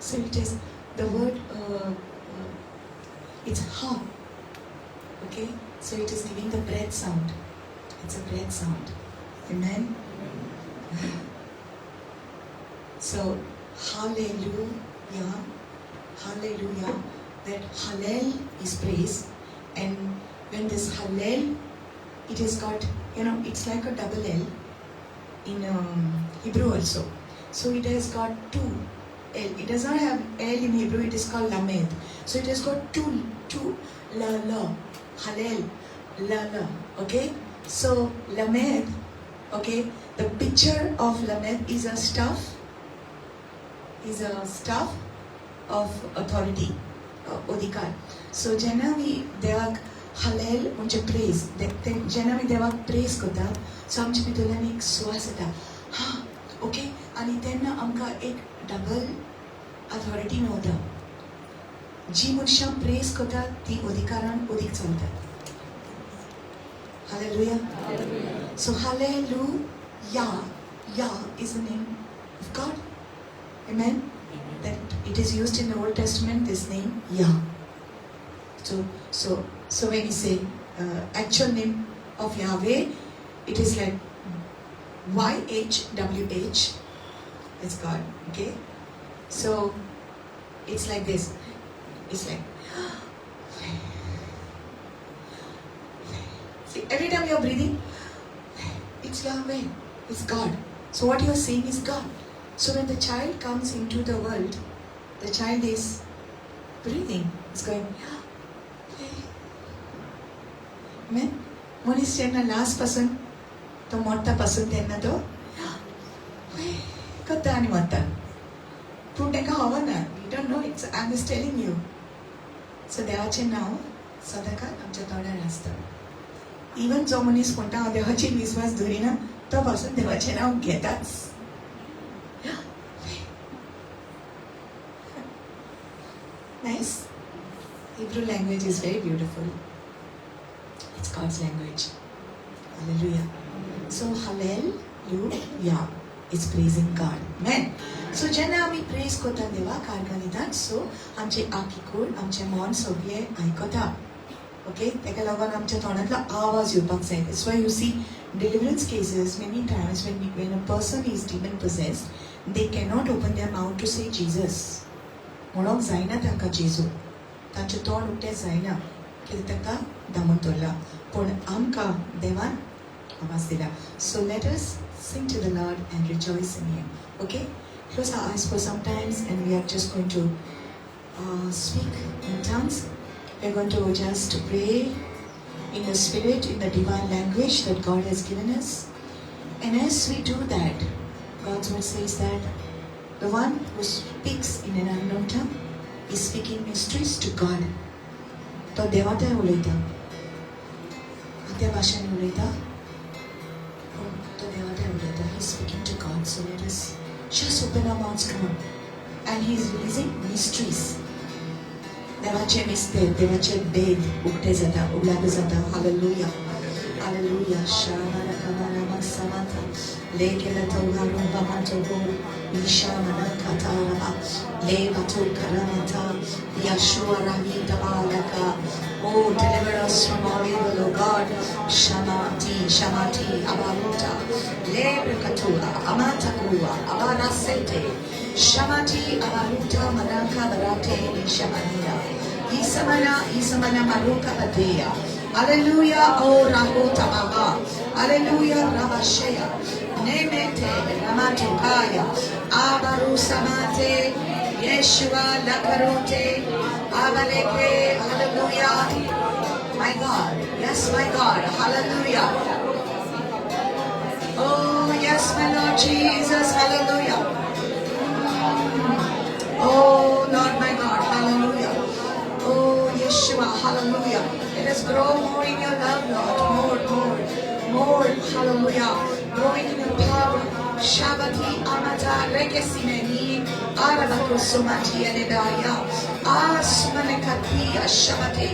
So it is the word, it's ha. Okay, so it is giving the breath sound. It's a breath sound. Amen. So hallelujah, hallelujah. That Hallel is praise, and when this Hallel, it has got, you know, it's like a double L in Hebrew also. So it has got two L. It does not have L in Hebrew, it is called Lamed. So it has got two La La, Hallel, La La. Okay? So Lamed, okay, the picture of Lamed is a staff of authority, अधिकार. So जेन्ना आमी देवाक हलेल म्हणजे प्रेज, जेन्ना आमी देवाक प्रेज करता, सो आमच्या भितरल्यान एक सुवास येता, हां ओके. आनी तेन्ना आमकां एक डबल अथॉरिटी मेवता. जी मनशां प्रेज करतात ती अधिकारान अदीक चलतात. Hallelujah. So hallelujah, ya is the name of God. Amen. That it is used in the Old Testament, this name Yah. So when you say actual name of Yahweh, it is like YHWH. It's God. Okay. So it's like this. It's like, see, every time you're breathing, it's Yahweh. It's God. So what you're saying is God. So when the child comes into the world, the child is breathing. It's going, amen. मनीस जेन्ना last पासून तो मरता पासून तेन्ना तो करता आनी मरता, पूण ताका खबर ना. You don't know, it's I am just telling you. So देवाचें नांव सदांकाळ आमच्या तोंडार आसता. इवन जो मनीस म्हणटा हांव देवाचेर विस्वास दवरिना, तो पासून देवाचें नांव घेताच. Nice. Hebrew language is very beautiful. It's God's language. Hallelujah. So hallelujah is praising God. Amen. So जेन्ना आमी प्रेज करता देवाक आर्गां, सो आमचे आखी कूड, आमचें मन सगळें आयकता. ओके, ताका लागून आमच्या तोंडांतलो आवाज येवपाक जाय. That's why you see deliverance cases many times when a person is demon possessed, they cannot open their mouth to say Jesus. म्हणोंक जायना तांकां जेजू, तांचें तोंड उक्तें जायना, कित्याक तांकां दामून दवरला. पूण आमकां देवान आवाज दिला. So let us sing to the Lord and rejoice in him. Okay, close our eyes for some times and we are just going to speak in tongues. We are going to just pray in the spirit, in the divine language that God has given us. And as we do that, God's word says that the one who speaks in an unknown tongue is speaking mysteries to God. तो देवाताय उलयता, त्या भाशेन उलयता, पूण तो देवाताय उलयता. He is speaking to God. So let us just open our mouths, come on. And he is releasing mysteries. देवाचे मिस्तेर, देवाचे भेद उक्ते जाता, उगडापे जाता. Hallelujah, hallelujah. शामा समाता लेकेला तोगारुंबा मातोगो Ishamana kataraba lebato karamata Yeshua Ravi Tabalaka. Oh, deliver us from all evil, O God. Shamati, Shamati, Abaruta, Lebrakatua, Amatakua, Abarasete, Shamati, Abaruta, Manaka, Barate, Shamania, Isamana, Isamana, Maruka, Batea. Hallelujah, O Rahota Baba. Hallelujah, Rabashea. Nemete, Ramatokaya, Abarusamate, Yeshua, Lakarote, Abaleke, hallelujah. My God, yes, my God, hallelujah. Oh, yes, my Lord Jesus, hallelujah. Oh, Lord, my God, hallelujah. Oh, Yeshua, hallelujah. Let us grow more in your love, Lord, more, more, more, hallelujah. Growing in your power. Shabati amata rekesimeni arabako sumati aledaya asumanekati ashabati.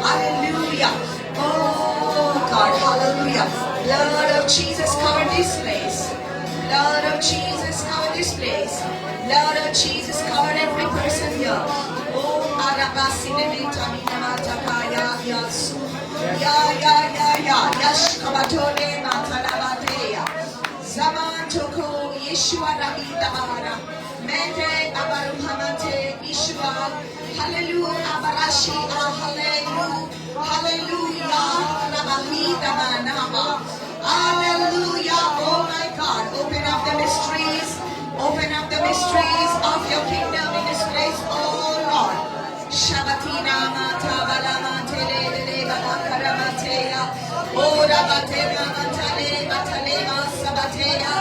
Hallelujah. Oh God, hallelujah. Blood of Jesus, cover this place. Blood of Jesus, cover this place. Blood of Jesus, cover every person. person here. Oh, Arabasinemetamina Yasu. Ya ya ya ya. Yashkabatone matalabateya. Zaman toko Yeshua Rabi Tabara. Mende Abaruhamate Yeshua. Hallelujah Abarashi. Hallelujah. Hallelujah. Rabahi Tamanama. Hallelujah. Oh my God. Open up the mysteries. Open up the mysteries of your kingdom in this place, oh Lord. Shabatina mata balama tele lele balakaramateya. Oh rabatena matale matalema sabateya.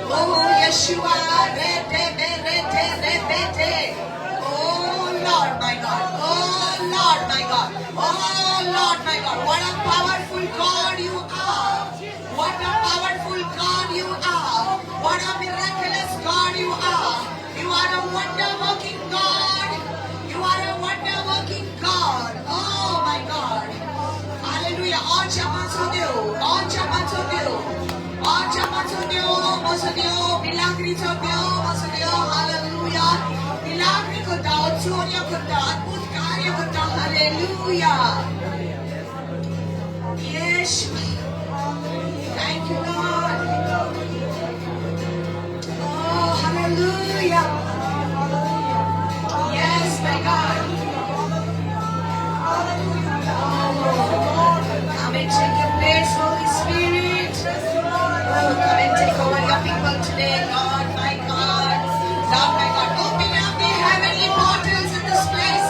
Oh Yeshua rete rete rete. Oh Lord my God. Oh Lord my God. Oh Lord my God. What a powerful God you are. What a powerful God you are. What a miraculous God you are. You are a wonder-working God. You are a wonder-working God. Oh my God. Hallelujah. All Hallelujah. Hallelujah. Yes. Thank you, Lord. Oh, hallelujah. Yes, my God. Oh, come and take your place, Holy Spirit. Oh, come and take over your people today, Lord, my God. Lord, my God. Open up the heavenly portals in this place.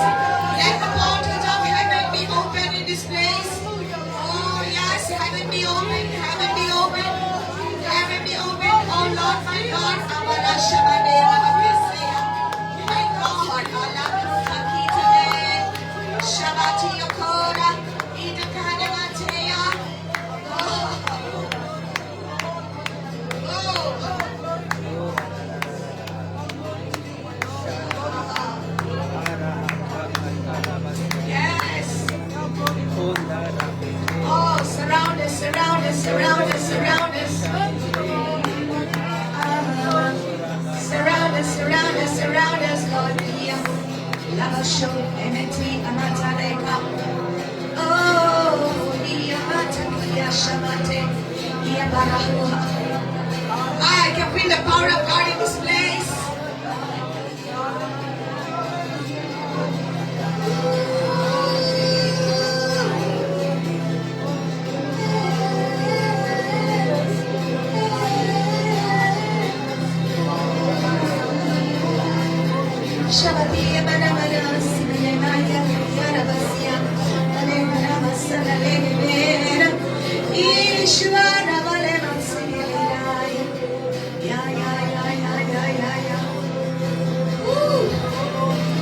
Let the portals of heaven be open in this place. Oh, yes, heaven be open, heaven be open. Heaven be open, oh Lord, my God. My God, Shabati Yokora, Idakadamatea. Oh, yes. Oh, surround us, surround us, surround us, surround us. Surround us, surround us, surround us, Lord. Lavasho, Emeti, Amataleka. Oh, Iamatakia Shamate, Iabarahuha. I can feel the power of God in this place.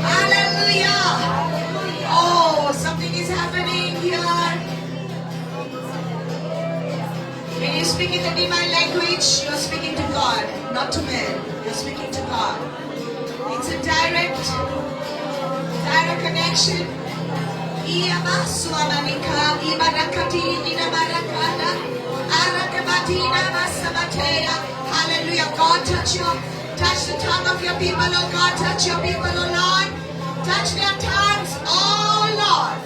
Hallelujah. Oh, something is happening here. When you speak in the divine language, you are speaking to God, not to man. You are speaking to God. It's a direct connection. Hallelujah. God, touch the tongue of your people, oh God. Touch your people, oh Lord. Touch their tongues, oh Lord.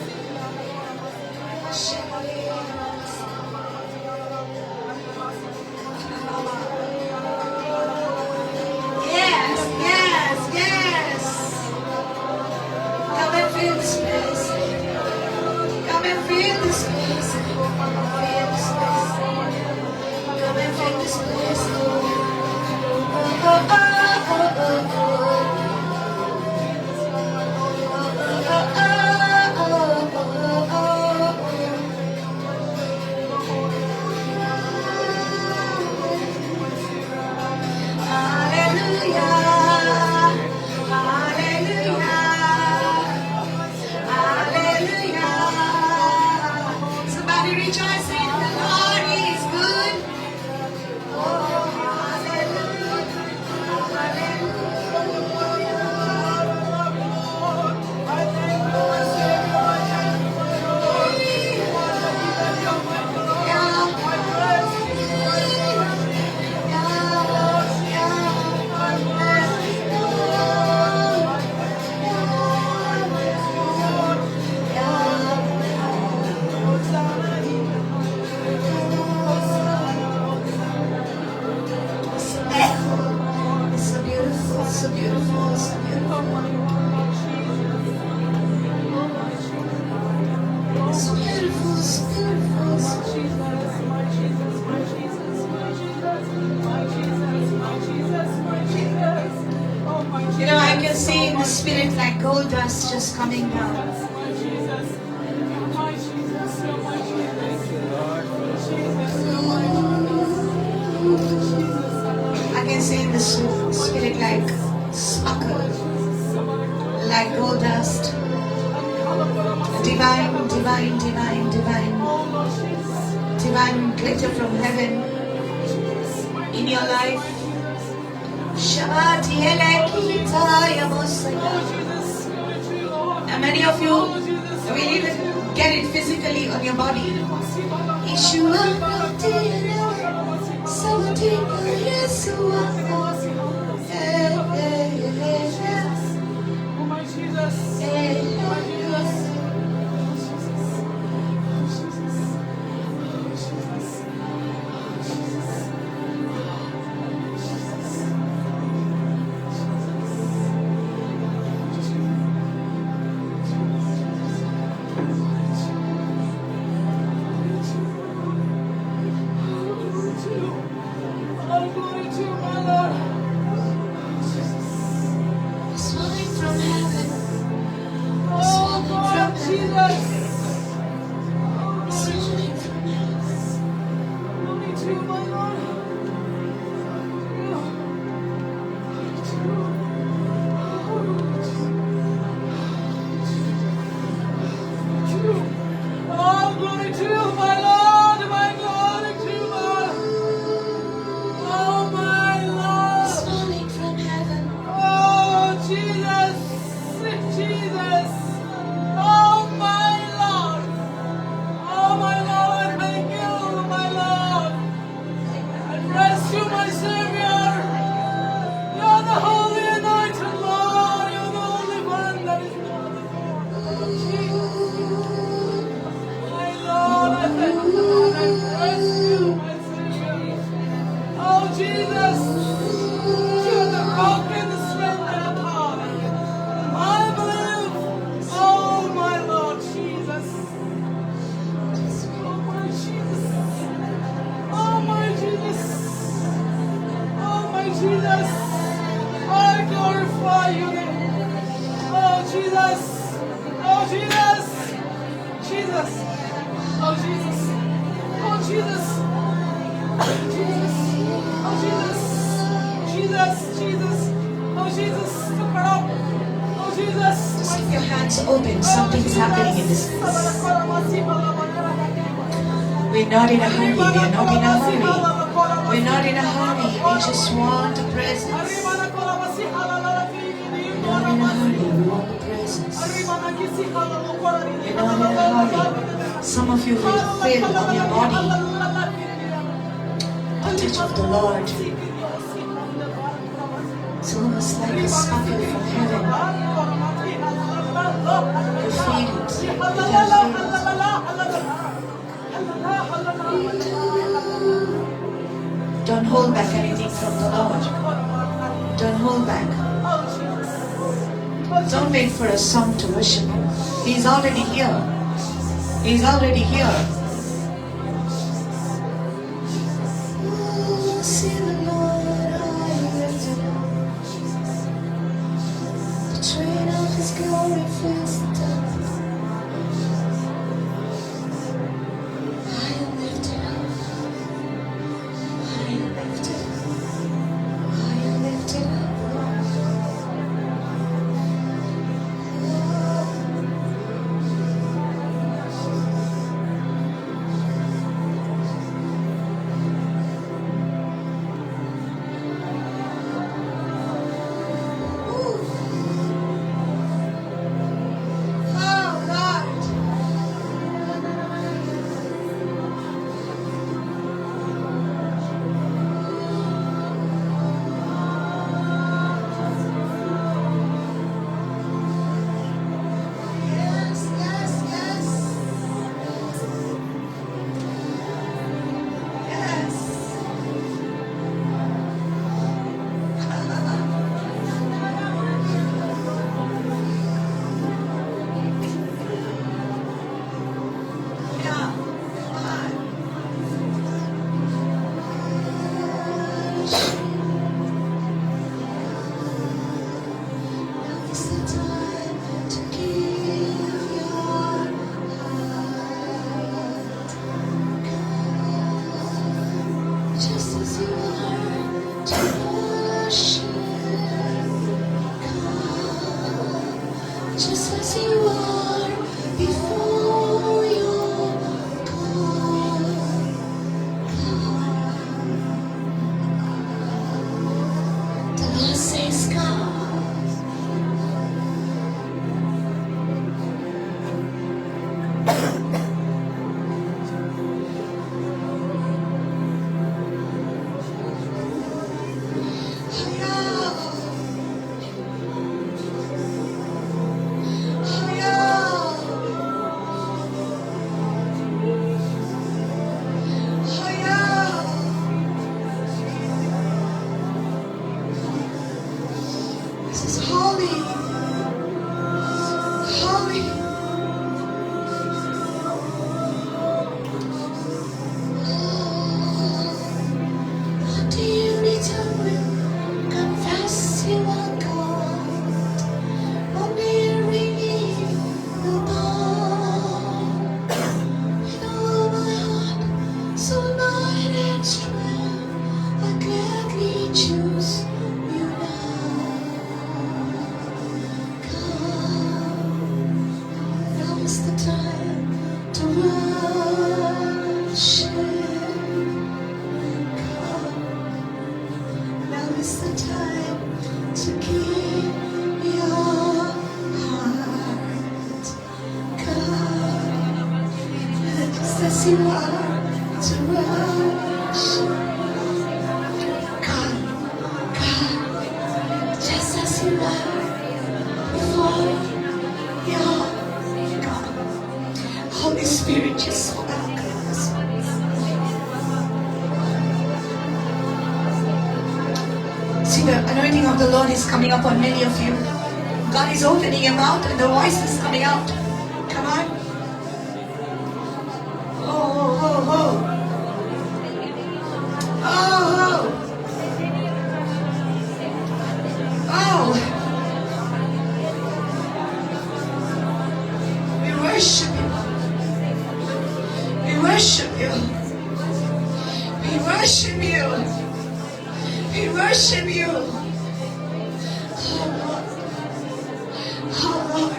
Yes, yes, yes. Come and fill this place. Come and fill this place. Fill this place. Come and fill this place. Oh, oh, oh, oh, oh, oh. Oh, oh, oh, oh, oh, oh. Hallelujah. Hallelujah. Hallelujah. Somebody rejoice. I can see in the spirit like gold dust just coming down. I can see in the spirit like sparkle, like gold dust. Divine, divine, divine, divine, divine glitter from heaven in your life. And many of you will even get it physically on your body. We're not in a hurry. We are not in a hurry. We're not in a hurry. We just want the presence. We're not in a hurry. We want the presence. We're not in a hurry. Some of you will feel on your body the touch of the Lord. It's almost like a sparkle from heaven. You feel it. You can feel it. Don't hold back anything from the Lord. Don't hold back. Don't wait for a song to worship Him. He's already here. He's already here. Oh, see the Lord, I lifted up. The train of His glory fills the temple. you are before your God. Come. The Lord says, come. This is holy, holy. Oh, dear tongue will confess you are God. On every knee will bow. With all my heart, soul, mind, and strength, I gladly choose you now. Come, now is the time to worship. Come, now is the time to give your heart. Come, just as you are, to worship. Come, come, just as you are before your God. Holy Spirit, just so welcome us. See, the anointing of the Lord is coming upon many of you. God is opening your mouth and the voice is coming out. Come on. Oh, oh, oh, oh. Oh, oh. Oh. We worship you. We worship you. We worship you. We worship you. Oh Lord. Oh Lord.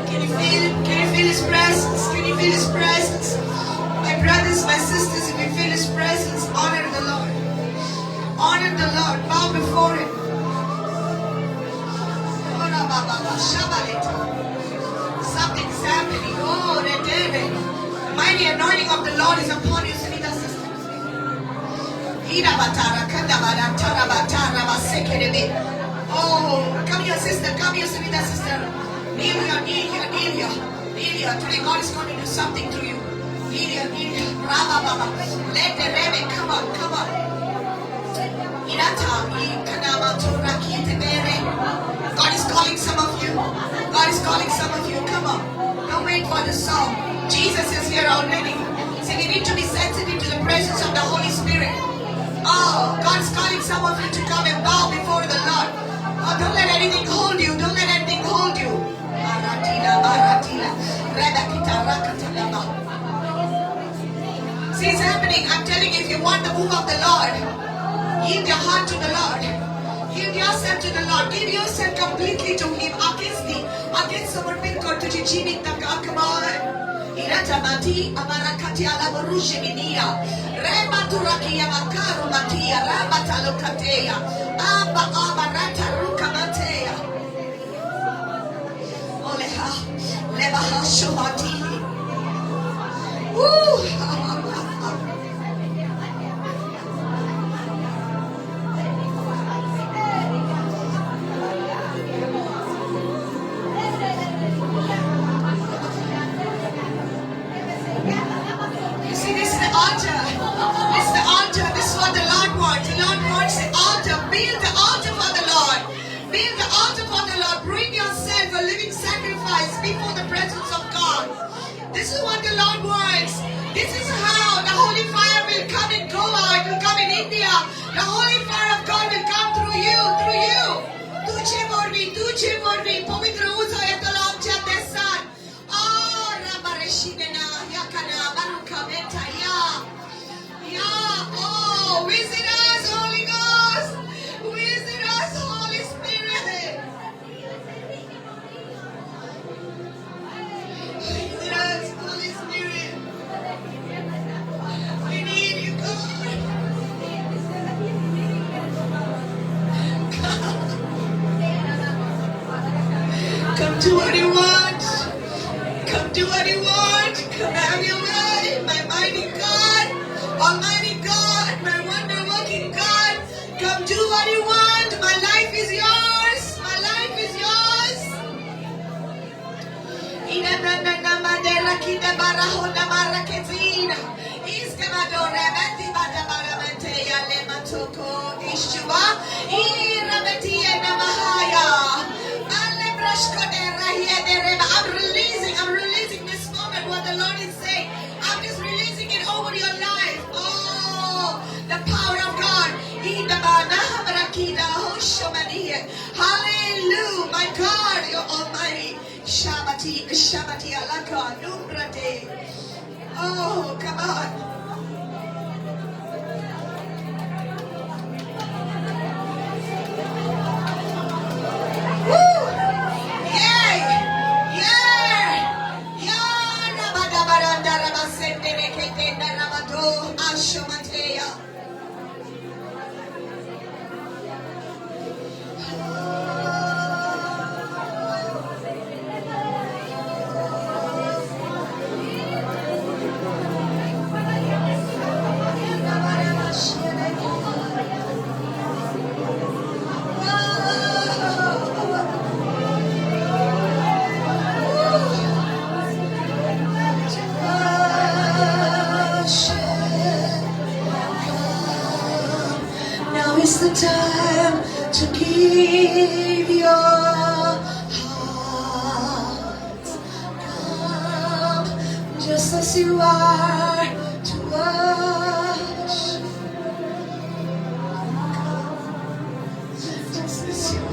Can you feel it? Can you feel His presence? Can you feel His presence? My brothers, my sisters, if you feel His presence, honor the Lord. Honor the Lord. Bow before Him. Something's happening. Oh, the mighty anointing of the Lord is upon you, Sunita sister. Oh, come here, sister. Come here, Sunita sister. Kneel here, kneel here, kneel here. Kneel here. Today God is going to do something through you. Kneel here, kneel here. Rama Baba. Let the Rebbe come on, come on. God is calling some of you. God is calling some of you. Come on. Don't wait for the song. Jesus is here already. See, we need to be sensitive to the presence of the Holy Spirit. Oh, God is calling some of you to come and bow before the Lord. Oh, don't let anything hold you. Don't let anything hold you. See, it's happening. I'm telling you, if you want the move of the Lord, yield your heart to the Lord. Yield yourself to the Lord. Give yourself completely to Him. Against samarpit kar tujhe jeevit tak. Come on. Iratamati amarakati alabarushe minia. Rematurakia makaru matia rabatalokatea. Abba abarata rukamatea. Oleha lebaha shobati. Woo! You see, this is the altar. This is the altar. This is what the Lord wants. The Lord wants the altar. Build the altar for the Lord. Build the altar for the Lord. Bring yourself a living sacrifice before the presence of God. This is what the Lord wants. This is how the holy fire will come in Goa. It will come in India. The holy fire of God will come through you. Through you. Tujhe morvi, tujhe morvi. Pavitra uzo etalo amcha desan. Oh, Rabareshidena, Yakana, Baruka, Meta, Ya. Ya, oh, visit us. Do what you want. Come do what you want. Come have your way, my mighty God, Almighty God, my wonder-working God. Come do what you want. My life is yours. My life is yours. I'm releasing this moment what the Lord is saying. I'm just releasing it over your life. Oh, the power of God. Hallelujah, my God, you're almighty. Shabati, Shabati, Alaka, Numrate. Oh, come on. Woo! Yay! Yeah! Yeah! Rabadabaranda Rabasende Reketenda Rabado Ashomatea. Now is the time to give your heart. Come just as you are to worship. Come just as you are.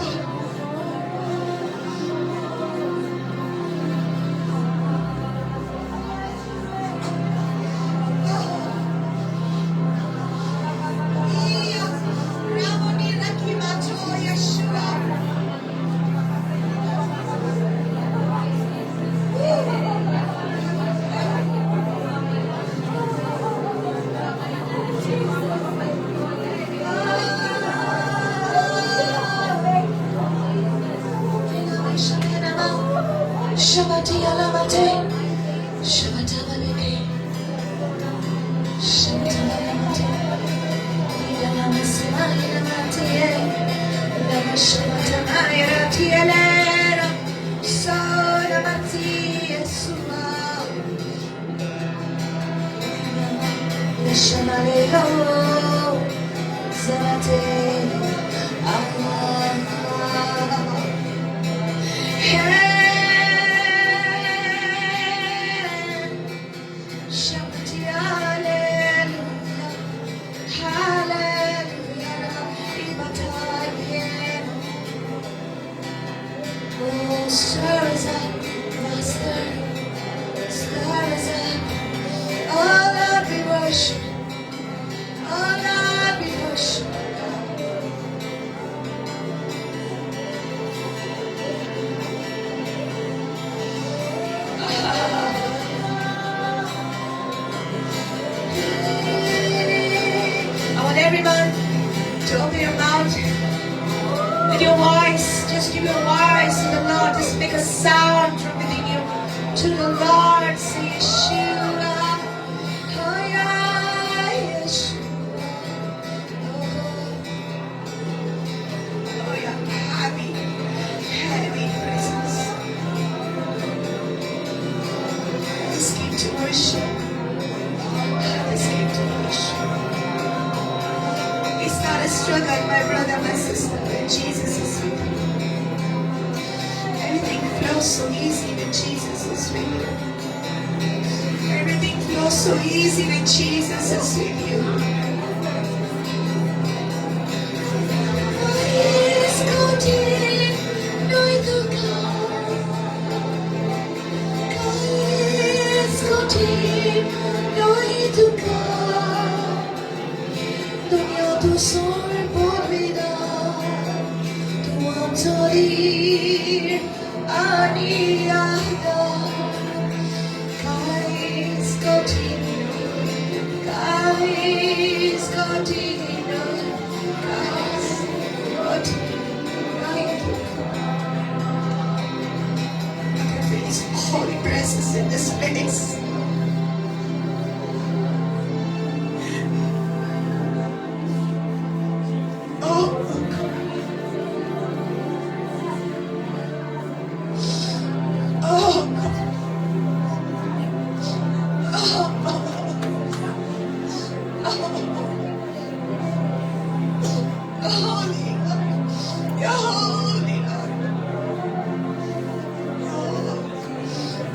Holy Lord. You're holy, Lord.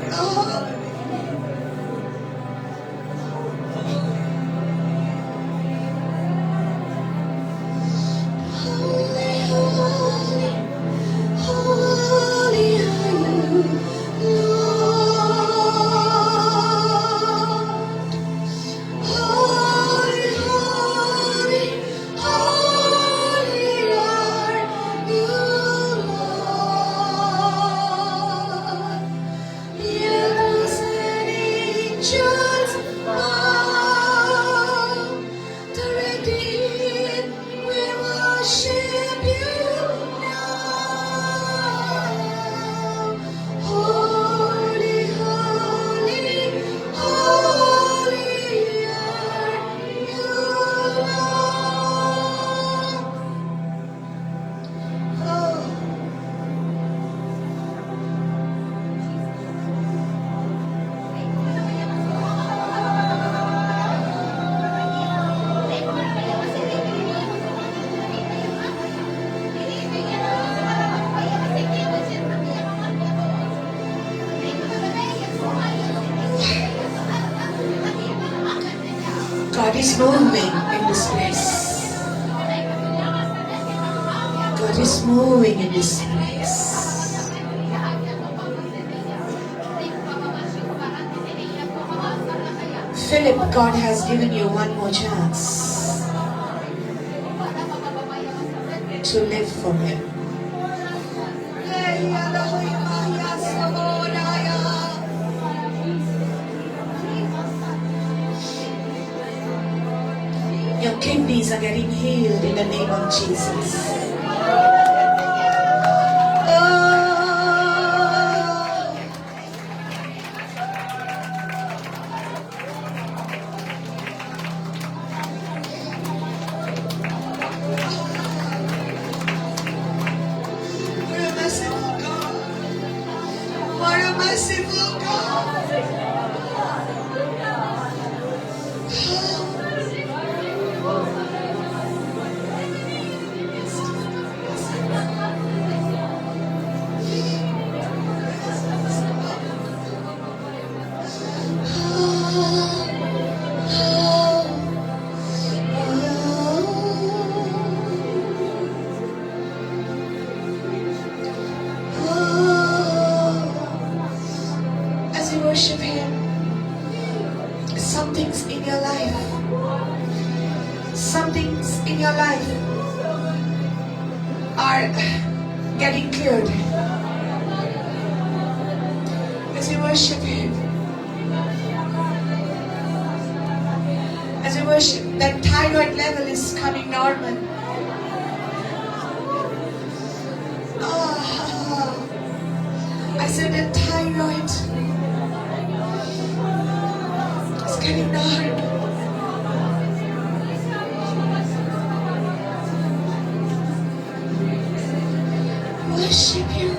You're holy. Holy, holy, holy are you, Lord. Holy, holy, holy are you, Lord. The elders and angels bow, the redeemed we worship you now. Holy, holy, holy are you, Lord. Oh. God is moving in this place. God is moving in this place. Philip, God has given you one more chance to live for Him. Your kidneys are getting healed in the name of Jesus. Oh. What a merciful God. What a merciful God. As you worship Him, something's in your life. Something's in your life are getting cleared. As you worship Him, as you worship, that thyroid level is coming normal. Oh, I said that thyroid is getting normal. Worship you,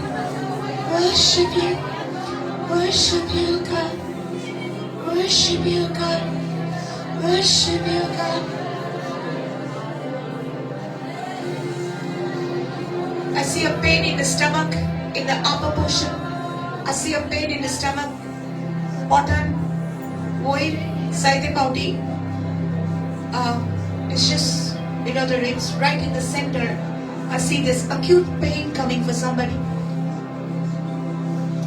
worship you, worship you, God. Worship you, God. Worship you, God. I see a pain in the stomach, in the upper portion. I see a pain in the stomach. Bottom, void, side body. It's just below the ribs, right in the center. I see this acute pain coming for somebody.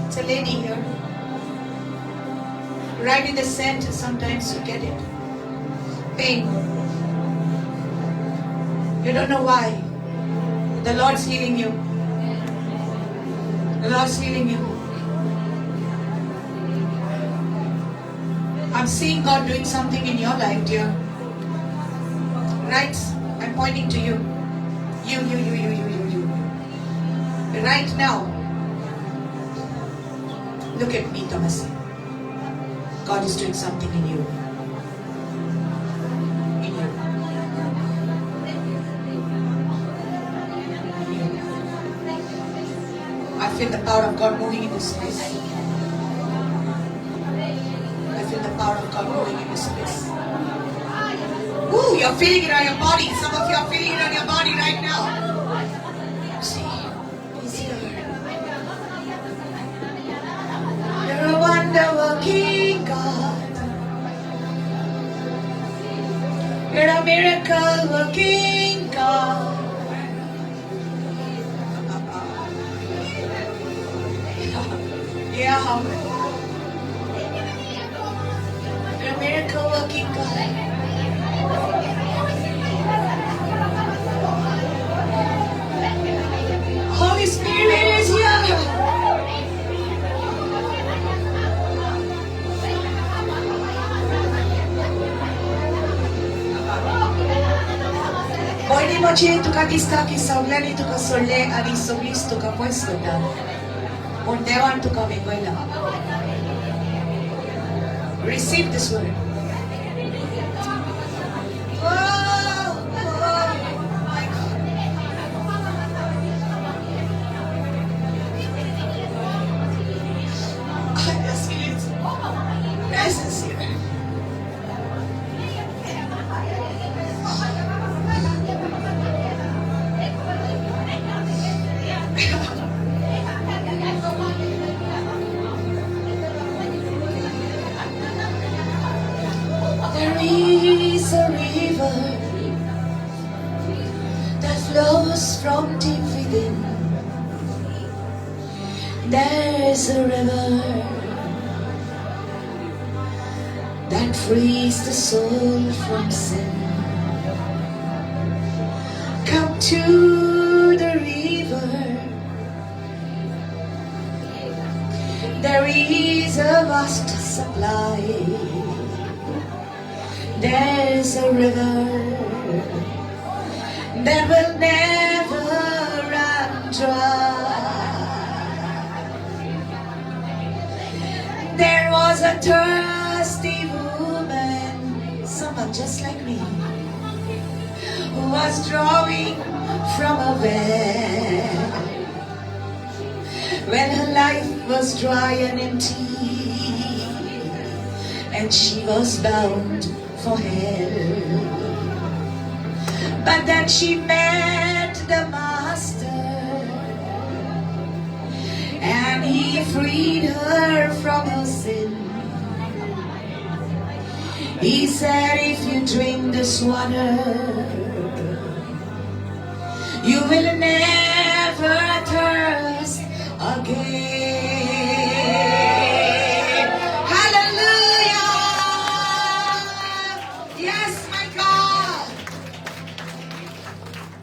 It's a lady here. Right in the center, sometimes you get it. Pain. You don't know why. The Lord's healing you. The Lord's healing you. I'm seeing God doing something in your life, dear. Right? I'm pointing to you. You, you, you, you, you, you, you. Right now. Look at me, Thomas. God is doing something in you. In you. In you. I feel the power of God moving in this place. I feel the power of God moving in this place. You're feeling it on your body. Some of you are feeling it on your body right now. See, He's here. You're a wonder working God. You're a miracle working God. Yeah. You're a miracle working God. Holy Spirit is here. भयणी म्हजे तुका दिसता की सगळ्यांनी तुका सोडले आनी सगळींच तुका पयस करता, पूण देवान तुका वेंगयला. Receive this word. Oh, oh, my God. I just feel His presence here. There is a river that flows from deep within. There's a river that frees the soul from sin. Come to the river. There is a vast supply. There's a river that will never run dry. There was a thirsty woman, someone just like me, who was drawing from a well. When her life was dry and empty, and she was bound for hell. But then she met the Master, and he freed her from her sin. He said, if you drink this water, you will never thirst again. Hallelujah! Yes, my God.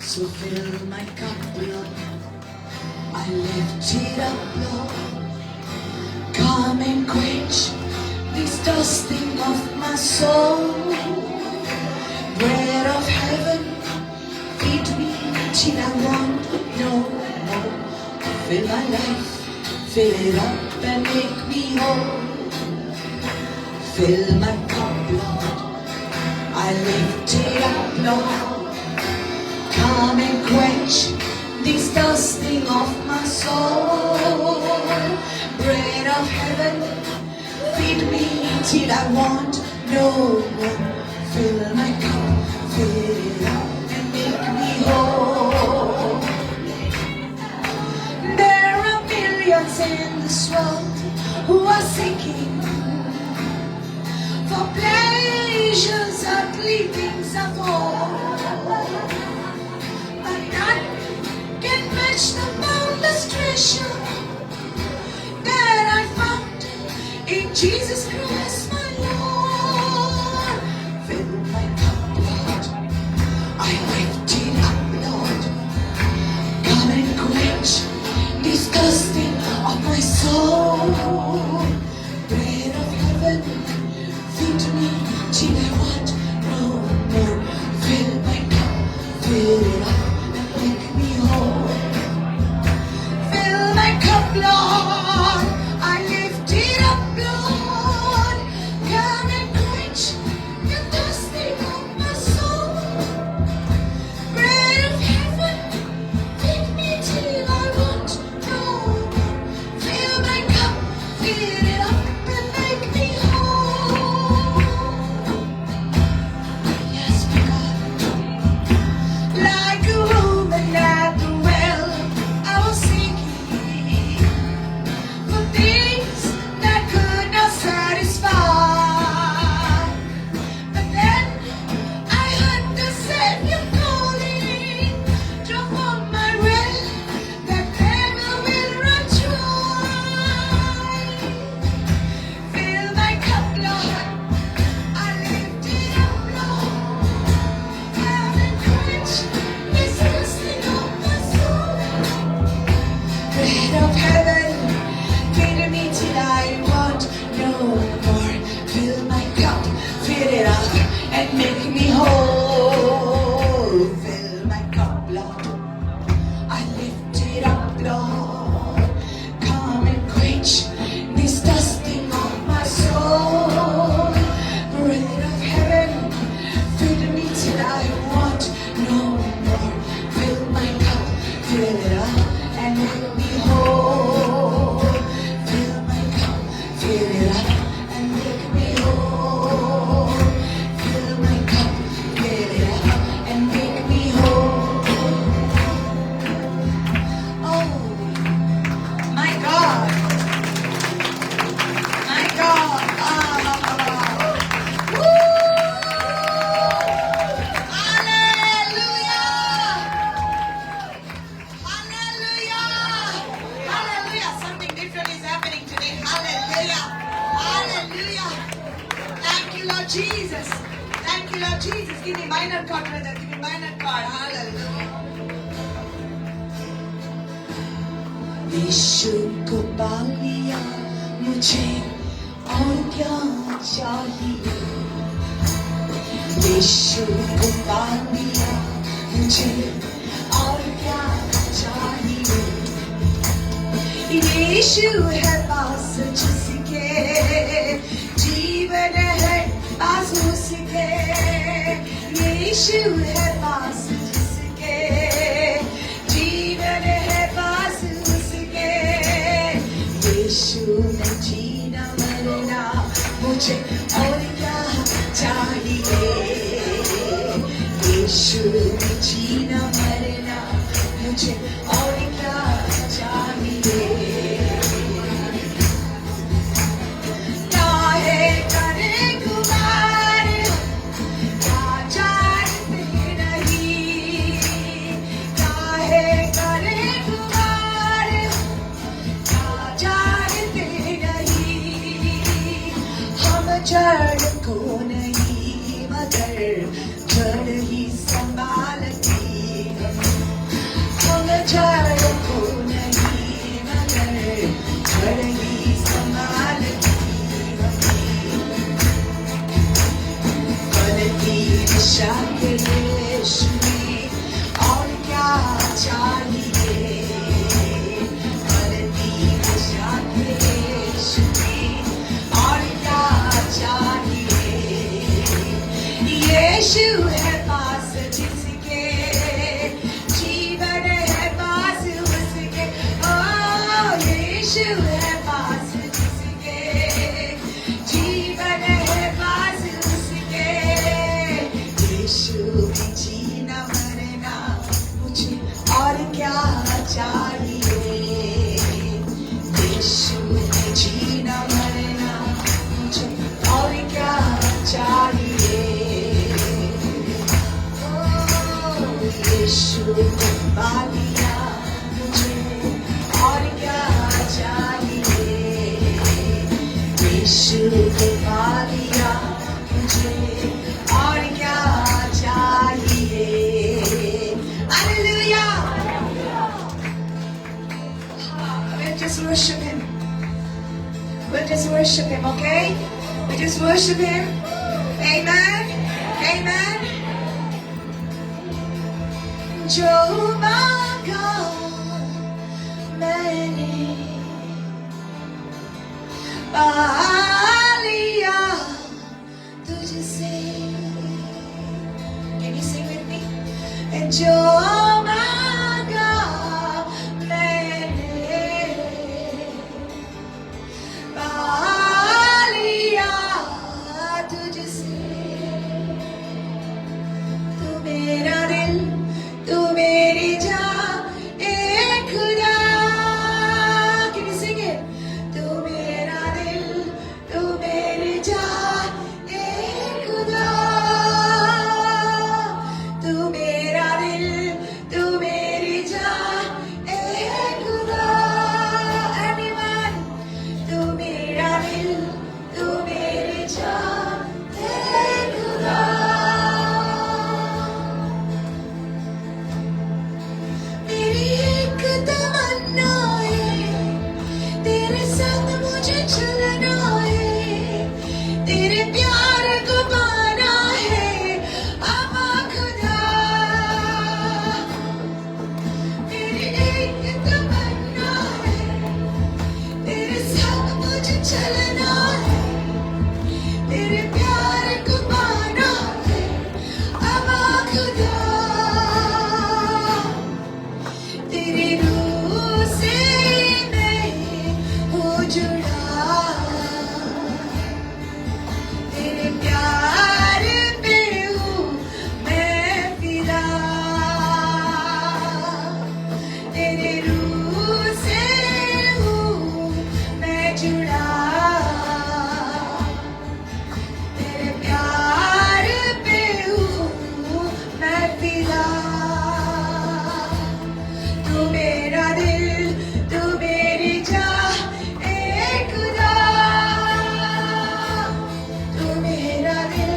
So fill my cup, Lord. I lift it up, Lord. Come and quench this thirsting of my soul. Bread of heaven, feed me till I want no more. Fill my life, fill it up and make me whole. Fill my cup, Lord. I lift it up, Lord. Come and quench this thirsting of my soul. Bread of heaven, feed me till I want no more. Fill my cup, fill it up and make me whole. There are millions in this world who are seeking for pleasures, earthly things of all, but none can match the boundless treasure that I found in Jesus Christ, my Lord. Fill my cup, Lord. I lift it up, Lord. Come and quench this thirsting of my soul. Bread of heaven, feed me till I want no more. Fill my cup, fill it up and make me whole. Fill my cup, Lord. I lift it up, Lord. Come and quench the thirsting of my soul. Bread of heaven, feed me till I want no more. Fill my cup, fill it up and make me whole. Yes, my God. I want no more. Fill my cup, fill it up, and make me whole. Fill my cup, fill it up, and make me whole. Fill my cup, fill it up, and make me whole. Oh, my God. My God. Ah. Woo! Hallelujah! Hallelujah! Hallelujah! Something different is happening today. Hallelujah! Hallelujah! Thank you, Lord Jesus. Thank you, Lord Jesus. Give me minor chord, brother. Give me minor chord. Hallelujah. यीशु को पा लिया, मुझे और क्या चाहिए? यीशु को पा लिया, मुझे और क्या चाहिए? यीशु है पास जिसके, जीवन है पास उसके। यीशु है पास जिसके, जीवन है पास उसके। यीशु में जीना मरना, मुझे और क्या चाहिए? यीशु में जीना मरना, मुझे और क्या चाहिए? काहे करे गुमान, क्या जानते नहीं? काहे करे गुमान, क्या जानते नहीं? हम जड़ को नहीं, मगर जड़ ही संभालती हमें। हम जड़ को नहीं, मगर जड़ ही संभालती हमें। फल की आशा के देश में और क्या चाहिए? फल की आशा के देश में और क्या चाहिए? यीशु है पास जिसके, जीवन है पास उसके। ओ यीशु है पास जिसके, जीवन है पास उसके। यीशु में जीना मरना, मुझे और क्या चाहिए? यीशु में जीना मरना, मुझे और क्या चाहिए? ओ यीशु को पा लिया, मुझे और क्या चाहिए? यीशु को पा लिया, मुझे और क्या चाहिए? Hallelujah! We'll just worship him. We'll just worship him, okay? We just worship him. Amen. Amen. जो मांगा मैंने पा लिया तुझसे। Can you sing with me? जो मांगा मैंने पा लिया तुझसे। तू मेरा दिल, तू मेरी जान, ए खुदा। Can you sing it? तू मेरा दिल, तू मेरी जान, ए खुदा। तू मेरा दिल, खुदा, तेरे रूह से मैं हूँ जुड़ा, तेरे प्यार पे हूँ मैं फिदा, तेरे रूह से हूँ मैं जुड़ा, तेरे प्यार पे हूँ मैं फिदा। तू मेरा दिल, तू मेरी जान, ए खुदा, तू मेरा दिल,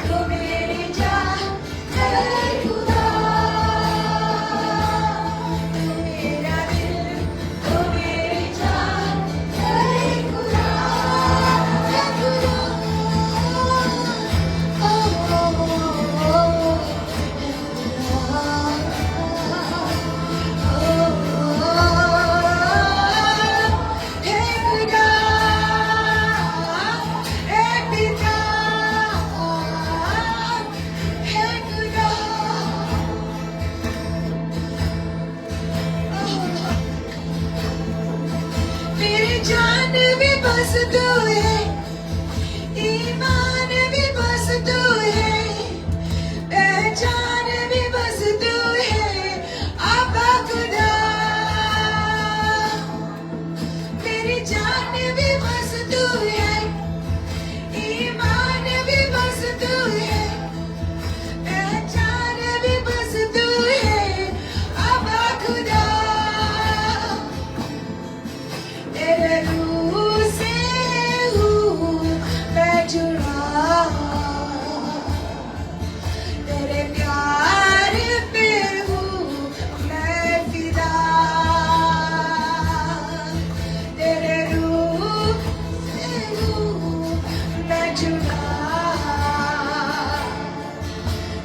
तू मेरी जान, ए खुदा, तू मेरा दिल, तू मेरी जान, ए खुदा, ए खुदा, ओ ओ ओ ए खुदा, हे खुदा, हे पिता, हे खुदा। मेरी जान भी बस तू है, ईमान भी बस तू है, पहचान भी बस तू है, आबा खुदा। मेरी जान भी बस तू है, ईमान भी बस तू है, पहचान भी बस तू है, आबा खुदा। तेरे रूह से हूँ मैं जुड़ा, तेरे प्यार पे हूँ मैं फिदा, तेरे रूह से हूँ मैं जुड़ा,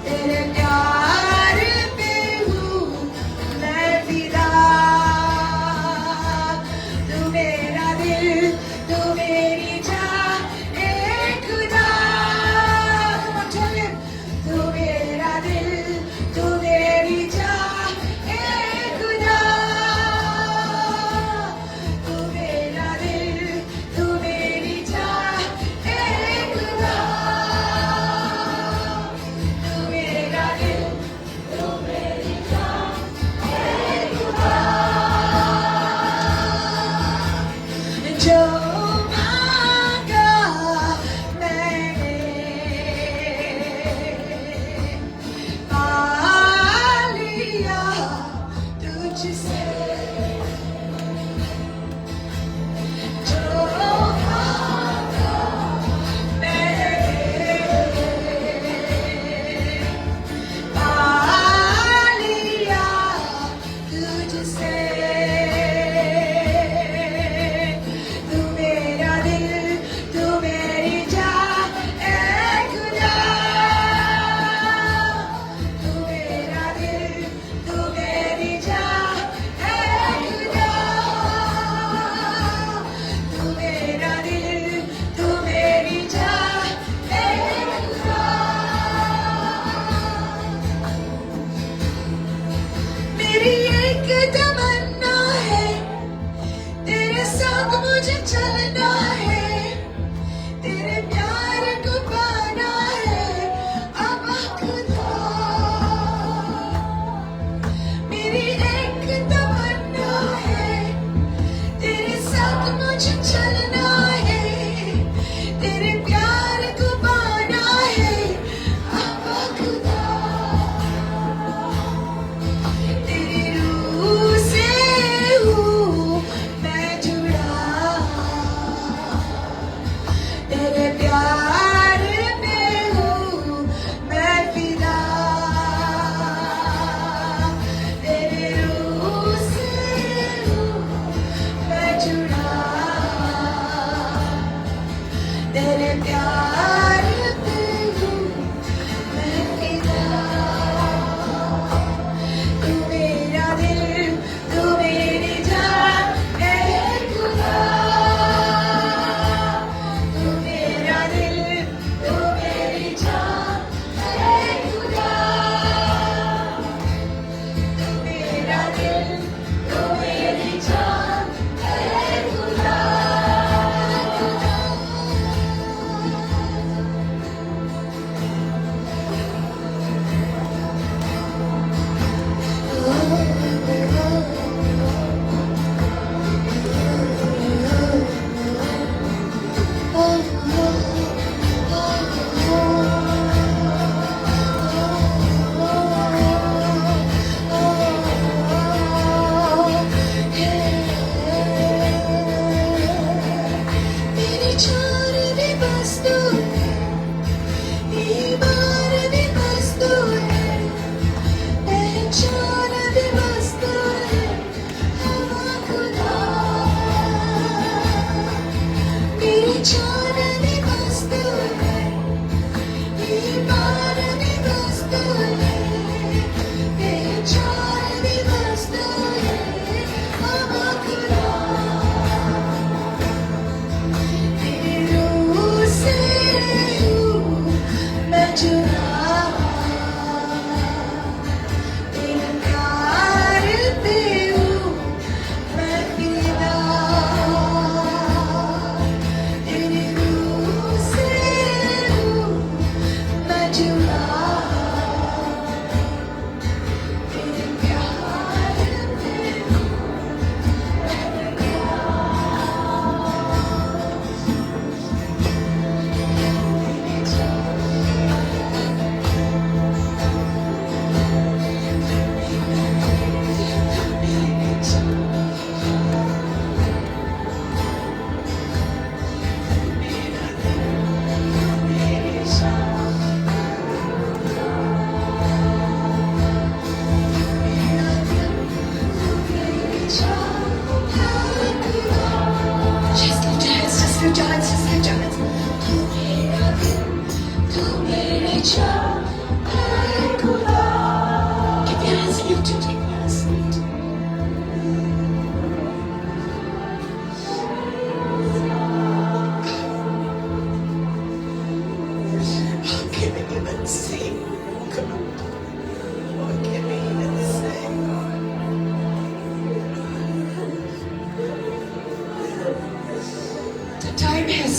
तेरे प्यार पे हूँ मैं फिदा। तू मेरा दिल, तू मेरी जान, ए खुदा। Come on, tell him. तू मेरा दिल, तू मेरी जान, ए खुदा, तू मेरा दिल, तू मेरी जान, ए खुदा, तू मेरा दिल, तू मेरी जान, ए खुदा। जो मांगा मैंने पा लिया तुझसे, जो मांगा मैंने पा लिया तुझसे। तू मेरा दिल, तू मेरी जान, ए खुदा, तू मेरा दिल, तू मेरी जान, ए खुदा, तू मेरा दिल, तू मेरी जान, ए खुदा। मेरी एक तमन्ना है, तेरे साथ मुझे चलना है, तेरे प्यार को पाना है, अब खुदा। मेरी एक तमन्ना है, तेरे साथ मुझे चलना है, तेरे प्यार को पाना है, अब खुदा। तेरी रूह से हूँ मैं जुड़ा,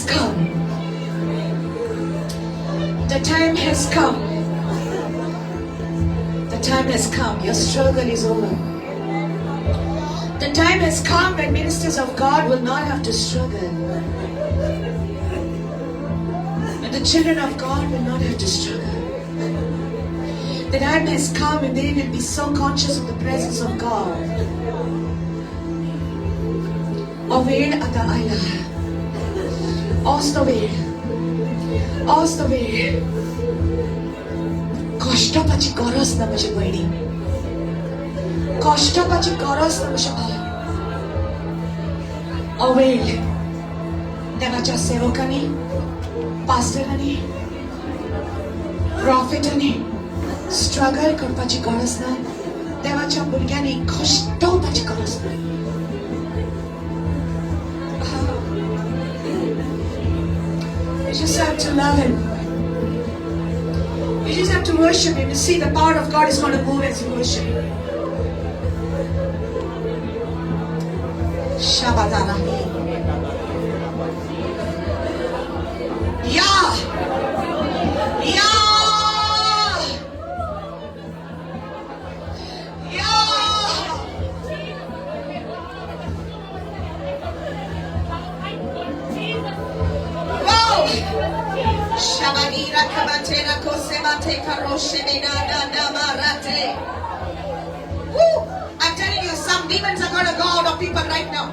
come. The time has come. The time has come. Your struggle is over. The time has come when ministers of God will not have to struggle. And the children of God will not have to struggle. The time has come and they will be so conscious of the presence of God. हो वेळ आतां आयला. होच तो वेळ, होच तो वेळ. कश्टपाची गरज ना म्हजे भयणी, कश्टपाची गरज ना म्हज्या भाव. हो वेळ देवाच्या सेवकांनी, पास्टरांनी, प्रॉफेटांनी स्ट्रगल करपाची गरज ना. देवाच्या भुरग्यांनी कश्टवपाची गरज ना. You just have to love Him. You just have to worship Him. You see, the power of God is going to move as you worship. Shabadana. Yeah. Yeah. Yeah. Whoa. Shabadira kabatera kosemate karoshemena na marate. Woo! I'm telling you, some demons are going to go out of people right now.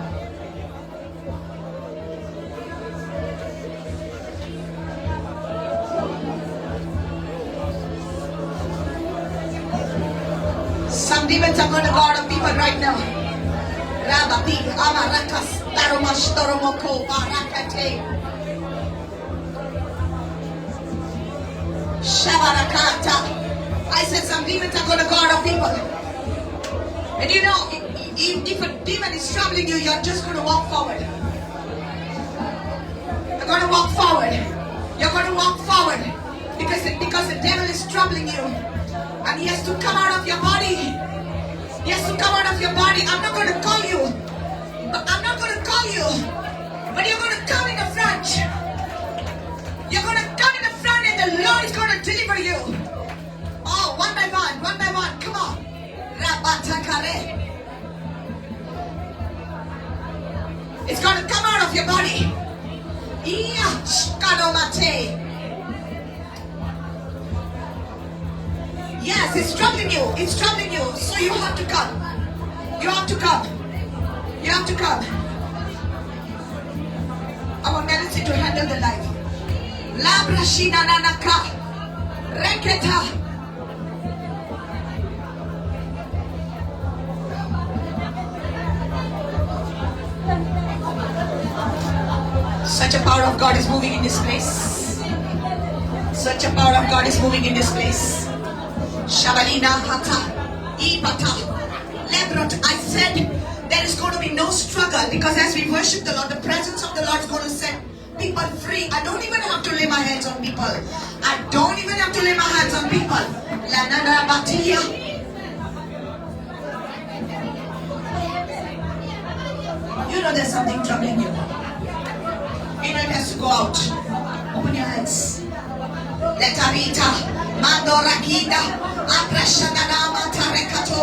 Some demons are going to go out of people right now. Rabati amarakas taromash toromoko barakate. Shabarakata. I said some demons are going to go out of people. And you know, if a demon is troubling you, you're just going to walk forward. You're going to walk forward. You're going to walk forward. Because the devil is troubling you. And he has to come out of your body. He has to come out of your body. I'm not going to call you. But I'm not going to call you. But you're going to come in the front. You're going to come in the front and the Lord is going to deliver you. Oh, one by one, one by one. Come on. Rabatakare. It's going to come out of your body. Yes, it's troubling you. It's troubling you. So you have to come. You have to come. You have to come. I want Melanie to handle the life. Labrashina nanaka. Reketa. Such a power of God is moving in this place. Such a power of God is moving in this place. Shabalina hata, ibata, lebrot. I said there is going to be no struggle, because as we worship the Lord, the presence of the Lord is going to set people free. I don't even have to lay my hands on people. I don't even have to lay my hands on people. La na batia. You know there's something troubling you. You know it has to go out. Open your hands. Letarita, Mandorakida, Aprashananama Tarekato,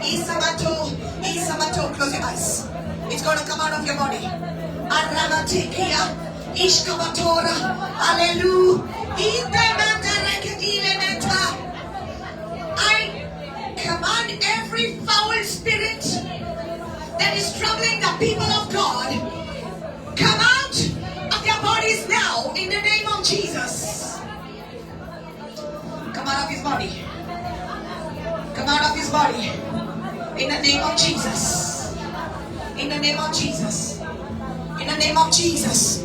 Isamato, Isamato. Close your eyes. It's going to come out of your body. Aramatekia, Ishkamatora, Hallelujah. I command every foul spirit that is troubling the people of God, come out of their bodies now in the name of Jesus. Come out of his body. Come out of his body. In the name of Jesus. In the name of Jesus. In the name of Jesus.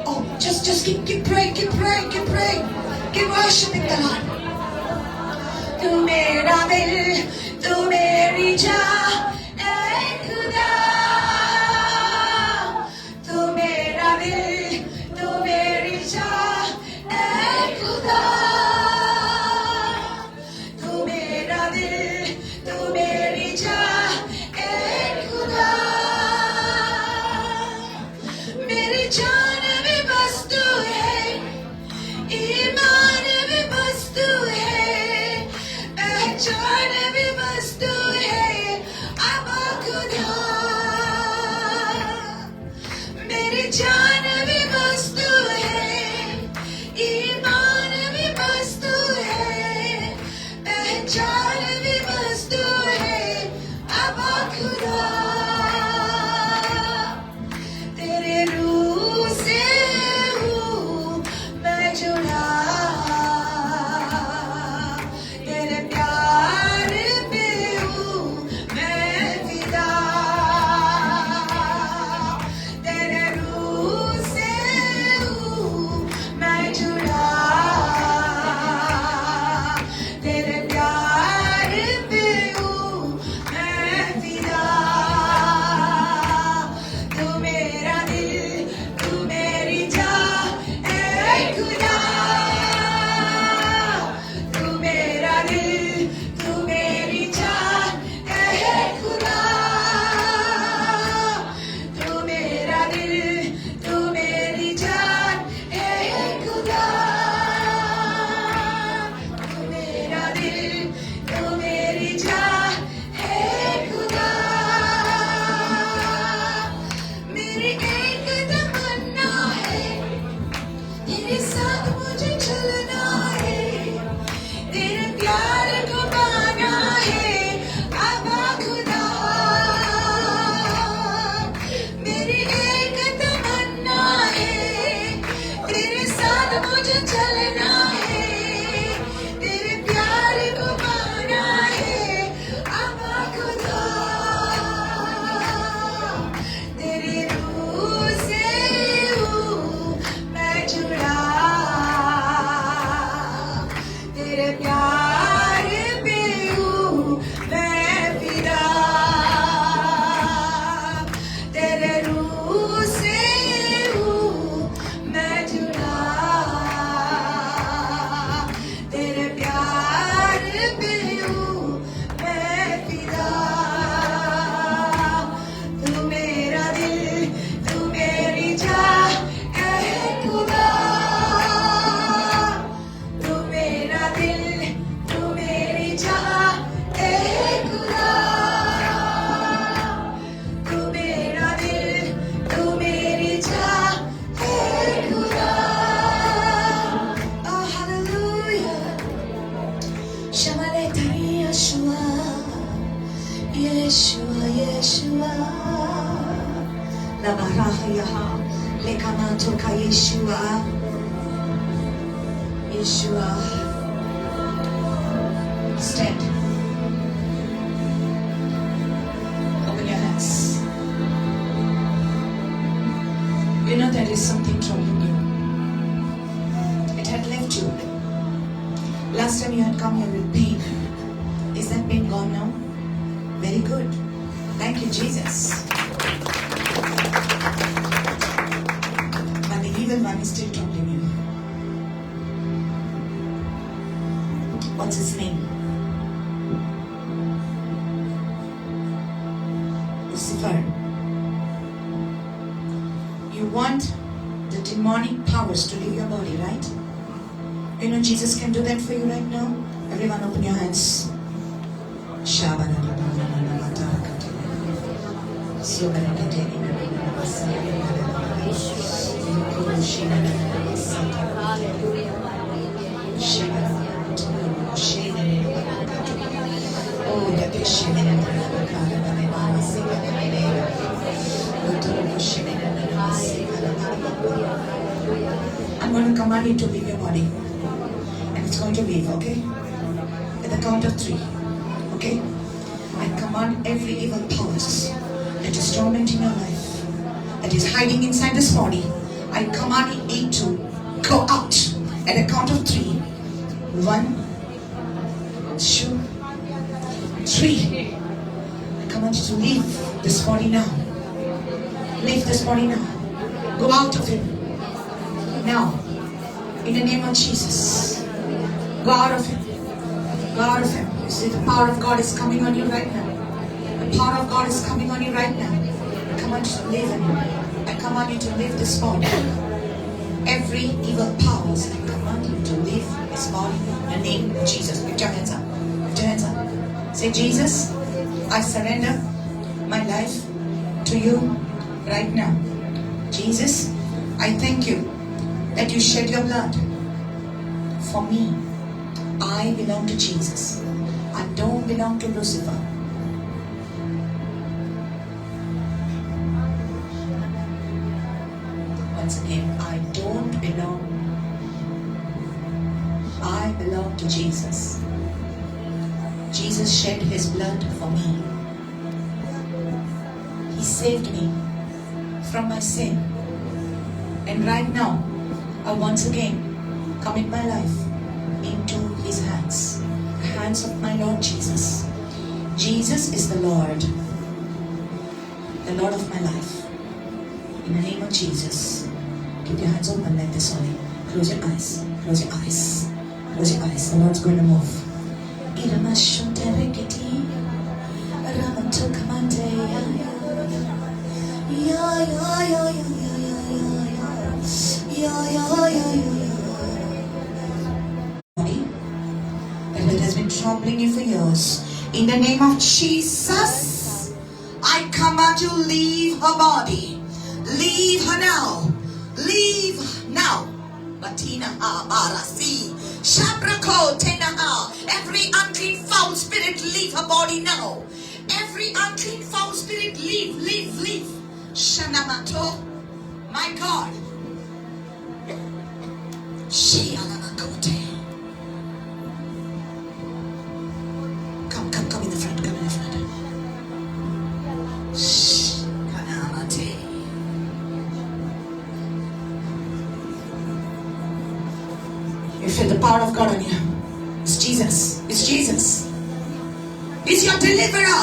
Oh, just keep praying, keep praying, keep praying. Keep worshiping the Lord. Tu mera dil, tu meri jaan, ay khuda. Tu mera dil, tu meri jaan, ay khuda. Tu mera dil, tu meri jaan, ay khuda. ईमान भी वस्तु है, पहचान भी वस्तु है, अबा खुदा। Mary जान भी वस्तु है, ईमान भी वस्तु है, पहचान भी वस्तु है, अबा खुदा। तेरे रूह से हूँ मैं जुड़ा, तेरे प्यार पे हूँ मैं फिदा, तेरे रूह से हूँ मैं जुड़ा, तेरे प्यार पे हूँ मैं फिदा। तू मेरा दिल, तू मेरी जान, ऐ खुदा। तू मेरा दिल, तू मेरी जान, ऐ खुदा। तू मेरा दिल, तू मेरी जान, ऐ खुदा। तू मेरा दिल, तू मेरी जान, ऐ खुदा। मेरी एक तमन्ना है, तेरे साथ मुझे चलना है, तेरे प्यार को पाना है, अबा खुदा। मेरी एक तमन्ना है, तेरे साथ मुझे चलना है, तेरे प्यार को पाना है, अबा खुदा। तेरे रूह से हूँ मैं जुड़ा, तेरे प्यार पे हूँ मैं फिदा, तेरे रूह से हूँ मैं जुड़ा, तेरे प्यार पे हूँ मैं फिदा। तू मेरा दिल, तू मेरी जान, ऐ खुदा। तू मेरा दिल, तू मेरी जान, ऐ खुदा। तू मेरा दिल, तू मेरी जान, ऐ खुदा। Oh, hallelujah. Shamaletari Yeshua, Yeshua, Yeshua. Labaraha Lekamatoka Yeshua, Yeshua. Stand. Open your hands. You know there is something troubling you. It had left you. Last time you had come here with pain. Is that pain gone now? Very good. Thank you, Jesus. But the evil one is still troubling you. What's his name? Lucifer. You want the demonic powers to leave your body, right? You know Jesus can do that for you right now. Everyone open your hands. I'm going to command you to leave your body. And it's going to leave, okay? At the count of 3. Okay? I command every evil powers that is tormenting your life, that is hiding inside this body, I command it to go out. At the count of 3. 1, 2, 3. I command you to leave this body now. Leave this body now. Go out of him. Now. In the name of Jesus. Go out of him. Go out of him. You see, the power of God is coming on you right now. The power of God is coming on you right now. I command you to leave him. I command you to leave this body. Every evil powers, I command Jesus. Lift your hands up. Lift your hands up. Say, Jesus, I surrender my life to you right now. Jesus, I thank you that you shed your blood for me. I belong to Jesus. I don't belong to Lucifer. Once again, I don't belong. I belong to Jesus. Jesus shed his blood for me. He saved me from my sin. And right now, I once again commit my life into his hands, the hands of my Lord Jesus. Jesus is the Lord of my life. In the name of Jesus, keep your hands open like this only. Close your eyes, close your eyes, close your eyes. The Lord's going to move. That has been troubling you for years. In the name of Jesus, I command you, leave her body. Leave her now. Leave now. Every unclean foul spirit, leave her body now. Every unclean foul spirit, leave, leave, leave. Shanamato, my God. Come, come, come in the front, come in the front. Shh. You feel the power of God on you. It's Jesus. It's Jesus. He's your deliverer.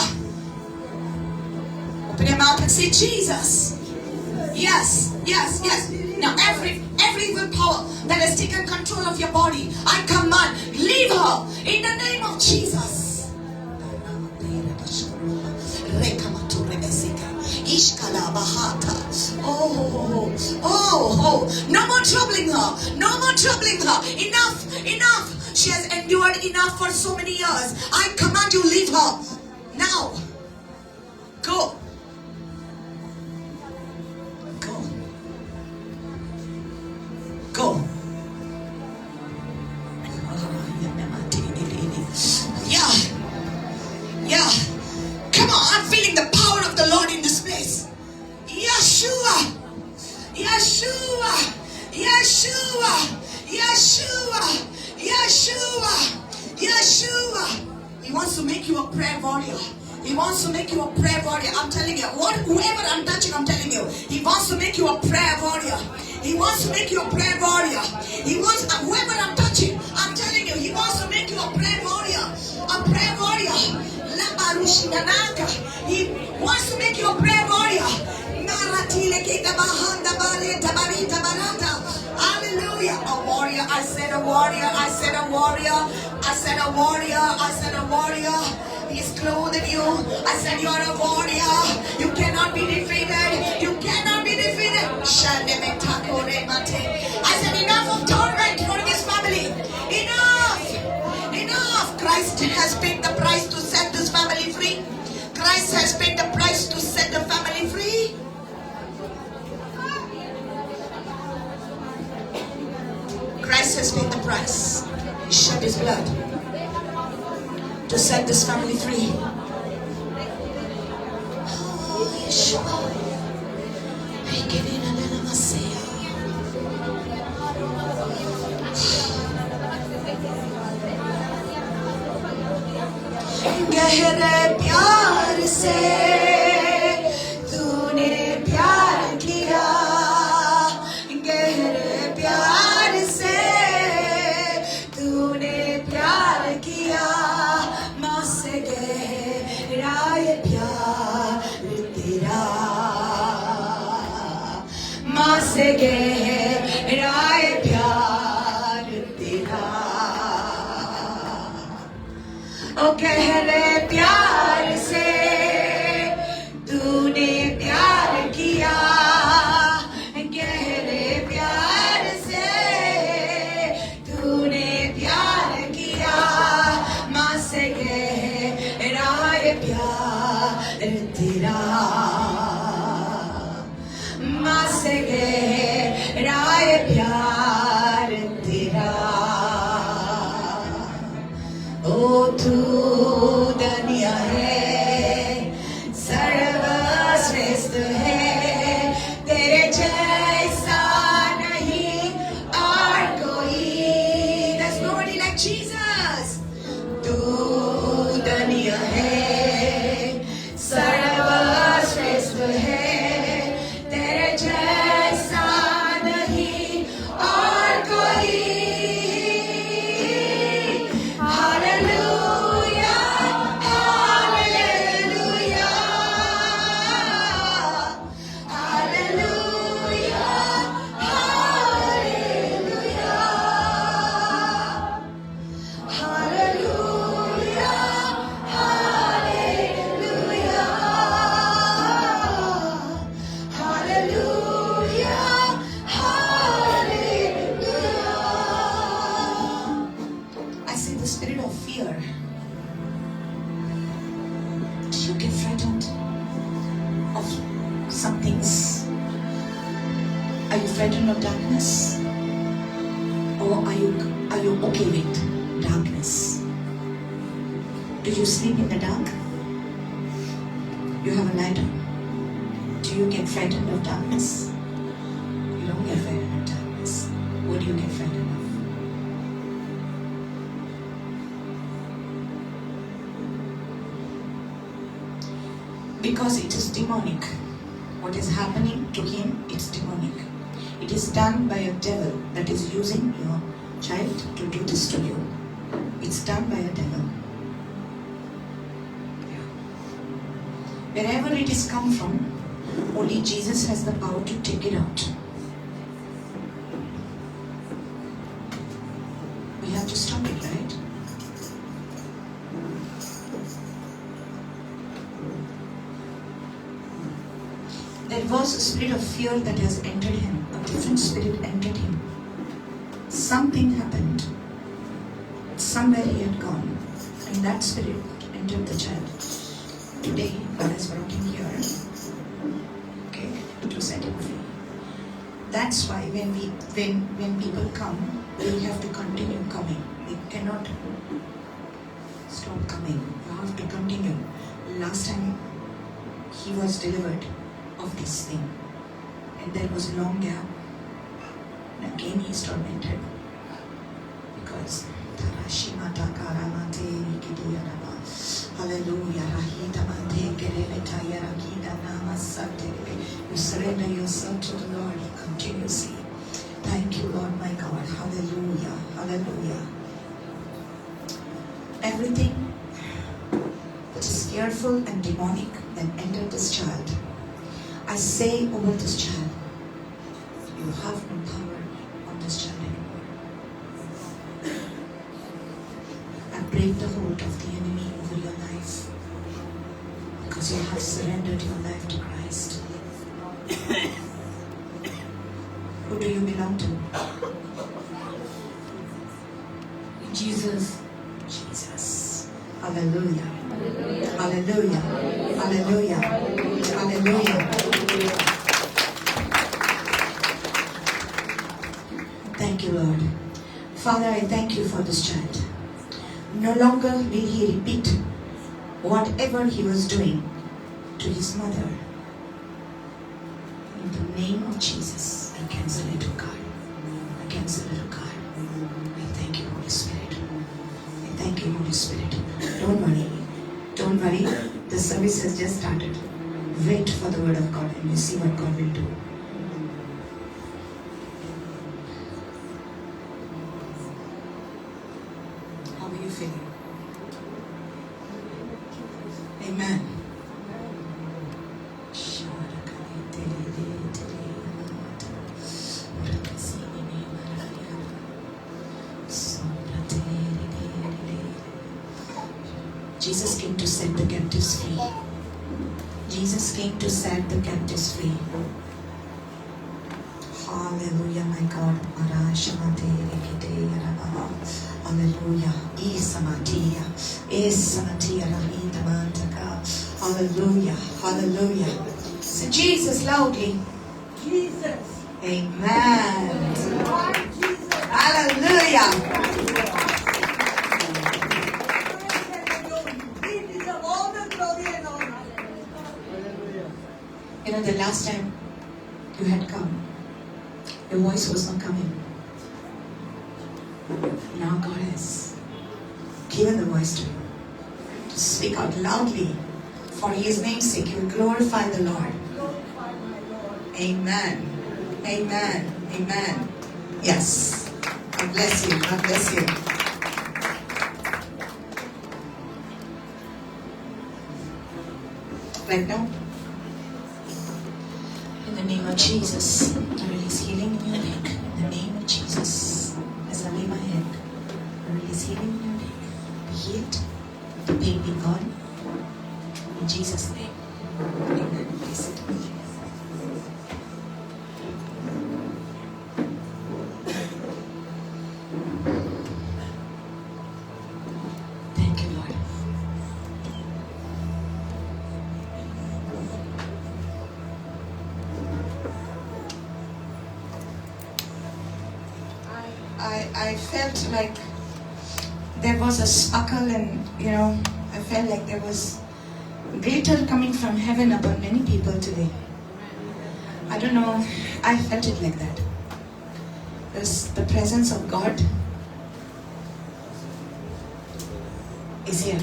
Open your mouth and say, Jesus. Yes, yes, yes. Now every evil power that has taken control of your body, I command, leave her in the name of Jesus. Oh, oh, oh. No more troubling her. No more troubling her. Enough, enough. She has endured enough for so many years. I command you, leave her. Now. Go. Go. Go. Yeah. Yeah. Come on, I'm feeling the power of the Lord in this place. Yeshua. Yeshua. Yeshua. Yeshua. Yeshua. Yeshua. He wants to make you a prayer warrior. He wants to make you a prayer warrior. I'm telling you, whoever I'm touching, I'm telling you, he wants to make you a prayer warrior. He wants to make you a prayer warrior. He wants, whoever I'm touching, I'm telling you, he wants to make you a prayer warrior. A prayer warrior. He wants to make you a prayer warrior. Hallelujah. A warrior. I said a warrior. I said a warrior. I said a warrior. I said a warrior. He's clothed you. I said you are a warrior. You cannot be defeated. You cannot be defeated. I said enough of torment for this family. Enough. Enough. Christ has paid the price to set this family free. Christ has paid the price to set the family free. Christ has paid the price. He shed his blood to set this family free. Oh, Yeshua. गहरे प्यार से तूने प्यार किया, गहरे प्यार से तूने प्यार किया, माँ से गहरा ये प्यार तेरा, माँ से गहरा ये प्यार तेरा, ओ गहरे प्यार से तूने प्यार किया, गहरे प्यार से तूने प्यार किया, तू धन्य है, सर्वश्रेष्ठ है, तेरे जैसा नहीं और कोई। There's nobody like Jesus. तू धन्य है, सर्वश्रेष्ठ है, तेरे जैसा नहीं और कोई। Hallelujah, hallelujah, hallelujah, hallelujah, hallelujah, hallelujah, hallelujah, hallelujah. I see the spirit of fear. Do you get frightened of some things? Are you frightened of darkness? Or are you okay with darkness? Do you sleep in the dark? You have a light on. Do you get frightened of darkness? You don't get frightened of darkness. What do you get frightened of? Because it is demonic. What is happening to him, it's demonic. It is done by a devil that is using your child to do this to you. It's done by a devil. Yeah. Wherever it is come from, only Jesus has the power to take it out. We have to stop it, right? There was a spirit of fear that has entered him. A different spirit entered him. Something happened. Somewhere he had gone, and that spirit entered the child. Today, God has brought him here, okay, to set him free. That's why when people come, they have to continue coming. They cannot stop coming. You have to continue. Last time he was delivered of this thing, and there was a long gap, and again he is tormented because hallelujah. You surrender yourself to the Lord continuously. Thank you, Lord my God. Hallelujah, hallelujah. Everything that is fearful and demonic that entered this child, I say over this child, you have no power on this child anymore. I break the hold of the enemy over your life because you have surrendered your life to Christ. Who do you belong to? Jesus. Jesus. Hallelujah. Hallelujah. Hallelujah. Hallelujah. Thank you, Lord. Father, I thank you for this child. No longer will he repeat whatever he was doing to his mother. In the name of Jesus, I cancel it, O God. I cancel it, O God. I thank you, Holy Spirit. I thank you, Holy Spirit. Don't worry. Don't worry. The service has just started. Wait for the word of God and you see what God will do. How are you feeling? Amen. Jesus came to set the captives free. Jesus came to set the captives free. Hallelujah, my God. Hallelujah. Hallelujah. Hallelujah. Say Jesus loudly. Jesus. Amen. Lord Jesus. Hallelujah. Last time you had come, your voice was not coming. Now God has given the voice to you to speak out loudly. For His name's sake, you will glorify the Lord. Glorify my Lord. Amen. Amen. Amen. Yes. God bless you. God bless you. Right now, in the name of Jesus, I release healing in your neck. In the name of Jesus, as I lay my hand, I release healing in your neck. Be healed. The pain be gone. In Jesus' name. Amen. Please sit. Thank you, Lord. I felt like there was a sparkle, and I felt like there was glitter coming from heaven upon many people today. I don't know, I felt it like that. There's the presence of God is here.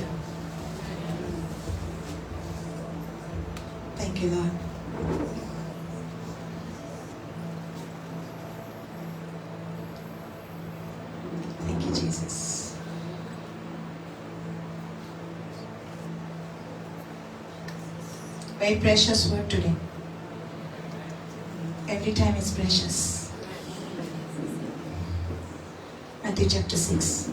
Thank you, Lord. Thank you, Jesus. Very precious word today. Every time it's precious. Matthew chapter 6.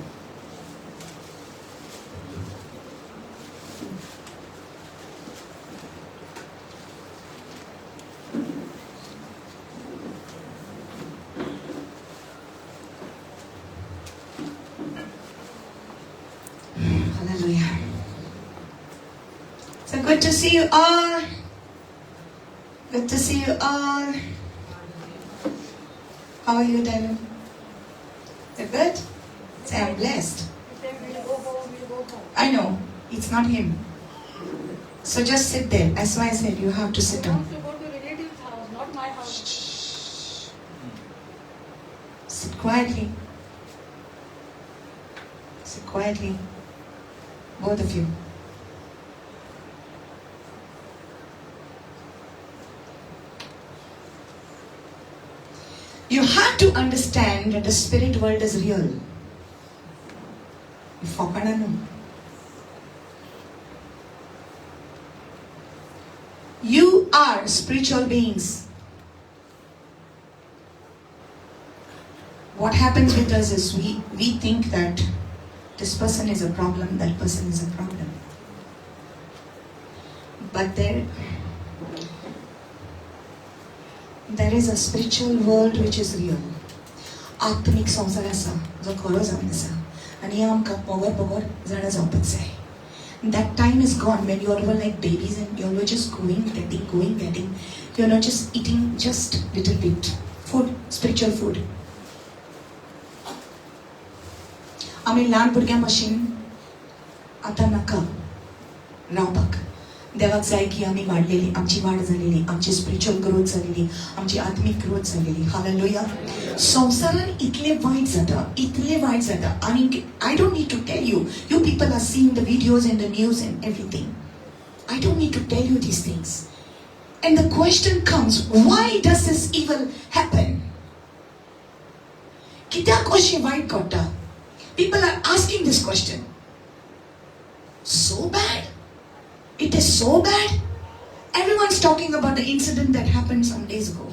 Hallelujah. So good to see you all. Good to see you all. How are you, Dylan? You're good? Say, I'm blessed. We'll go home, we'll go home. I know. It's not him. So just sit there. That's why I said you have to sit He down. wants to go to relative's house, not my house. Shh. Sit quietly. Sit quietly. Both of you. You have to understand that the spirit world is real. You are spiritual beings. What happens with us is we think that this person is a problem, that person is a problem. But there is a spiritual world which is real. आत्मिक संवसार आसा जो खरो जावन आसा आनी आमकां पोगर पोगर जाणा जावपाक जाय. That time is gone when you all were like babies and you all were just going, getting, going, getting. You're not just eating just little bit food, spiritual food. आमी ल्हान भुरग्यां भशेन आतां नाका रावपाक. देवाक जाय की आमी वाडलेली, आमची वाड जालेली, आमची स्पिरिच्युअल ग्रोथ जालेली, आमची आत्मीक ग्रोथ जालेली. हालेलुया. संवसारान इतले वायट जाता, इतले वायट जाता. आनी I don't need to tell you, you people are seeing the videos and the news and everything. I don't need to tell you these things. And the question comes, why does this evil happen? कित्याक अशें वायट घडटा? People are asking this question. So bad? It is so bad? Everyone's talking about the incident that happened some days ago.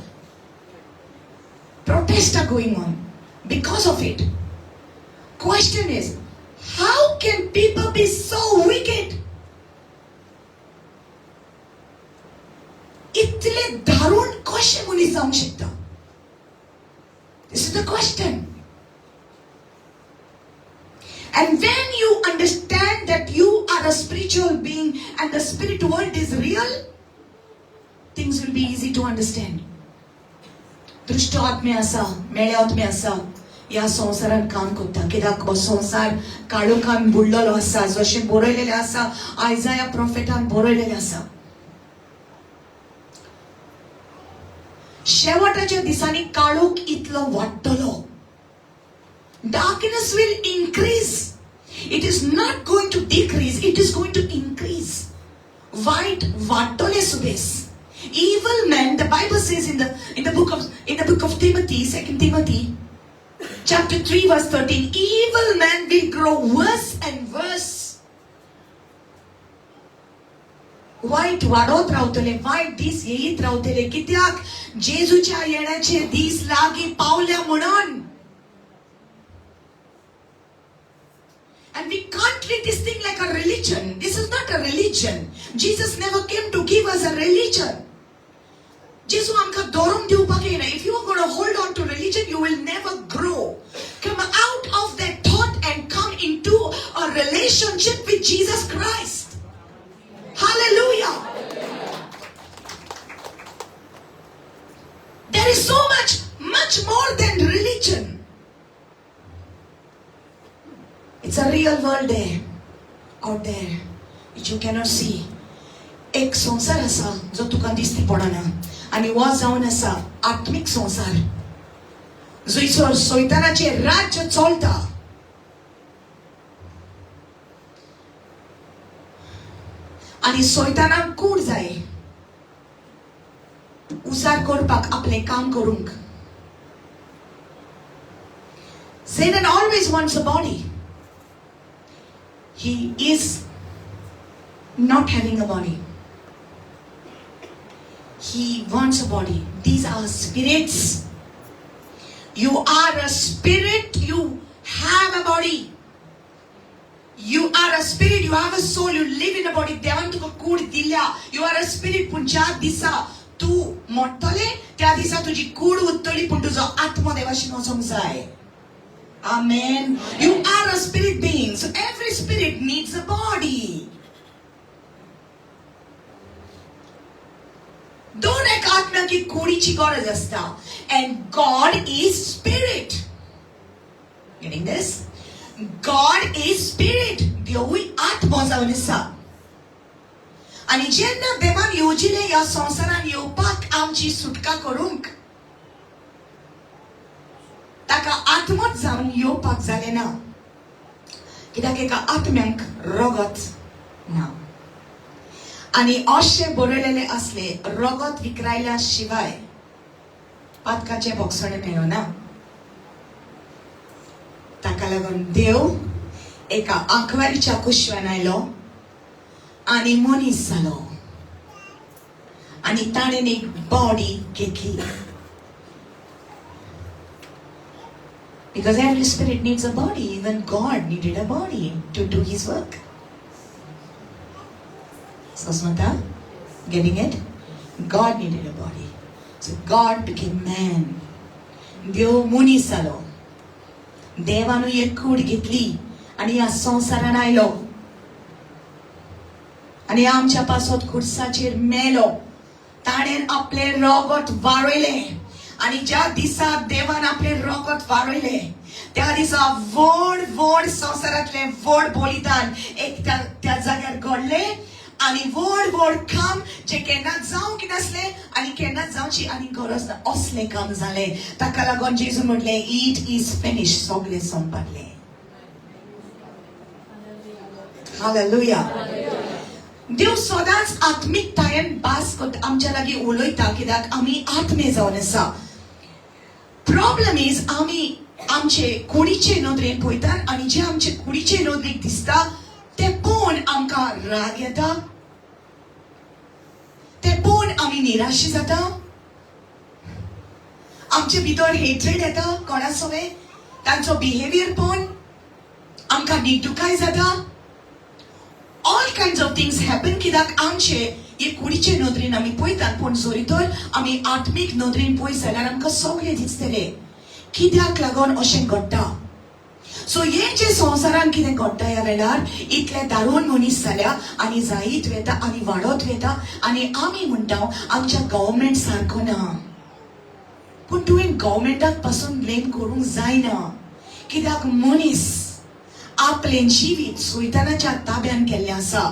Protests are going on because of it. Question is, how can people be so wicked? इतले दारुण कशें मनीस जावंक शकता? This is the question. And when you understand that you are a spiritual being and the spirit world is real, things will be easy to understand. दृश्ट आत्मे आसा, मेळे आत्मे आसा, ह्या संवसारान काम करता. कित्याक हो संवसार काळोखान बुडलेलो आसा, जशें बरयलेलें आसा आयजाया प्रोफेटान बरयलेलें आसा. शेवटाच्या दिसांनी काळोख इतलो वाडटलो. Darkness will increase. It is not going to decrease, it is going to increase. वायट वाडटले Subes. Evil men, the Bible says in the book of Timothy, 2 Timothy chapter 3 verse 13, evil men will grow worse and worse. वायट वाडत रावतले, वायट दीस येयत रावतले. कित्याक? जेजूच्या येण्याचे दीस लागीं पावल्या म्हणून. And we can't treat this thing like a religion. This is not a religion. Jesus never came to give us a religion. जेजू आमकां धरून दिवपाक येना. If you are going to hold on to religion, you will never grow. Come out of that thought and come into a relationship with Jesus Christ. Hallelujah. There is so much, much more than religion. It's a real world there, out there, which you cannot see. एक संवसार आसा जो तुका दिसती पडना आनी हो जावन आसा आत्मीक संवसार, जंयसर सैतानाचें राज्य चलता. आनी सैतानाक कूड जाय उजार करपाक, आपलें काम करूंक. Satan always wants a body. He is not having a body. He wants a body. These are spirits. You are a spirit. You have a body. You are a spirit. You have a soul. You live in a body. देवान तुका कूड दिल्या. You are a spirit. पूण ज्या दिसा तूं मोडटले त्या दिसा तुजी कूड उरतली, पूण तुजो आत्मो देवाशी वचोंक जाय. Amen. You are a spirit being. So every spirit needs a body. दोन एक आत्म्याक कुडीची गरज आसता. And God is spirit. Getting this? God is spirit. देवूय आत्मो जावन आसा. आनी जेन्ना देवान येवजिलें ह्या संवसारान येवपाक आमची सुटका करूंक, ताका आत्मोच जावन येवपाक जालें ना, कित्याक एका आत्म्यांक रगत ना. आनी अशें बरयलेलें आसलें, रगत विकरायल्या शिवाय पातकाचें भोगसणें मेळना. ताका लागून देव एका आंकवारीच्या कुशव्यान आयलो आनी मनीस जालो आनी ताणें एक बॉडी घेतली. Because every spirit needs a body. Even God needed a body to do his work. Sasmata, getting it? God needed a body. So God became man. देव मनीस जालो. देवानूय एक कूड घेतली आनी ह्या संवसारान आयलो आनी आमच्या पासत खुर्साचेर मेलो. ताणें आपलें रगत वाडयलें आनी ज्या दिसा देवान आपलें रगत वाडयलें त्या दिसा व्हड व्हड संवसारांतलें व्हड बलिदान एक त्या जाग्यार घडलें आनी व्हड व्हड काम जें केन्नाच जावंक नासलें आनी केन्नाच जावची आनी गरज ना असलें काम जालें. ताका लागून जेजू म्हटलें, it is finish. सगळें संपलें. हालेलुया. देव सदांच आत्मिकतायेन भास करता, आमच्या लागीं उलयता, कित्याक आमी आत्मे जावन आसा. प्रॉब्लम is आमी आमचे कुडीचे नदरेन पळयतात आनी जे आमचे कुडीचे नदरेक दिसता ते पळोवन आमकां राग येता, ते पळोवन आमी निराशी जाता, आमचे भितर हेट्रेड येता कोणा सवें, तांचो बिहेवियर पळोवन आमकां निटुकाय जाता. All kinds of things happen कित्याक आमचे हे कुडीचे नदरेन आमी पळयतात, पूण जरी तर आमी आत्मीक नदरेन पळयत जाल्यार आमकां सगळें दिसतलें कित्याक लागून अशें घडटा. सो हे जे संवसारान कितें घडटा ह्या वेळार, इतले दारून मनीस जाल्या आनी जायत वता आनी वाडत वता आनी आमी म्हणटा आमच्या गव्हर्मेंट सारको ना. पूण तुवें गव्हर्मेंटाक पासून ब्लेम करूंक जायना, कित्याक मनीस आपलें जिवीत सैतानाच्या ताब्यान केल्लें आसा.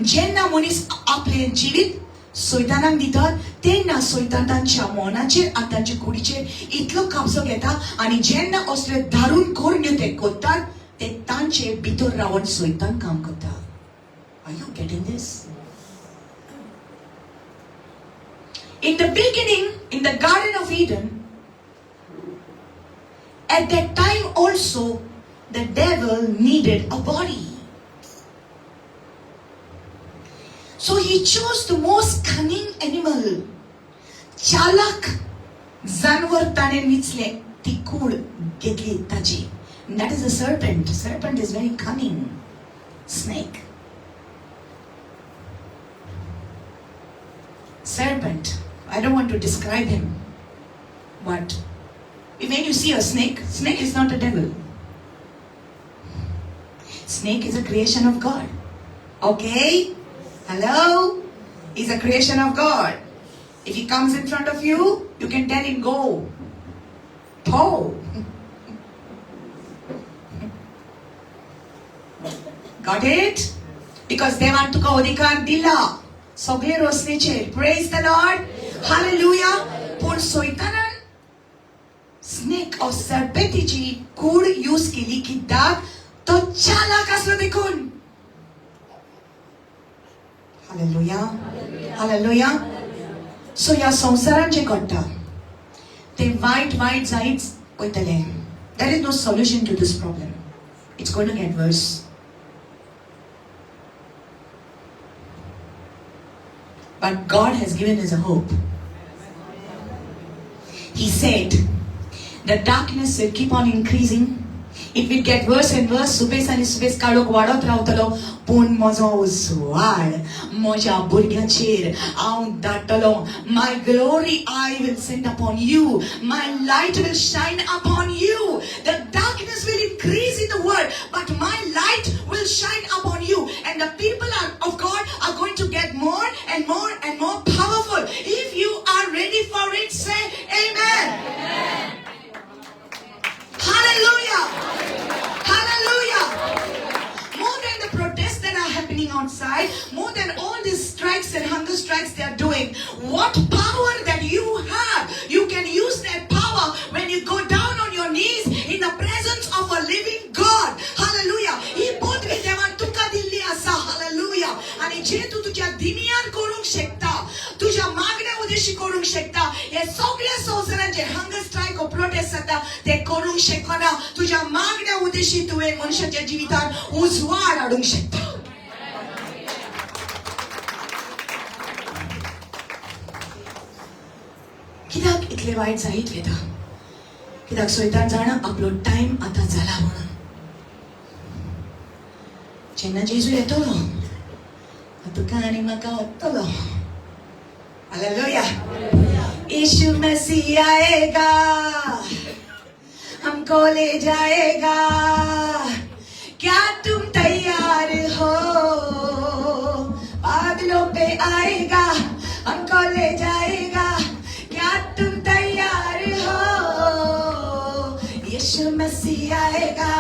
जेन्ना मनीस आपलें जिवीत सैतानाक दितात तेन्ना सैतान तांच्या मनाचेर आनी तांच्या कुडीचेर इतलो कब्जो घेता आनी जेन्ना असले दारून करण्यो ते करतात ते तांचे भितर रावन सैतान काम करता. Are you getting this? In the beginning, in the Garden of Eden, at that time also, the devil needed a body. So he chose the most cunning animal. चालक जानवर ताणे विचले, ती कूड घेतली ताची. That is a serpent. Serpent is very cunning snake. Serpent, I don't want to describe him, but when you see a snake, snake is not a devil. Snake is a creation of God. Okay? Hello? He's a creation of God. If he comes in front of you, you can tell him, go. Po. Got it? Because देवान तुका अधिकार दिला सगळे रोसणेचेर. Praise the Lord. Hallelujah. पूण सैतानान snake or सर्पेंतीची could use केली कित्याक तो चालाक आसलो देखून. हालेलुया. हालेलुया. सो ह्या संवसारान जें घडटा तें वायट वायट जायत वयतलें. There is no solution to this problem. It's going to get worse. But God has given us a hope. He said, the darkness will keep on increasing. It will get worse and worse. Subes आनी सुबेस काळोख वाडत रावतलो, पूण म्हजो उजवाड म्हज्या भुरग्यांचेर हांव धाडटलो. My glory I will send upon you. My light will shine upon you. The darkness will increase in the world, but my light will shine upon you. And the people of God are going to get more and more and more powerful. If you are ready for it, say amen. Amen. Hallelujah. Hallelujah. More than the protests that are happening outside, more than all these strikes and hunger strikes they are doing, what power that you have, you can use that power when you go down on your knees in the presence of a living God. Hallelujah. ही पदवी देवान तुका दिल्ली आसा. Hallelujah. आनी जे तूं तुज्या दिमियान करूंक शकता, तुज्या मागण्या उद्देशी करूंक शकता, हे सगळ्या संवसारान जे हंगर स्ट्रायक ओ प्रोटेस्ट जाता ते करूंक शकना. तुज्या मागण्या उद्देशी तुवें मनशाच्या जिवितान उजवाड हाडूंक शकता. कित्याक इतले वायट जायत वयता? कित्याक सैतान जाणा आपलो टायम आतां जाला म्हणून. जेन्ना जेजू येतलो तुका आनी म्हाका वतलो. हालेलुया. यीशु मसीह आएगा, हमको ले जाएगा. क्या तुम तैयार हो? बादलों पे आएगा, हमको ले जाएगा. क्या तुम तैयार हो? यीशु मसीह आएगा,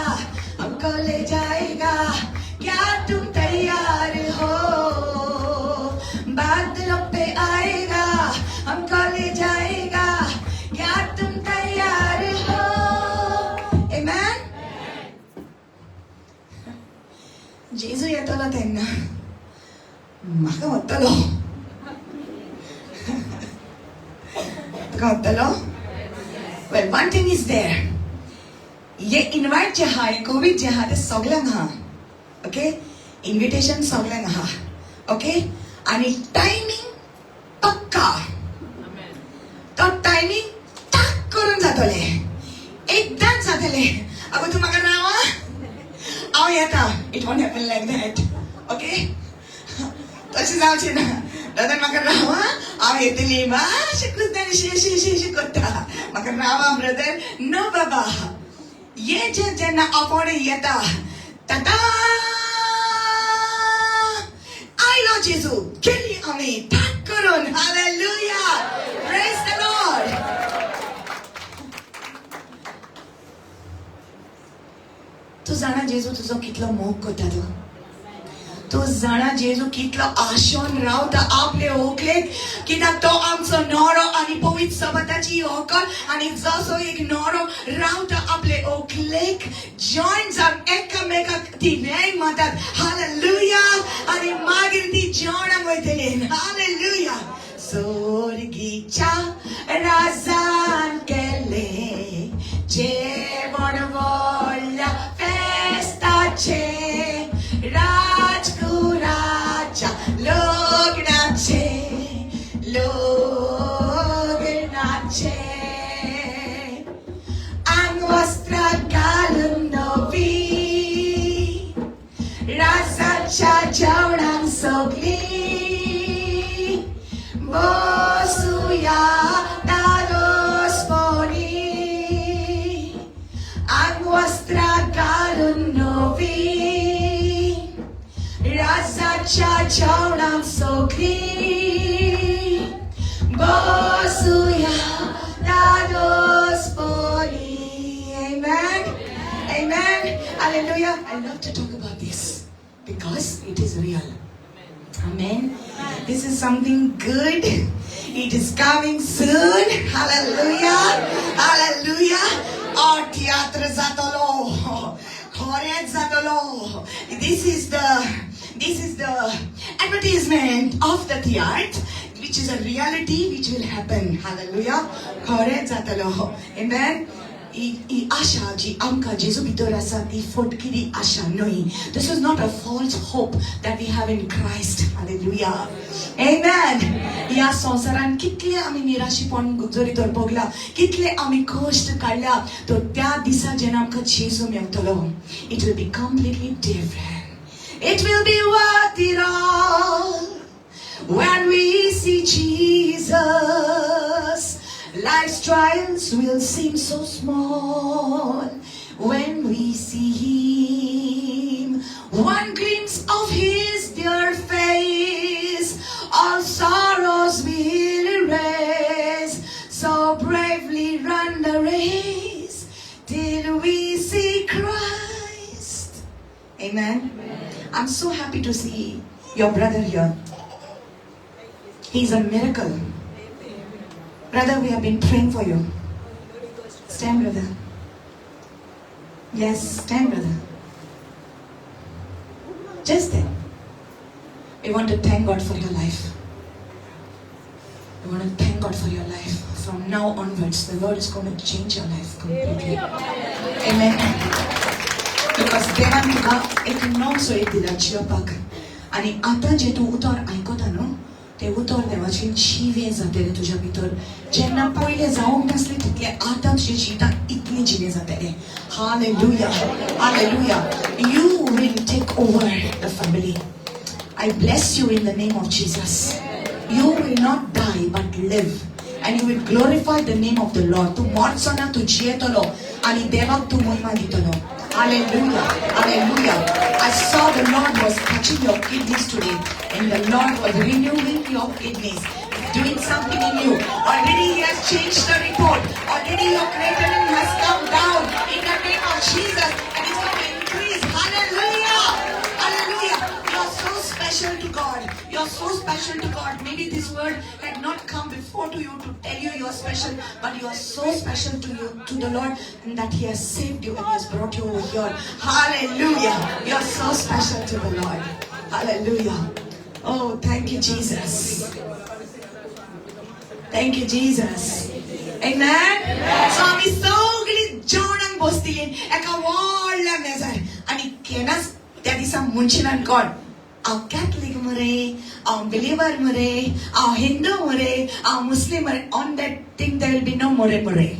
हमको ले जाएगा. क्या तुम तैयार हो? बादलों पे आएगा, हमको ले जाएगा. क्या तुम तैयार हो? Amen? जेजू येतलो तेन्ना म्हाका वतलो, तुका वतलो. Well, one thing is there. ये इनवायट जे आहा, कोवीड जे आहा ते सगल्यांक आहा. ओके, इन्विटेशन सगल्यांक आहा. ओके, आनी टायमींग पक्का. तो टायमींग टाक करून जातले, एकदांच जातले. अगो तूं म्हाका राव हांव येता. It won't happen like that. Okay, तशें जावचें ना. दादा म्हाका राव हांव येतली मातशें कुसदानी अशें अशें अशें अशें करता. म्हाका रावा ब्रदर. नो बाबा, ये जे जेन्ना आपोवणें येता, टाटा आयलो जेजू, गेली आमी ठाक करून. हालेलुया. Praise the Lord. तूं जाणा जेजू तुजो कितलो मोग करता तो. तूं जाणा जेजू कितलो आशोन रावता आपले होकलेक, कित्याक तो आमचो नोरो आनी पवित्र सबताची होकल. आनी जसो एक नोरो रावता आपले होकलेक जॉईन जावन एकामेकाक ती वेंग मारतात. हालेलुया. आनी मागीर ती जेवणाक वयतली. हालेलुया. सोर्गीच्या राजान केले जेवण व्हडल्या फेस्ताचे, राजकुराच्या लग्नाचे, लग्नाचे. आंगवस्त्र घालून नवी राजाच्या जेवणाक सगली बसुया धादोसपणी. आंगवस्त्र घालून नवी राजाच्या जेवणाक सगली बसुया धादोसपणी. Amen. Amen. Hallelujah. I love to talk about this because it is real. Amen. This is something good. It is coming soon. Hallelujah. Hallelujah. Oh, तियात्र जातलो. खरेंच जातलो. This is the advertisement of the theater, which is a reality which will happen. Hallelujah. खरेंच जातलो. Amen. ही ही आशा जी आमकां जेजू भितर आसा ती फटकिरी आशा न्हय. This is not a false hope that we have in Christ. Hallelujah. Amen. ह्या संवसारान कितले आमी निराशीपण जरी तर भोगला, कितले आमी कश्ट काडल्या, तर त्या दिसा जेन्ना आमकां जेजू मेवतलो, it will be completely different. It will be worth it all when we see Jesus. Life's trials will seem so small when we see Him. One glimpse of His dear face, all sorrows will erase. So bravely run the race till we see Christ. Amen. I'm so happy to see your brother here. He's a miracle. Brother, we have been praying for you. Stand, brother. Yes, stand, brother. Just there. We want to thank God for your life. We want to thank God for your life. From now onwards, the Lord is going to change your life completely. Amen. Because देवान तुका एक नवो सोय दिला जियोपाक. आनी आतां जे तूं उतर आयकता न्हू, ते उतर देवाचें जिवें जातलें तुज्या भितर. जेन्ना पयलें जावंक नासलें तितलें आतां तुज्या जिवितांत इतलें जिवें जातलें. Hallelujah. Hallelujah. You will take over the family. I bless you in the name of Jesus. You will not die but live, and you will glorify the name of the Lord. तूं मरचो ना, तूं जियेतलो आनी देवाक तूं महिमा दितलो. Hallelujah. Hallelujah. I saw the Lord was touching your kidneys today, and the Lord was renewing your kidneys, doing something in you. Already He has changed the report. Already your creatinine has come down in the name of Jesus, and it's going to increase. Hallelujah. Hallelujah. You're so special to God. You're so special to God. Maybe this word had not come before to you to tell you you're special, but you are so special to you, to the Lord, and that He has saved you and He has brought you over here. Hallelujah. You're so special to the Lord. Hallelujah. Oh, thank you, Jesus. Thank you, Jesus. Amen. So आमी सगळी जेवणाक बसतली एका व्हडल्या मेजार आनी केन्नाच त्या दिसा मनशिलान कोण हांव कॅथलीक मरे, हांव बिलिवर मरे, हांव हिंदू मरे, हांव मुस्लीम मरे. On that thing there will be no more मरे.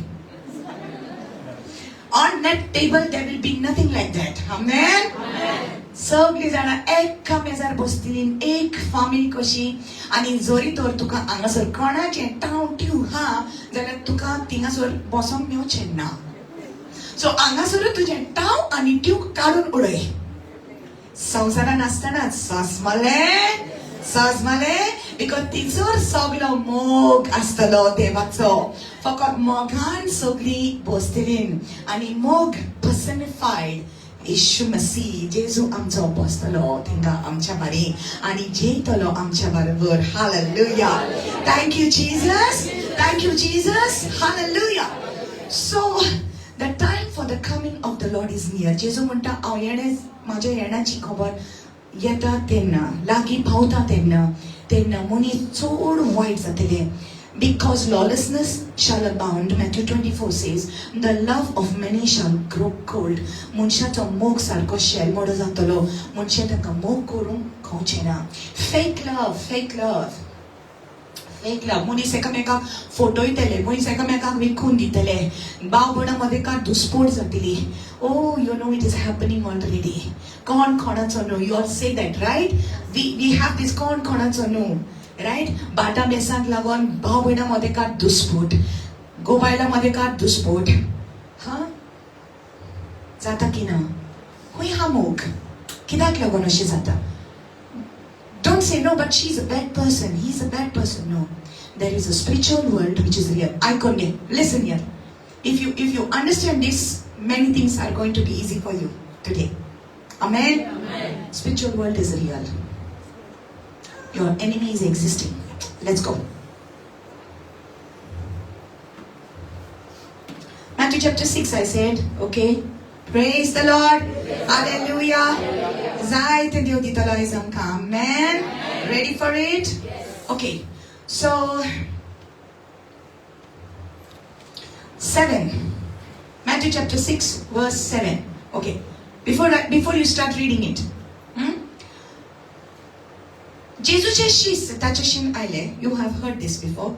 On that table there will be nothing like that. Amen. सगळीं जाणां एका मेजार बसतली, एक फामील कशी. आनी जरी तर तुका हांगासर कोणाचें टाव ट्यू हा जाल्यार तुका थिंगासर बसोंक मेवचें ना. सो हांगासरूच तुजें टाव आनी ट्यू काडून उडय. संवसारान आसतना सजमलें, सजमलें, because थिंगसर सगलो मोग आसतलो देवाचो. फकत मोगान सगळीं बसतली आनी मोग पर्सनिफायड येशू मसीह जेजू आमचो बसतलो थिंगा आमच्या बारी आनी जेयतलो आमच्या बरोबर. Hallelujah. Thank you Jesus, thank you Jesus. Hallelujah. So the time for the coming of the Lord is near. जेजू म्हणटा हांव येणे, म्हाज्या येण्याची खबर येता तेन्ना, लागीं पावता तेन्ना, तेन्ना मनीस चड वायट जातले. Because lawlessness shall abound, Matthew 24 says, the love of many shall grow cold. मनशाचो मोग सारको शेलमोडो जातलो. मनशां तांकां मोग करूंक कळचें ना. Fake love, fake love, fake love. मनीस एकामेकाक फटयतले, मनीस एकामेकाक विकून दितले, भाव भयणां मदें कांय दुस्पोट जातली. Oh, you know it is happening already. कोण कोणाचो न्हू. You all say that, right? We have this कोण कोणाचो न्हू, रायट? बाटा बेसाक लागून भाव भयणां मदें कांय दुस्पोट, गोबायलां मदें कांय दुस्पोट. हा जाता की ना? खंय हा मोग? कित्याक लागून अशें जाता? Don't say no, but she's a bad person, he's a bad person. No. There is a spiritual world which is real. I can listen here. If you understand this, many things are going to be easy for you today. Amen? Amen. Spiritual world is real. Your enemy is existing. Let's go. Matthew chapter 6, I said, okay. Praise the Lord. Hallelujah. जायते देव दितलो आयज आमकां. Amen. Ready for it? Okay. So 7. Matthew chapter 6, verse 7. Okay. Before you start reading it. जेजूचे शिष्य ताच्याशीन आयले. You have heard this before.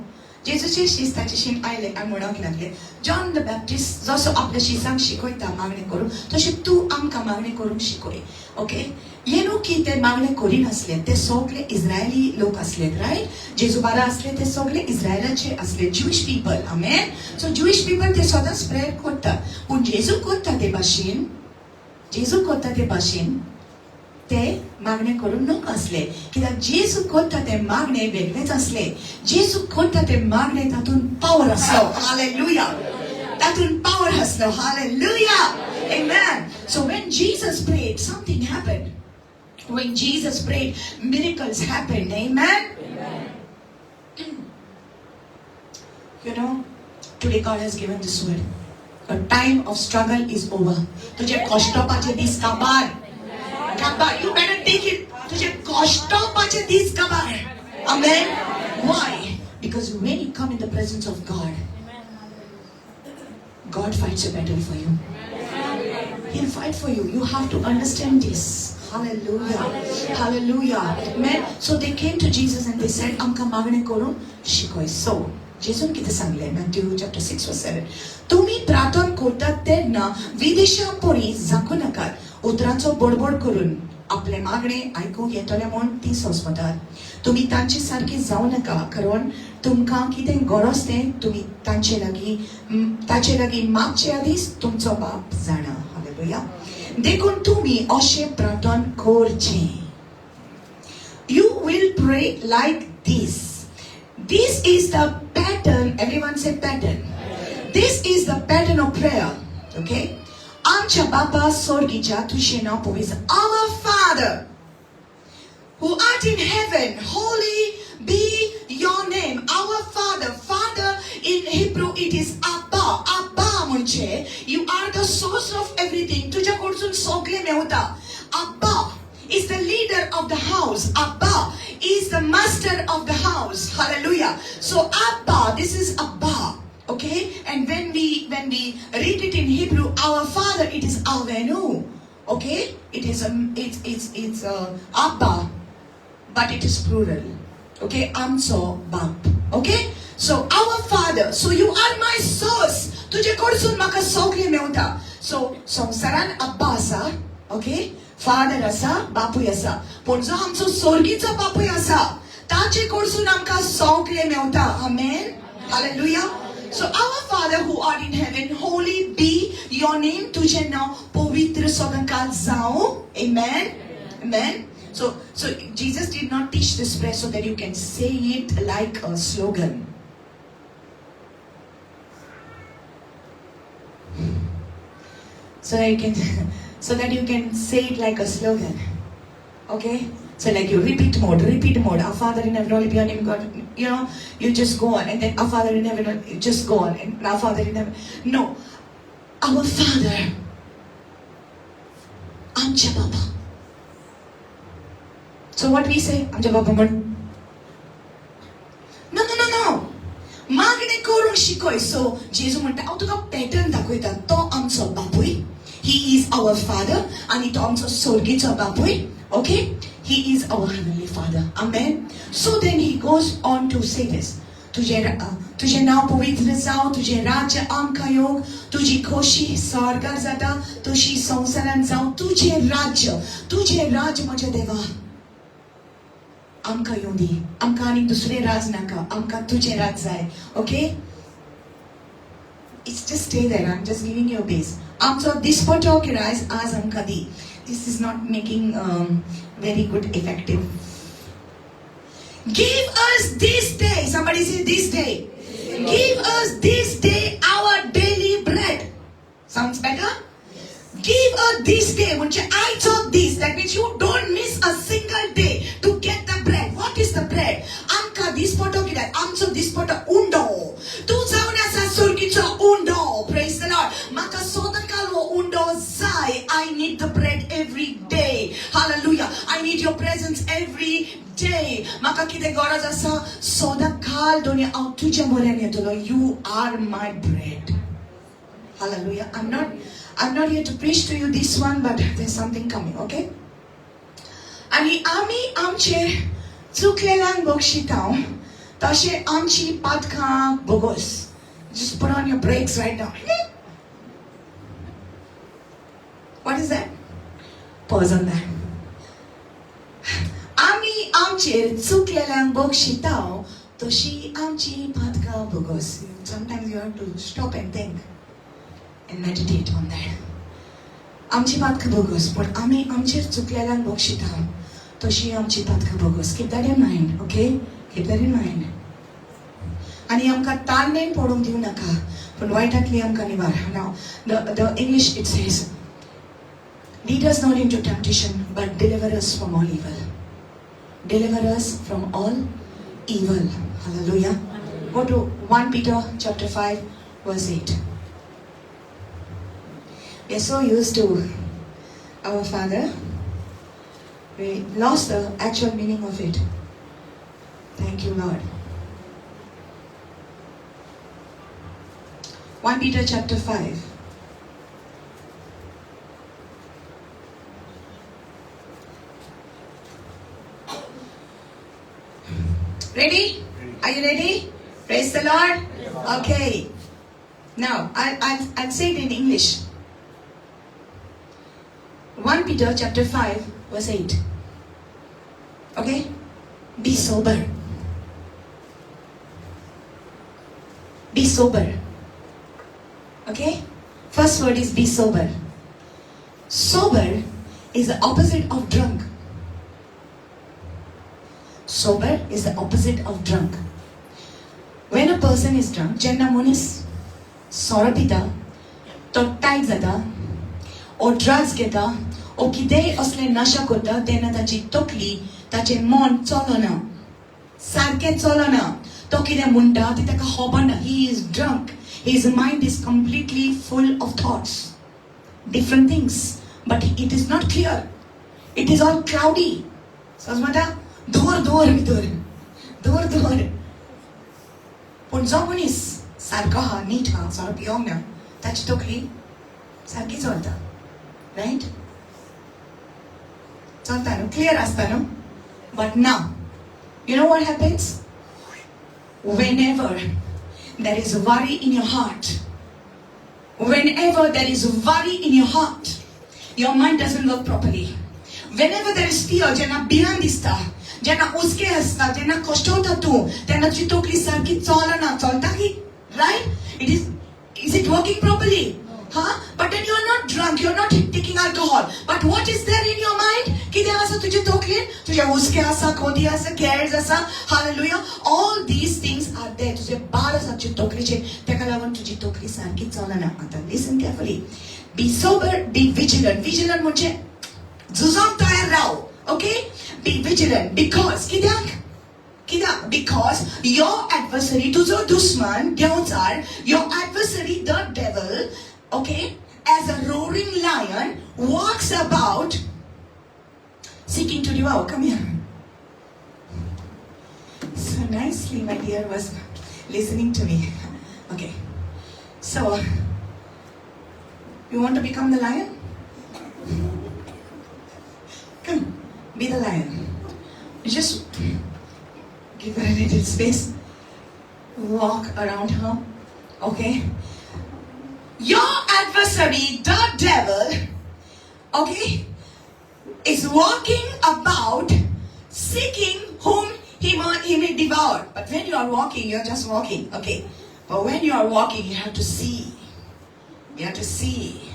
जेजूचे शिष्य ताच्याशीन आयले आनी म्हणूंक लागले, जॉन the Baptist जसो आपल्या शिसांक शिकयता मागणें करूंक, तशें तूं आमकां मागणें करूंक शिकय. ओके. हे न्हू की ते मागणें करिनासले, ते सगळे इस्रायली लोक आसले, रायट? जेजू बारा आसले ते सगळे इस्रायलाचे आसले, Jewish people. Amen. So Jewish people ते सदांच प्रेयर करतात. पूण जेजू करता ते भाशेन, जेजू करता ते भाशेन ते मागणें करूंक नको आसले. कित्याक जेजू करता ते मागणें वेगळेच आसले. जेजू करता ते मागणें तातूंत पावर आसलो. हालेलुया. तातूंत पावर आसलो. Hallelujah. Amen. So when Jesus prayed, something happened. When Jesus prayed, miracles happened. Amen. You know, today God has given this word. A time of struggle is over. तुझे कष्टपाचे दीस काबार. काबार. You better take it. तुझे कष्टपाचे दीस काबार. Amen. Why? Because when you come in the presence of God, God fights a battle for you. He'll fight for you. You have to understand this. Hallelujah. Hallelujah. Amen. So they came to Jesus and they said, आमकां मागणें करूंक शिकय. So, जेजून कितें सांगलें? Matthew chapter 6 verse 7. तुमी प्रार्थना करतात तेन्ना विदेशां परी झाकूं नाकात, उतरांचो बडबड करून आपले मागणे आयकूंक येतले म्हूण ती सोंसतात. तुमी तांचे सारकी जावं नाका, कारण तुमकां कितें गरज तें तुमी तांचे लागीं ताचे लागीं मागचे आदींच तुमचो बाप जाणा. हालेलुया. देखून तुमी अशें प्रार्थना करचें. You will pray like this. This is the pattern. Everyone say pattern. This is the pattern of prayer. Okay? आमच्या बापा स्वर्गीच्या, तुझे नाव पवित्र. Our Father who art in heaven, holy be your name. Our Father. Father in Hebrew it is Abba. Abba म्हणजे you are the source of everything. तुझ्या कडसून सगळें मेवता. Abba is the leader of the house. Abba is the master of the house. Hallelujah. So Abba, this is Abba. Okay? And when we read it in Hebrew, our Father, it is Avenu. Okay? It is it's Abba, but it is plural. Okay? आमचो बाप. Okay? So our Father. So you are my source. तुझे कडसून म्हाका सगळें मेवता. So संवसारान अब्बा आसा. Okay? Father आसा, बापूय आसा. पूण जो आमचो स्वर्गीचो बापूय आसा, ताचे कडसून आमकां सगळें मेवता. Amen. Hallelujah. So our Father who art in heaven, holy be your name. तुझे नाव पवित्र सदांकाल जावं. Amen. Amen. So Jesus did not teach this prayer so that you can say it like a slogan. So that you can So that you can say it like a slogan. Okay? So like you repeat mode, repeat mode. Our Father in heaven, holy be your name, God. You just go on. And then our Father in heaven, you just go on. And our Father in heaven. No. Our Father. आमच्या बाबा. So what we say? आमच्या बाबा म्हण. No, no, no, no. मागणे करूंक शिकय. So जेजू म्हणटा, हांव तुका पॅटर्न दाखयता. तो आमचो बापूय. He is our Father. आनी तो आमचो सोर्गीचो बापूय. Okay? He is our heavenly Father. Amen. So then he goes on to say this. तुझे नांव पवित्र जावं, तुझे राज्य आमकां येवंक, तुजी खोशी स्वर्गार जाता तशी संवसारान जावं. तुझे राज्य, तुझे राज्य म्हज्या देवा आमकां येवं दी. आमकां आनीक दुसरें राज नाका, आमकां तुजें राज जाय. Okay, it's just stay there. I am just giving you base. आमचो दिसपटो किरायस आज आमकां दी. This is not making very good effective. Give us this day. Somebody say this day. Give us this day our daily bread. Sounds better? Give us this day. म्हणजे आयचो दीस. That means you don't miss a single day to get the bread. What is the bread? आमकां दिसपटो कित्याक? आमचो दिसपटो उंडो. तूं जावन आसा सुर्गीचो उंडो. Praise the Lord. म्हाका सदांकाल हो उंडो जाय. I need the bread every day. Hallelujah. I need your presence every day. म्हाका कितें गरज आसा सदांकाल दोनी हांव तुज्या म्हऱ्यान येतलो. You are my bread. Hallelujah. I'm not here to preach to you this one, but there's something coming, okay? आनी आमी आमचे चुकलेल्यांक बक्षिता तशें आमची पातकां बोगोस. Just put on your brakes right now. What is that? Pause on that. आमी आमचेर चुकलेल्यांक बक्षिता तशी आमची पातकां बोगोस. Sometimes you have to stop and think and meditate on that. आमची पातकां बोगस, पण आमी आमचेर चुकलेल्यांक बक्षिता तशी आमची पातकां bogus. Keep that in mind, okay? Keep that in mind. आनी आमकां ताळमेण पडूंक दिवं नाका, पूण वायटांतली आमकां निवार. Now the English, it says, lead us not into temptation, but deliver us from all evil. Deliver us from all evil. Hallelujah. Go to 1 Peter chapter 5 verse 8. We are so used to our Father, we lost the actual meaning of it. Thank you, Lord. 1 Peter chapter 5. Ready? Are you ready? Praise the Lord. Okay. Now, I'll say it in English. 1 Peter chapter 5 verse 8. Okay? Be sober. Be sober. Okay? First word is be sober. Sober is the opposite of drunk. Sober is the opposite of drunk. When a person is drunk, जेन्ना मनीस सोरो पिता, तो tight जाता, ओ drugs घेता, ओ कितेंय असलें नशा करता, तेन्ना ताची तकली, ताचें मन चलना, सारकें चलना. तो कितें म्हणटा तें ताका खबर ना. He is drunk. His mind is completely full of thoughts, different things, but it is not clear. It is all cloudy. समजता? धुंवर धुंवर भितर, धुंवर धुंवर. पूण जो मनीस सारको आहा, नीट आहा, सोरो पियोंक ना, ताची तकली सारकी चलता. रायट? चलता न्हू? क्लियर आसता न्हू? बट ना, you know what happens? Whenever there is worry in your heart, whenever there is worry in your heart, your mind doesn't work properly. Whenever there is fear, जेन्ना भिरांत दिसता, जेन्ना हुस्के आसता, जेन्ना कश्टवता तूं, तेन्ना तुजी तकली सारकी चलना. चलता की? Right? It is it working properly? Huh? But then you're not drunk, you're not taking alcohol. But what is there in your mind? कितें आसा तुजे तकलेन? तुजे हुस्के आसा, कोदी आसा, cares आसा. Hallelujah. All these things are there. तुजे बार आसा तुजे तकलेचेर. तेका लागून तुजी तकली सारकी चलना. आतां listen carefully. Be sober, be vigilant. Vigilant म्हणजे झुजोंक तयार राव. ओके, बी विजिलंट because कित्याक कित्याक because your adversary, तुजो दुस्मान देंवचार, your adversary the devil, okay, as a roaring lion walks about seeking to devour. Come here. So nicely, my dear was listening to me. Okay. So, you want to become the lion? Come, be the lion. You just give her a little space. Walk around her. Okay? Your adversary, the devil, okay, is walking about seeking whom he may devour. But when you are walking, you're just walking, okay? But when you are walking, you have to see. You have to see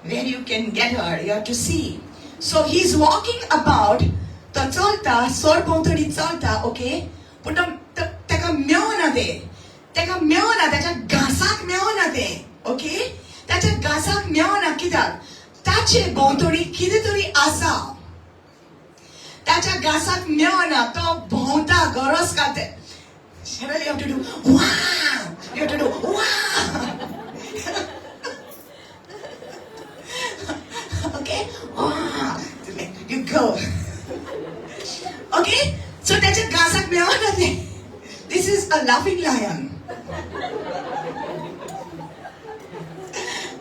where you can get her. You have to see. So he's walking about. तो चलता सरभोंवतणी चलता, okay, पूण तो ताका मेवना, ते ताका मेवना, ताच्या घासाक मेवना ते, ओके, ताच्या घासाक मेवना. कित्याक? ताचे भोंवतणी कितें तरी आसा. ताच्या घासाक मेवना. तो भोंवता, गरज घालता. Cheryl, you have to do wow. You have to do wow. Okay? Wow. You go. Okay? So त्याच्या घासाक मेवना ते. This is a laughing lion.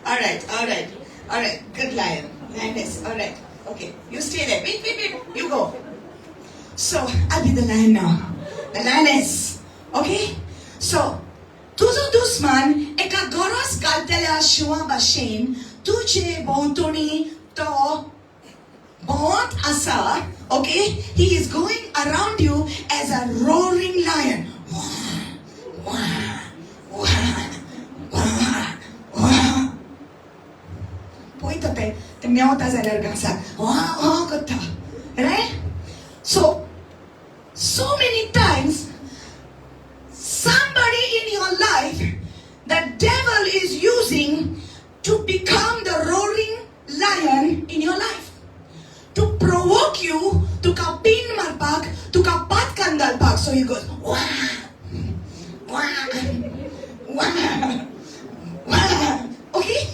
All right, all right, all right. Good lion. Lioness. All right. Okay. You stay there. Wait, wait, wait. You go. So I'll be the lion now. The lioness. Okay? So, तुजो दुस्मान एका गरज घालतल्या शिंवा भाशेन तुजे भोंवतणी तो भोंवत आसा. Okay, he is going around you as a roaring lion. Wah, wah, wah, wah. पळयता ते ते मेवता जाल्यार घासाक वा वा करता, right? So many times, somebody in your life, the devil is using to become the roaring lion in your life, to provoke you, तुका पीन मारपाक, तुका पातकान घालपाक. So he goes wah wah wah wah. Okay,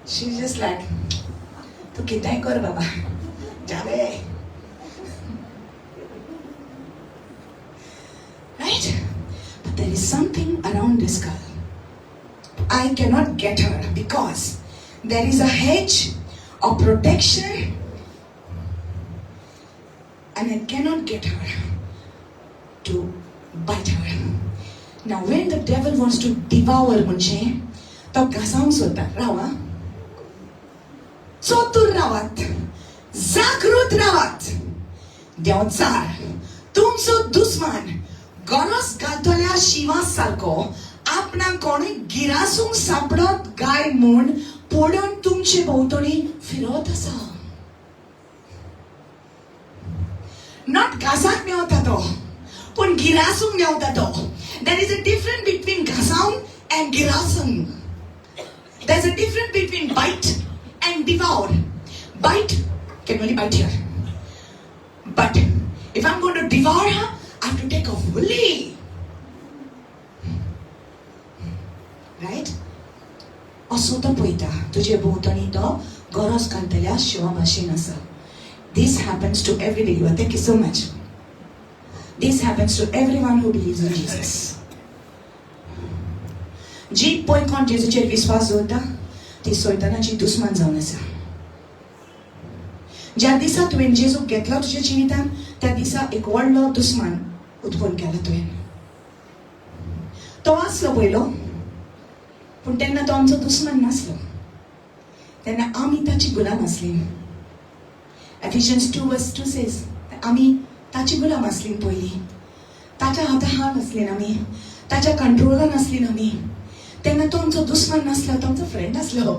she's just like, तू कितेंय कर बाबा, जावे, right? But there is something around this girl. I cannot get her because there is a hedge of protection and I cannot get her to bite her. Now, when the devil wants to devour म्हणजे तो घासावंक सोदता. राव आं, चतूर रावात, जागृत रावात. देंवचार तुमचो दुस्मान गरज घालतल्या शिंवा सारको आपणाक कोणूय गिरासूंक सापडत गाय म्हूण पळोवन तुमचे भोंवतणी फिरत आसा. Not घासाक मेवता तो, पूण गिरासूंक मेवता तो. There is a difference between घासावंक and गिरासूंक. There is a difference between bite and devour. Bite can only bite here, but if I'm going to devour her, I have to take her fully. Right? असो तो पळयता तुजे भोंवतणी, तो गरज घालतल्या शिंवा भाशेन आसा. This happens to every believer. Thank you so much. This happens to everyone who believes in Jesus. जी पळय कोण जेजूचेर विस्वास दवरता ती सैतानाची दुस्मान जावन आसा. ज्या दिसा तुवें जेजूक घेतलो तुज्या जिवितान, त्या दिसा एक व्हडलो दुस्मान उत्पन्न केला तुवें. तो आसलो पयलो, पूण तेन्ना तो आमचो दुस्मान नासलो. तेन्ना आमी ताची गुलाम आसली. Ephesians 2 verse 2 says, आमी ताची गुलाम आसली पयलीं. ताच्या हाता हात आसली आमी, ताच्या कंट्रोलान आसली आमी. तेन्ना तो आमचो दुस्मान नासलो, तो आमचो फ्रेंड आसलो.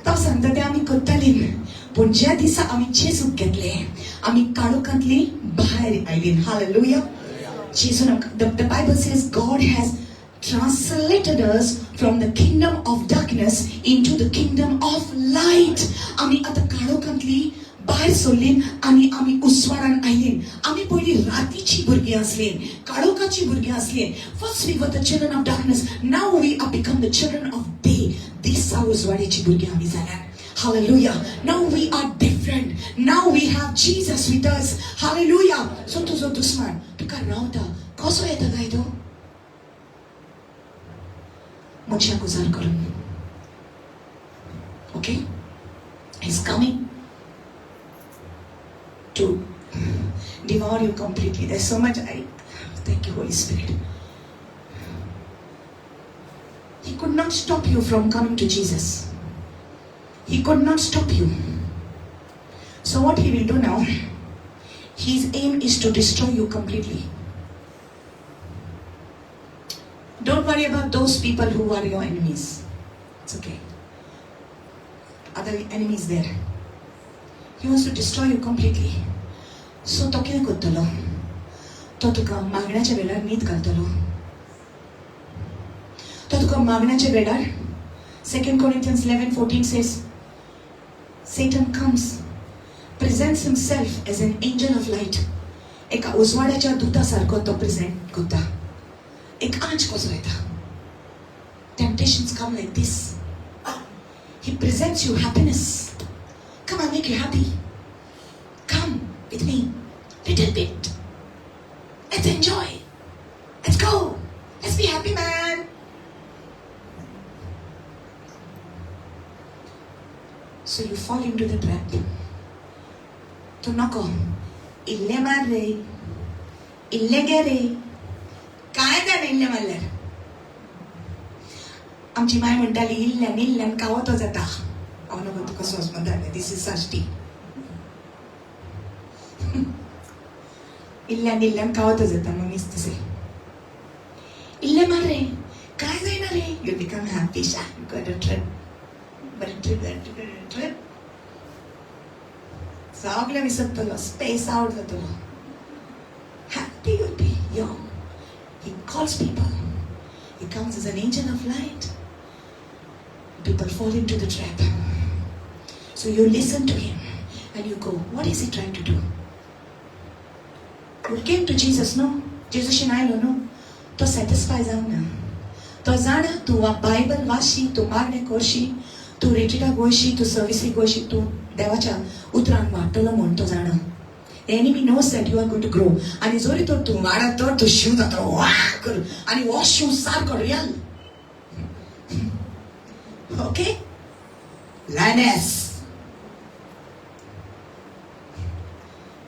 तो सांगता तें आमी करताली. पूण ज्या दिसा आमी जेजूक घेतले, आमी काळोखांतली भायर आयली. हालेलुया. जेजून, the Bible says God has translated us from the kingdom of darkness into the kingdom of light. आमी आतां काळोखांतली भायर सरली आनी आमी उस्वाडान आयली. आमी पयलीं रातीची भुरगीं आसली, काळोखाची भुरगीं आसली. First we were the children of darkness, now we are become the children of day. दिसा उजवाडेची भुरगीं आमी जाल्यात. Hallelujah. Now we are different. Now we have Jesus with us. Hallelujah. So तुजो दुस्मान तुका रावता, कसो येता काय तो? मनशाक उजार करून. Okay, is coming to devour you completely. There's so much. I thank you, Holy Spirit. He could not stop you from coming to Jesus. He could not stop you. So what he will do now, his aim is to destroy you completely. Don't worry about those people who are your enemies. It's okay. Other enemies there. He wants to destroy you completely. So तो कितें करतलो? तो तुका मागण्याच्या वेळार न्हीद घालतलो. तो तुका मागण्याच्या वेळार, 2 Corinthians 11:14 says, Satan comes, presents himself as an angel of light. एका उजवाडाच्या दुता सारको तो प्रेझेंट करता. एक आंच कसो येता. Temptations come like this. He presents you happiness. Come, I'll make you happy. Come with me. Little bit. Let's enjoy. Let's go. Let's be happy, man. So you fall into the trap. तूं नको, इल्लें मार रे, इल्लें घे रे, कांय जाणा इल्लें मारल्यार. आमची माय म्हणटाली, इल्ल्यान इल्ल्यान कावतो जाता. हांव नको तुका सोंसमा जालें. This is Sashti. इल्ल्यान इल्ल्यान कावतो जाता. मम्मी तशें इल्लें मार रे, कांय जायना रे. You become happy. Sha got a trip, बरें ट्रीप, ट्रीप, सगळें विसरतलो, स्पेस आउट जातलो. Happy you'll be. Yo, he calls people. He comes as an angel of light. People fall into the trap. So you listen to him and you go, what is he trying to do? You came to Jesus, no? जेजूशीन आयलो न्हू, तो satisfy जावंक ना. तो जाणा तूं Bible वाचशी, तूं मागणें करशी, तूं रिट्रिटाक वयशी, तूं सर्विसीक वयशी, तूं देवाच्या उतरान वाडटलो म्हूण तो जाणा. The enemy knows that you are going to grow. आनी जरी तर तूं वाडत तर तूं शींव जाता, वा कर, आनी हो शींव सारको रियल. Okay, lioness.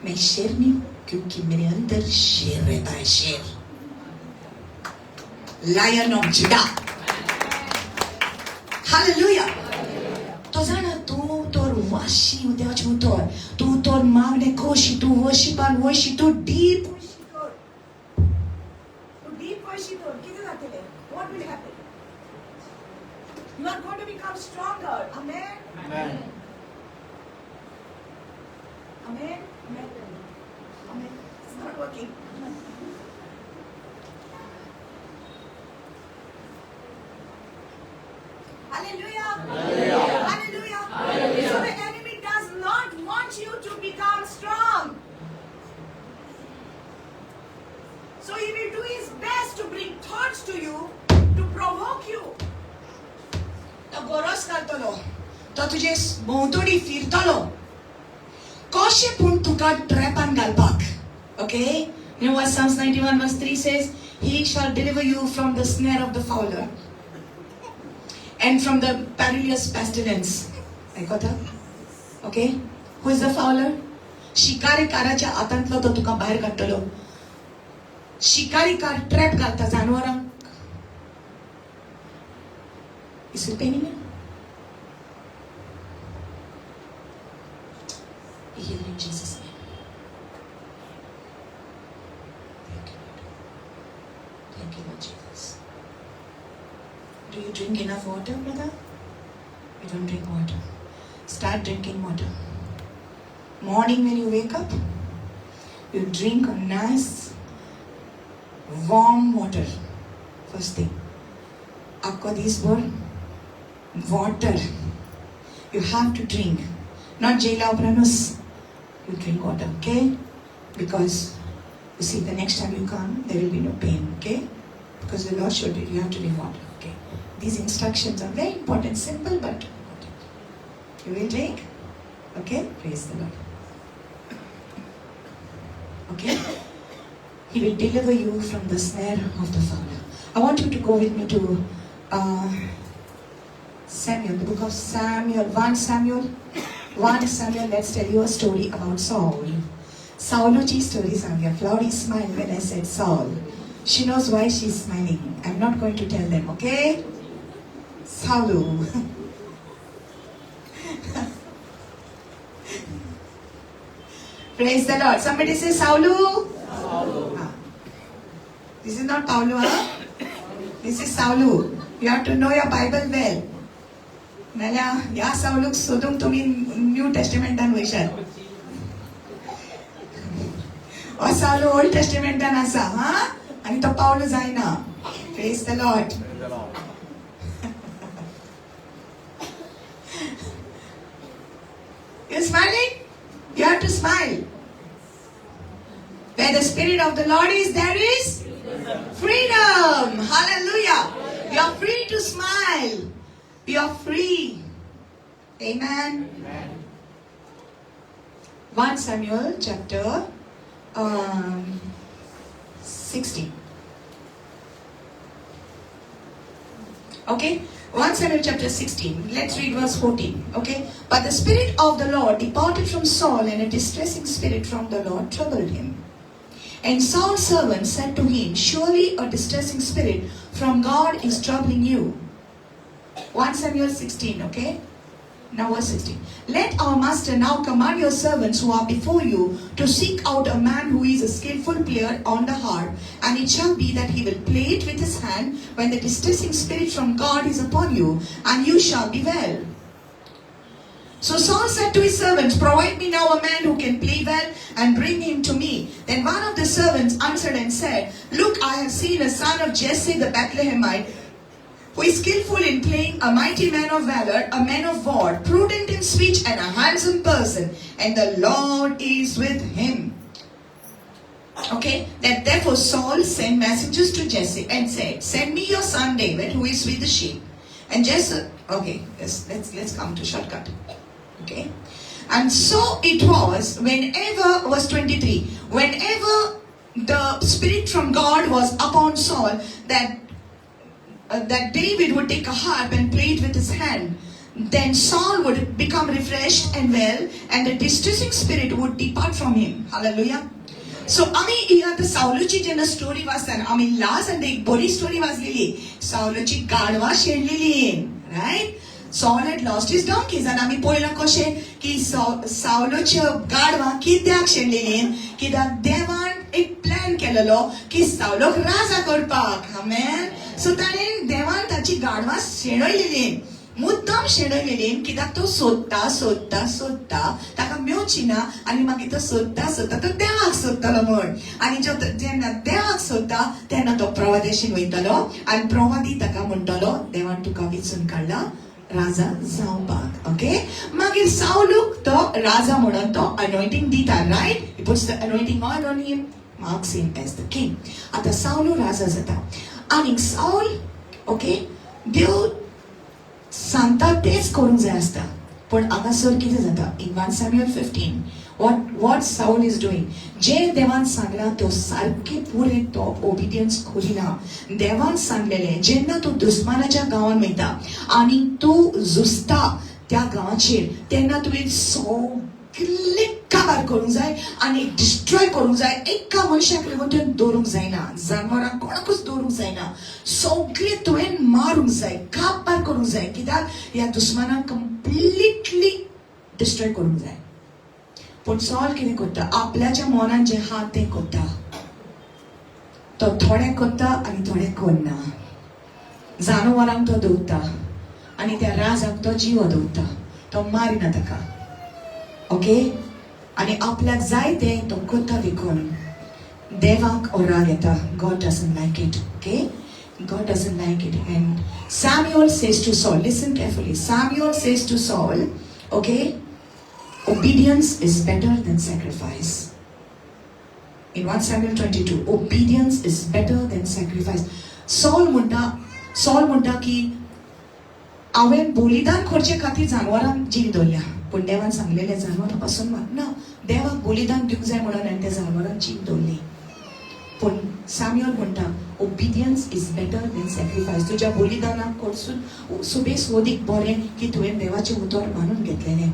मैं शेर नहीं हूं क्योंकि मेरे अंदर शेर रहता है. शेर, lion of Judah. Hallelujah. तो जाणा तूं तर वाशी देवाचें उतर, तूं तर मागणें करशी, तूं वर्शिपान वयशी, तूं डीप वयशी तर, तूं डीप वयशी तर कितें जातलें? What will happen? You are going to become stronger. Amen. Amen. Amen. Amen. Amen. It's not working. Hallelujah. Hallelujah. Hallelujah. Hallelujah. So the enemy does not want you to become strong. So he will do his best to bring thoughts to you, to provoke you. तो गोरोस घालतलो, तो तुजे भोंवतणी फिरतलो, कशें पूण तुका ट्रॅपान घालपाक. Okay? You know what Psalms 91 verse 3 says? He shall deliver you from the snare of the fowler and from the perilous pestilence. आयकता? Okay? Who is the fowler? शिकारीकाराच्या हातांतलो तो तुका भायर काडटलो. शिकारीकार ट्रॅप घालता जानवरांक. Is it paining you? Be healed in Jesus' name. Thank you, Lord. Thank you, Lord Jesus. Do you drink enough water, brother? You don't drink water. Start drinking water. Morning when you wake up, you drink a nice warm water. First thing. आख्खो दीसभर water you have to drink. Not जेयल्या उपरांतूच you drink water, okay? Because you see, the next time you come, there will be no pain, okay? Because the Lord showed you, you have to drink water, okay? These instructions are very important, simple but important. You will drink? Okay? Praise the Lord. Okay? He will deliver you from the snare of the fowler. I want you to go with me to Samuel, the book of Samuel, 1 Samuel. 1 Samuel, let's tell you a story about Saul. Sauluची story सांगूया. Claudie smiled when I said Saul. She knows why she's smiling. I'm not going to tell them, okay? Saulu. Praise the Lord. Somebody say Saulu. Saulu. Ah. This is not Paulo, huh? This is Saulu. You have to know your Bible well. नाल्यार ह्या सावलूक सोदूंक तुमी new टेस्टिमेंटान वयशात. हो सावलू old टेस्टिमेंटान आसा, हा, आनी तो पावलो जायना. Praise the Lord. You smiling? You have to smile. Where the Spirit of the Lord is, there is freedom. Hallelujah. You are free to smile. You are free. Amen. Amen. 1 Samuel chapter 16. Okay, 1 Samuel chapter 16. Let's read verse 14. Okay, but the Spirit of the Lord departed from Saul, and a distressing spirit from the Lord troubled him. And Saul's servant said to him, "Surely a distressing spirit from God is troubling you." 1 Samuel 16, okay? Now verse 16. Let our master now command your servants who are before you to seek out a man who is a skillful player on the harp, and it shall be that he will play it with his hand when the distressing spirit from God is upon you, and you shall be well. So Saul said to his servants, "Provide me now a man who can play well and bring him to me." Then one of the servants answered and said, "Look, I have seen a son of Jesse the Bethlehemite, who is skillful in playing, a mighty man of valor, a man of war, prudent in speech, and a handsome person, and the Lord is with him." Okay, that therefore Saul sent messengers to Jesse and said, "Send me your son David, who is with the sheep." And Jesse, okay, let's come to shortcut. Okay, and so it was whenever, verse 23, whenever the Spirit from God was upon Saul, that David would take a harp and play it with his hand. Then Saul would become refreshed and well, and the distressing spirit would depart from him. Hallelujah. So आमी ही आतां सावलूची जेन्ना story वाचतना आमी last आनी एक बरी story वाचलेली, सावलूची गाडवां शेणलेली, right? Saul had lost his donkeys, आनी आमी पळयलां कशें की सावलूच्यो गाडवां कित्याक शेणलेली, कित्याक देवान एक प्लॅन केलेलो की सावलोक राजा करपाक. आमेन. सो ताणें देवान ताची गाडवां शेणयलेली, मुद्दम शेणयलेली, कित्याक तो सोदता सोदता सोदता ताका मेवची ना, आनी मागीर तो सोदता सोदता तो देवाक सोदतलो म्हण. आनी जेन्ना देवाक सोदता तेन्ना तो प्रवादेशीन वयतलो आनी प्रवादी ताका म्हणटलो, देवान तुका विचून काडला राजा जावपाक. ओके, मागीर सावलूक तो राजा म्हणून तो अनॉइंटींग दिता, right? He puts the anointing oil on him, marks him as the king. आतां सावलू राजा जाता आनी सावल, ओके, देव सांगता तेच करूंक जाय आसता. पूण हांगासर कितें जाता, in 1 Samuel 15, what Saul is doing, जे देवान सांगलां तो सारकें पुरें तो ओबिडियन्स करिना. देवान सांगलेलें जेन्ना तूं दुस्मानाच्या गांवान वयता आनी तूं झुजता त्या गांवाचेर, तेन्ना तुवें सगळे काबार करूंक जाय आनी डिस्ट्रॉय करूंक जाय. एका मनशाक लागून तुवें दवरूंक जायना, जानवरांक कोणाकूच दवरूंक जायना, सगळे तुवें मारूंक जाय, काबार करूंक जाय, कित्याक ह्या दुस्मानाक कंप्लिटली डिस्ट्रॉय करूंक जाय. पूण सॉल कितें करता, आपल्याच्या मनान जें आहा तें करता. तो थोडें करता आनी थोडें करना. जानवरांक तो दवरता आनी त्या राजाक तो जिवो दवरता, तो मारिना ताका. ओके, आनी आपल्याक जाय तें तो करता विकून. देवाक हो राग येता. God doesn't like it. Okay, God doesn't like it. And Samuel says to Saul, listen carefully. Samuel says to Saul, okay, obedience is better than sacrifice. In 1 Samuel 22, obedience is better than sacrifice. Saul म्हणटा की हांवें बलिदान करचे खातीर जानवरांक जीव दवरल्या, पूण देवान सांगलेलें जानवरां पासून ना, देवाक बलिदान दिवंक जाय म्हणून हांवें त्या जानवरांक जीव दवरली. पूण सॅम्युअल म्हणटा, obedience is better than sacrifice. तुज्या बलिदानाक कडसून सुबेस वदीक बरें की तुवें देवाचें उतर मानून घेतलेलें.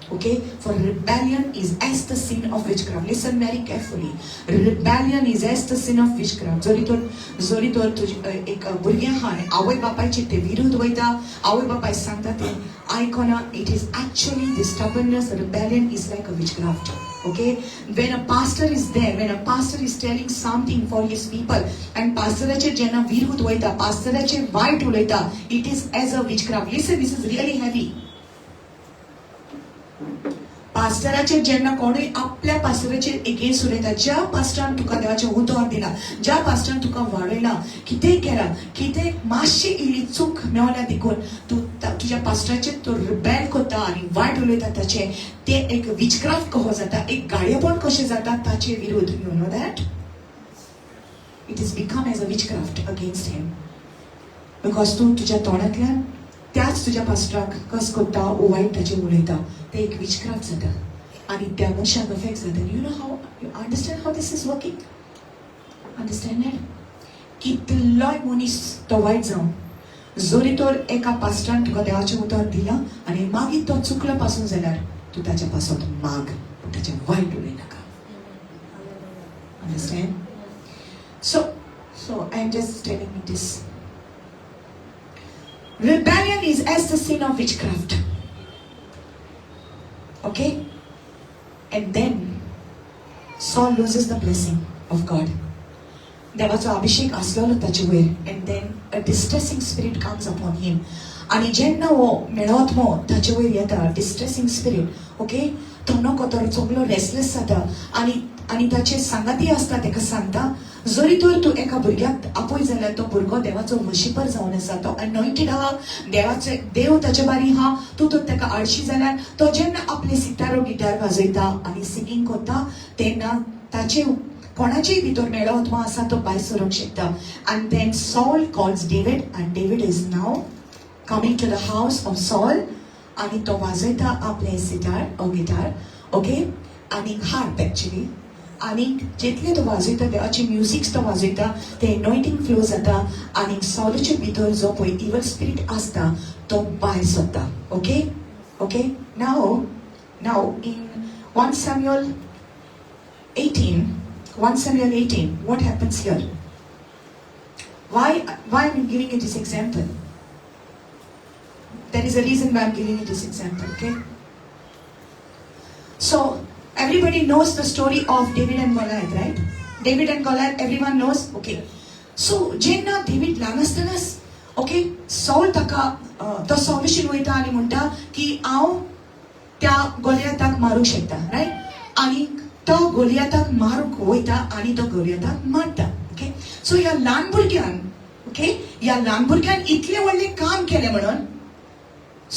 Okay, for rebellion is as the sin of witchcraft. Listen very carefully. Rebellion is as the sin of witchcraft. जरी तर तुजी एक भुरगें आहा आनी आवय बापायचे ते विरोध वयता, आवय बापाय सांगता ते आयकना, it is actually the stubbornness, rebellion is like a witchcraft. Okay, when a pastor is there, when a pastor is telling something for his people and पास्टराचेर जेन्ना विरोध वयता, पास्टराचेर वायट उलयता, it is as a witchcraft. Listen, this is really heavy. पास्टराचेर जेन्ना कोणूय आपल्या पास्टराचेर against उलयता, ज्या पास्टरान तुका देवाचें उतर दिलां, ज्या पास्टरान तुका वाडयला, कितेंय केलां, कितें मातशी इल्ली चूक मेवल्या देखून तूं तुज्या पास्टराचेर तूं रिबेल करता आनी वायट उलयता ताचें, तें एक विचक्राफ्ट कसो जाता, एक गाळयेपण कशें जाता ताचे विरुद्ध. You know that it is become as a witchcraft against him, because तूं तुज्या तोंडांतल्यान त्याच तुज्या पास्टराक कस करता ओ वायट ताचेर उलयता, तें एक विचक्राफ्ट जाता आनी त्या मनशाक अफेक्ट जाता. You know how, you understand how this is working? Understand that? कितलोय मनीस तो वायट जावं, जरी तर एका पास्टरान तुका देवाचें उतर दिलां आनी मागीर तो चुकलो पासून जाल्यार तूं ताच्या पासत माग, पूण ताचें वायट उलयनाका. Understand? So I am just telling you this. Rebellion is as the sin of witchcraft. Okay? And then Saul loses the blessing of God. देवाचो अभिषेक आसलेलो ताचे वयर, and then a distressing spirit comes upon him. आनी जेन्ना हो मेळोत्मो ताचे वयर येता, डिस्ट्रेसिंग स्पिरीट, ओके, तो नको तो सगलो रेस्टलेस जाता आनी ताचे सांगाती आसता, ताका सांगता, जरी तर तूं एका भुरग्याक आपय जाल्यार तो भुरगो देवाचो वर्शिपर जावन आसा, तो अनॉयंटेड आहा, देवाचे देव ताचे बारी आहा, तूं तर ताका आळशी जाल्यार तो जेन्ना आपले सितारो गिटार वाजयता आनी सिंगींग करता तेन्ना ताचे कोणाचेय भितर मेळो आत्मा आसा तो भायर सरूंक शकता. And then Saul calls David, and David is now coming to the house of Saul आनी तो वाजयता आपलें सिटार ओ गिटार, ओके, आनी हार्प एक्चुली. आनी जितलें तो वाजयता, देवाचे म्युजिक्स तो वाजयता, ते एनॉयटींग फ्लो जाता आनी सॉलाचे भितर जो पळय इवल स्पिरीट आसता तो भायर सरता. Okay, now in 1 Samuel 18, 1 Samuel 18, what happens here? Why I'm giving you this example? There is a reason why I'm giving you this example, okay? So, everybody knows the story of David and Goliath, right? David and Goliath, everyone knows? Okay. So, जेन्ना David ल्हान आसतनाच, okay, सॉल ताका तो solution वयता आनी म्हणटा की हांव त्या गोलियाताक मारूंक शकता, रायट? आनी तो गोलियाताक मारूंक वयता आनी तो गोलियाताक मारता. ओके, सो ह्या ल्हान भुरग्यान, ओके, ह्या ल्हान भुरग्यान इतलें व्हडलें काम केलें म्हणून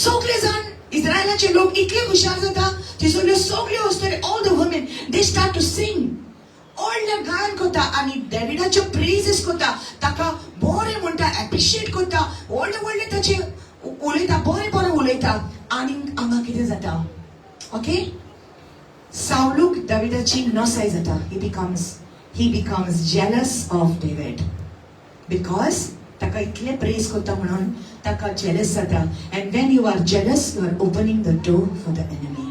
सगळे जाण इस्रायलाचे लोक इतले खुशाल जाता. थंयसरल्यो सगळ्यो अस्तुरी, all the women, they start to sing, व्हडलें गायन करता आनी डेविडाच्यो प्रेजीस करता, ताका बरें म्हणटा, एप्रिशिएट करता, व्हडले व्हडले ताचे उलयता, बरें बरें उलयता. आनी हांगा कितें जाता? ओके, सावलूक दाविदाची नसाय जाता. He becomes jealous of David because ताका इतले प्रेज करता म्हणून ताका जेलस जाता. And when you are jealous, you are opening the door for the enemy.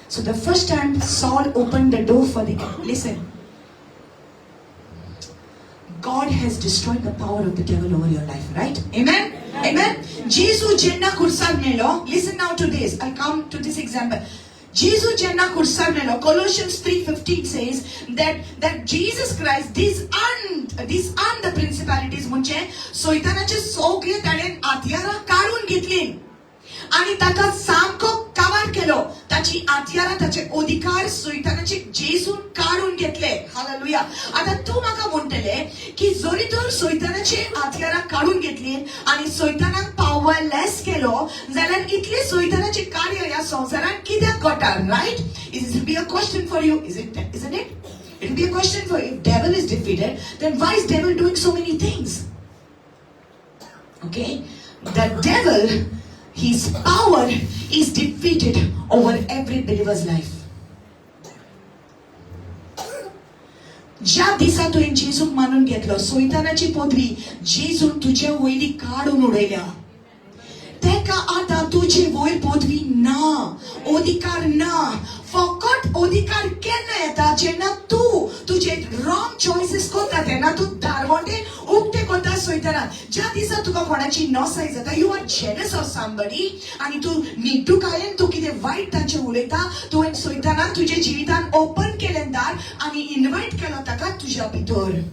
So the first time Saul opened the door for the, listen, God has destroyed the power of the devil over your life, right? Amen? Amen? जेजू जेन्ना खुर्सार मेलो, listen now to this. I'll come to this example. जेजू जेन्ना खुर्सार मेलो, Colossians 3:15 says that Jesus Christ disarmed the principalities, म्हणजे सैतानाचे सगळे ताणें हत्यारां काडून घेतली आणि ताका सामको काबार केलो. ताचे ताची आतयारां, ताचे अधिकार सैतानाचे जेजून काडून घेतले. हालेलुया. आतां तूं म्हाका म्हणटले की जरी तर सैतानाचे आतयारां काडून घेतली आनी सैतानाक पावरलेस केलो जाल्यार इतले सैतानाचे कार्य ह्या संवसारांत कित्याक घडटा, right? Is it be a question for you, is it, is it? It will be a question for you. If devil is defeated, then why is devil doing so many things? Okay? The devil, his power is defeated over every believer's life. ज्या दिसा तुवें जेजूक मानून घेतलो, सैतानाची पदवी जेजून तुजे वयली काडून उडयल्या. तेका आतां तुजे वयर पदवी ना, अधिकार ना. फकत अधिकार केन्ना येता? जेन्ना तूं तुजे रॉंग चॉयसीस करता तेन्ना तूं दारवंटे उक्ते करता सैताना. ज्या दिसा तुका कोणाची नसाय जाता, you are jealous of somebody, आनी तूं निड्डुकायेन तूं कितें वायट तांचेर उलयता, तुवें सैतानाक तुज्या जिवितान ओपन केलें दार आनी इनवायट केलो ताका तुज्या भितर,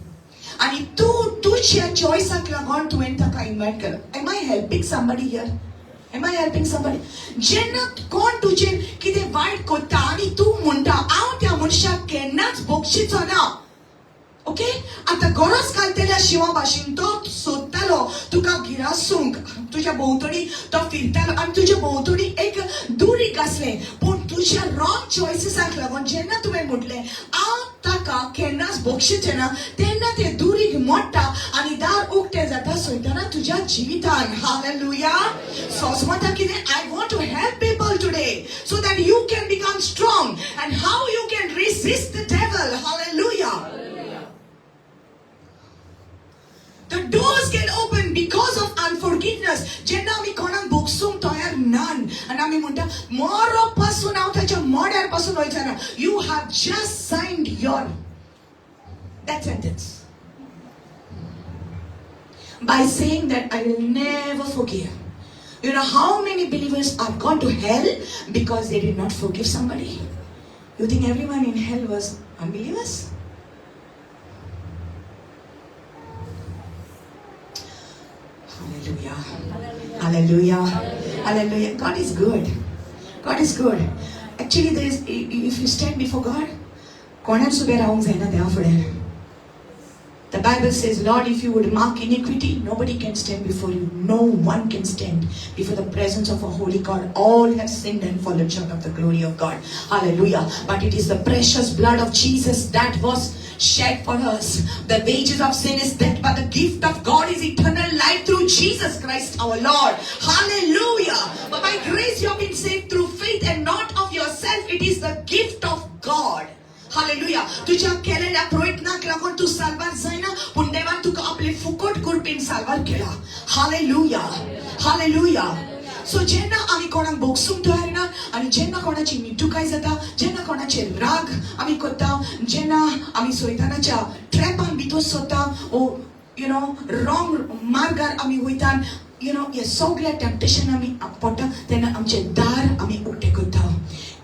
आनी तूं तुज्या चॉयसाक लागून तुवें ताका इनवायट केलो. Am I helping somebody here? Am I helping somebody? जेन्ना कोण तुजेर कितें वायट करता आनी तूं म्हणटा हांव त्या मनशाक केन्नाच बक्षिचो ना, ओके? आतां गरज घालतल्या शिंवा भाशेन तो सोदतालो तुका गिरासूंक, तुज्या भोंवतणी तो फिरतालो आनी तुज्या भोंवतणी एक दुरीग आसलें. पूण तुज्या रॉंग चॉयसीसाक लागून जेन्ना तुवें म्हटलें हांव ताका केन्नाच बक्षिचें ना, तेन्ना तें दुरीग मोडटा आनी दार उक्तें जाता सैताना तुज्या जिवितान. हालेलुया. सोजमता कितें? I want to help people today so that you can become strong and how you can resist the devil. Hallelujah. The doors get open because of unforgiveness. जेन्ना आमी कोणाक बोगसूंक तयार नान आनी आमी म्हणटा मरो पासून हांव ताच्या मड्यार पासून वयचो ना, you have just signed your that sentence by saying that I will never forgive. You know how many believers are gone to hell because they did not forgive somebody? You think everyone in hell was unbelievers? Hallelujah. Hallelujah. Hallelujah. God is good. God is good. Actually, there is, if you stand before God, कोणाच उबें रावंक जायना देवा फुडें. The Bible says, Lord, if you would mark iniquity, nobody can stand before you. No one can stand before the presence of a holy God. All have sinned and fallen short of the glory of God. Hallelujah. But it is the precious blood of Jesus that was shed for us. The wages of sin is death, but the gift of God is eternal life through Jesus Christ our Lord. Hallelujah. But by grace you have been saved through faith and not of yourself. It is the gift of God. Hallelujah. तुज्या केलेल्या प्रयत्नाक लागून तूं साल्वार जायना, पूण देवान तुका आपले फुकट कृपेन साल्वार केला. हालेलुया. हालेलुया. सो जेन्ना आमी कोणाक बोगसूंक तयार ना आनी जेन्ना कोणाची निटुकाय जाता, जेन्ना कोणाचे राग आमी करता, जेन्ना आमी सैतानाच्या ट्रॅपान भितर सरता ओ you know wrong मार्गार आमी वयता, you know हे सगळे टेम्पटेशन आमी पडटा तेन्ना आमचे दार आमी उक्ते करता.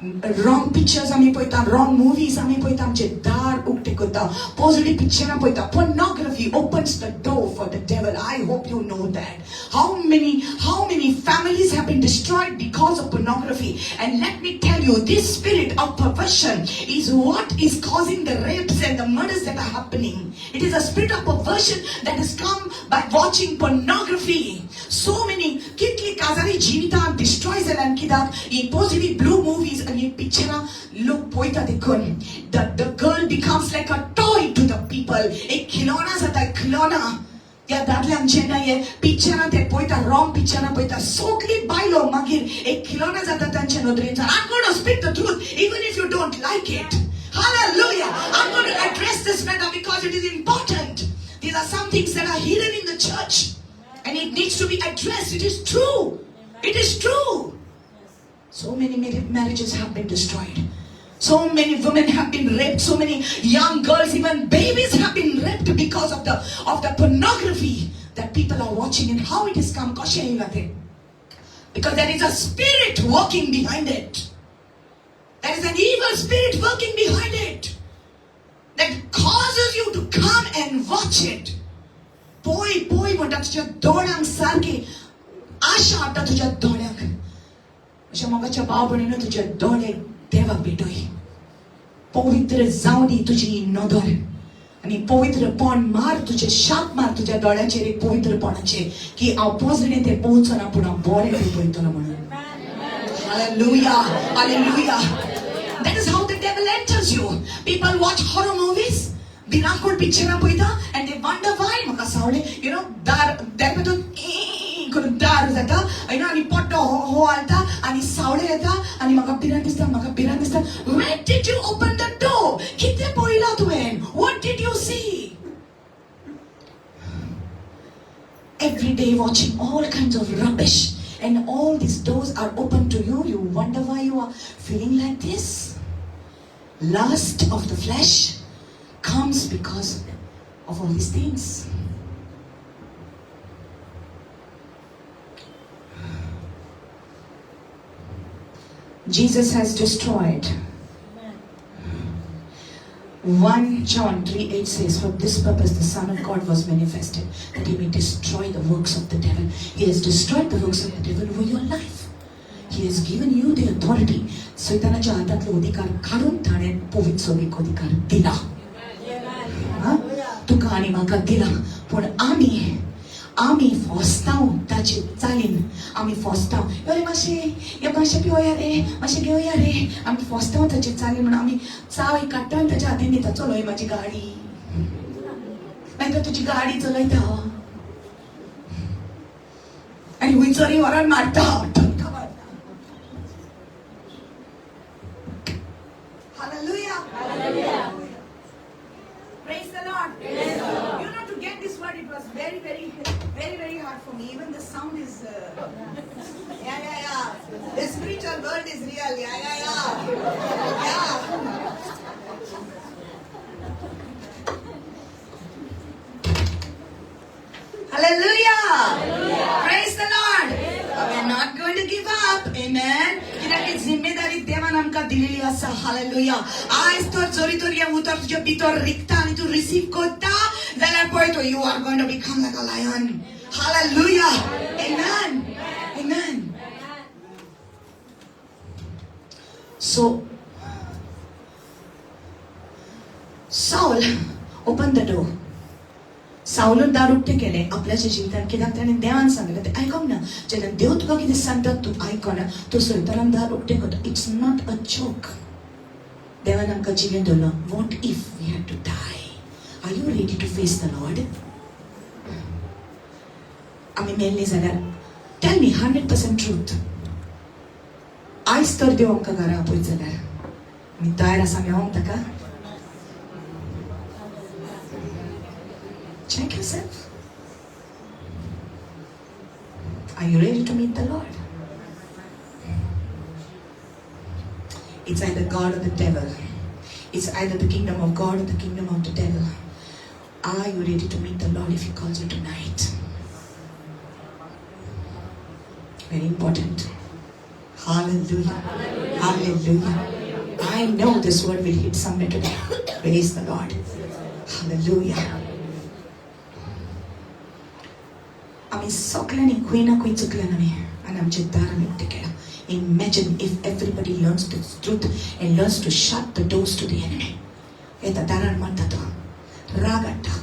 रॉंग पिक्चर्स आमी पळयता, रॉंग मुवीज आमी पळयता, आमचे दार उक्ते करता. पॉझिटीव पिक्चरां पळयता. Pornography opens the door for the devil. I hope you know that. How many families have been destroyed because of pornography? And let me tell you, this spirit of perversion is what is causing the rapes and the murders that are happening. It is a spirit of perversion that has come by watching pornography. So many कितली काजारी जिवितां destroy जाल्यान कित्याक ही positive blue movies आनी पिक्चरां लोक पळयता देखून the girl becomes like a toy to the people. एक खिलोना जाता, खिलोना. त्या दादल्यांक जेन्ना हे पिक्चरां ते पळयता, रॉंग पिक्चरां पळयता, सगळी बायलो मागीर एक खिलोना जाता तांच्या नदरेन. I'm going to speak the truth even if you don't like it. Hallelujah. I'm going to address this matter because it is important. These are some things that are hidden in the church and it needs to be addressed. It is true. It is true. So many marriages have been destroyed. So many women have been raped. So many young girls, even babies have been raped because of the pornography that people are watching. And how it has come, कशें येयलां तें? Because there is a spirit working behind it. There is an evil spirit working behind it that causes you to come and watch it. पळय पळय म्हणटा, तुज्या दोळ्यांक सारकी आशा हाडटा तुज्या दोळ्यांक. अशें मोगाच्या भाव भयणीनो, तुजे दोळे देवाक भेटय, पवित्र जावं दी तुजी नदर आनी पवित्रपण मार, तुजें शाप मार तुज्या दोळ्यांचेर एक पवित्रपणाचेर की हांव पोजडे तें पळोवचो ना, पूण हांव बरें तें पळयतलो म्हणून. Hallelujah, hallelujah. That is how the devil enters you. People watch horror movies, भिरांकूळ पिक्चरां पळयता and they wonder why म्हाका सावळें, you know, दार भितर करून दार जाता, you know, आनी पड्डो हो हालता आनी सावळें येता आनी म्हाका भिरांत दिसता, म्हाका भिरांत दिसता. When did you open the door? कितें पळयलां तुवें? What did you see? Every day watching all kinds of rubbish and all these doors are open to you. You wonder why you are feeling like this. Lust of the flesh comes because of all these things. Jesus has destroyed. 1 John 3:8 says, for this purpose the Son of God was manifested, that he may destroy the works of the devil. He has destroyed the works of the devil over your life. He has given you the authority. सैतानाच्या हातांतलो अधिकार काडून ताणें पवित्र एक अधिकार दिला तुका आनी म्हाका दिला. पूण आमी आमी फोस्तांव ताचे चालीन, आमी फोस्तांव, यो रे मातशें, यो मातशें पिवया रे, मातशें घेवया रे, आमी फोस्तांव ताचे चालीन म्हणून आमी चावी काडटा आनी ताच्या हातीन दिता, चलय म्हाजी गाडी, मागीर तुजी गाडी चलयता आनी हुंयसरूय व्हरोन मारता. Hallelujah. Hallelujah. Praise the Lord. Praise the Lord. You know, to get this word, it was very, very, very, very hard for me. Even the sound is, yeah, yeah, yeah. The spiritual world is real. Yeah, yeah, yeah. Yeah. Hallelujah. Hallelujah. Praise the Lord. We are not going to give up. Amen. कित्याक जिम्मेदारी देवान आमकां दिलेली आसा. Hallelujah. आयज तर जरी तर हें उतर तुज्या भितर रिगता आनी तूं रिसीव करता जाल्यार पळय तूं, you are going to become like a lion. Hallelujah. Amen. Amen. So Saul open the door. सावलून दार उक्तें केलें आपल्याच्या जिवितान, कित्याक ताणें देवान सांगलें तें आयकोंक ना. जेन्ना देव तुका कितें सांगता तूं आयकना, तूं सैतानान दार उक्तें करता. It's not a joke. देवान आमकां जिवें दवरलां. What if we have to die? Are you ready to face the Lord? आमी मेल्लीं जाल्यार tell me 100% truth. आयज तर देव आमकां घरा आपयत जाल्यार आमी तयार आसा मेळोंक ताका? Check yourself. Are you ready to meet the Lord? It's either God or the devil. It's either the kingdom of God or the kingdom of the devil. Are you ready to meet the Lord if He calls you tonight? Very important. Hallelujah. Hallelujah. I know this word will hit somewhere today. Praise the Lord. Hallelujah. आमी सगल्यांनी खंय ना खंय चुकल्यान आमी आनी आमचें दार आमी उक्तें केलां. Imagine if everybody learns the truth and learns to shut the doors to the enemy. येता दारार मारता, तो राग हाडटा,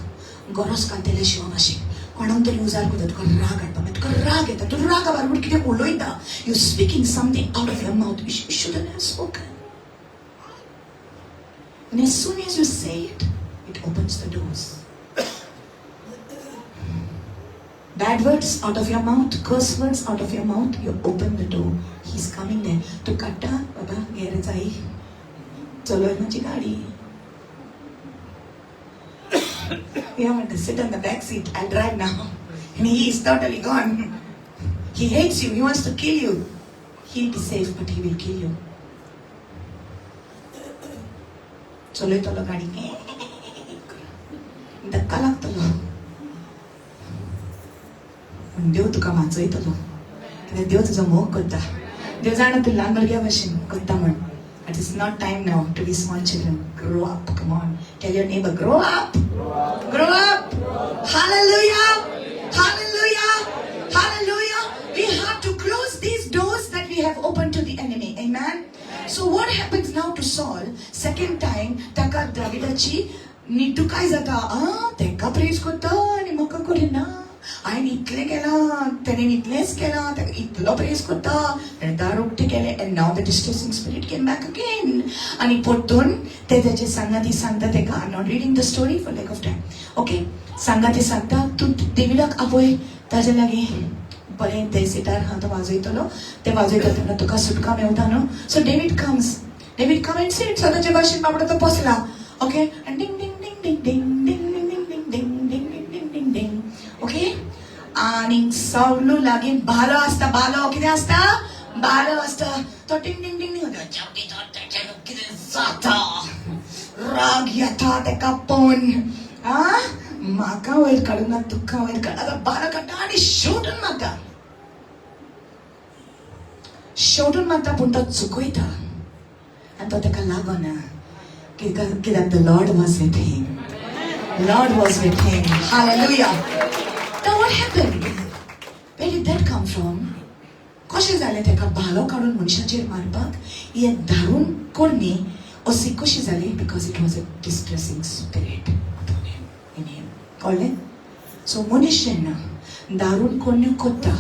गरोस घालतले शिवा भाशेन, कोणाक तरी उजार करता, तुका राग हाडपा, मागीर तुका राग येता, तूं रागा बरोबर कितें उलयता. You speaking something out of your mouth you shouldn't have spoken. And as soon as you say it, it opens the doors. Bad words out of your mouth, curse words out of your mouth, you open the door. He's coming there. तूं काडटा, बाबा घे जाई, चलय म्हाजी गाडी. You want to sit on the back seat, I'll drive now. And he is totally gone. He hates you, he wants to kill you. He'll be safe, but he will kill you. चलयतलो गाडी, धक्का लागतलो, पूण देव तुका वाचयतलो, कित्याक देव तुजो मोग करता. देव जाणा तूं ल्हान भुरग्या भशेन करता म्हण. It is not time now to be small children. Grow up, come on. Tell your neighbor, grow up. Grow up. Hallelujah. Hallelujah. Hallelujah. We have to close these doors that we have opened to So what happens now to Saul? Second time ताका दाविदाची निटुकाय जाता. आं, तेका प्रेज करता आनी म्हाका करिना. हांवें इतलें केलां, तेणें इतलेंच केलां, ताका इतलो प्रेज करता, तेणें दार उक्तें केलें. And now the distressing spirit came back again. आनी परतून ते तेजे सांगाती सांगता तेका. I not reading the story for lack of time. Okay, सांगाती सांगता तूं डेविडाक आपय, ताजे लागीं बरें ते सिटार आहा तो वाजयतलो, ते वाजयता तेन्ना तुका सुटका मेवता न्हू. So David comes, David come and sit. सदांचे भाशेन बाबडो तो बसला. ओके, आनी ding ding ding ding ding ding ding ding ding ding ding ding ding ding. Okay, आनी सवलू लागीं भालो आसता. भालो कितें आसता? भालो आसता. तो डिंग डिंग डिंग डिंग कितें जाता, राग येता तेका पळोवन. आं, म्हाका वयर काडूंक ना, तुका वयर काड. आतां भालो काडटा आनी शेवटून मारता, शेवटून मारता. पूण तो चुकयता आनी तो तेका लागना. कित्याक? The Lord was with him. Lord was with him. Hallelujah. Now what happened? Where did that come from? कशें जालें तेका भालो काडून मनशाचेर मारपाक? हे दारून करणी अशी कशी जाली? Because it was a distressing spirit in him. कळ्ळें? सो मनीस जेन्ना दारून करण्यो करता,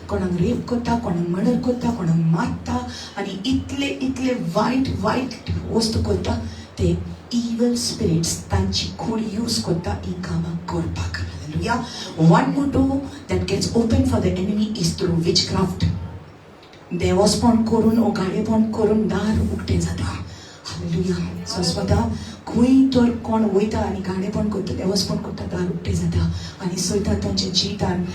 कोणाक रेप करता, कोणाक मर्डर करता, कोणाक मारता आनी इतले इतले वायट वायट वस्तू करता, ते इवल स्पिरिट्स तांची कूड यूज करता ही कामां करपाक. Hallelujah. One more door that gets open for the enemy is through witchcraft. देवस्पण करून ओ गाडेपण करून दार उक्तें जाता. हालेलुया. सो स्वता खंय तर कोण वयता आनी गाडेपण करता, देवस्पण करता, दार उक्तें जाता आनी सैतान तांच्या जिवितान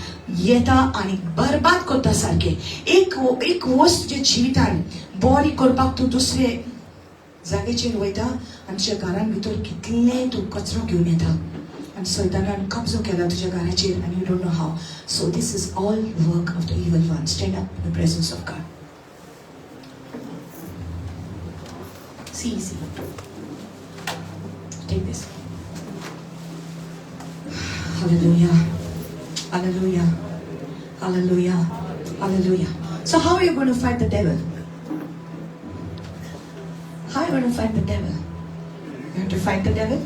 येता आनी बरबाद करता सारकें. एक एक वस्त तुज्या जिवितान बरी करपाक तूं दुसरे जागेचेर वयता आनी तुज्या घरान भितर कितलें तूं कचरो घेवन येता आनी सैतानान कब्जो केला तुज्या घराचेर आनी you don't know how. So this is all work of the evil one. Stand up in the presence of God. See, see. Take this. Hallelujah. Hallelujah. Hallelujah. Hallelujah. So how are you going to fight the devil? How are you going to fight the devil? You have to fight the devil?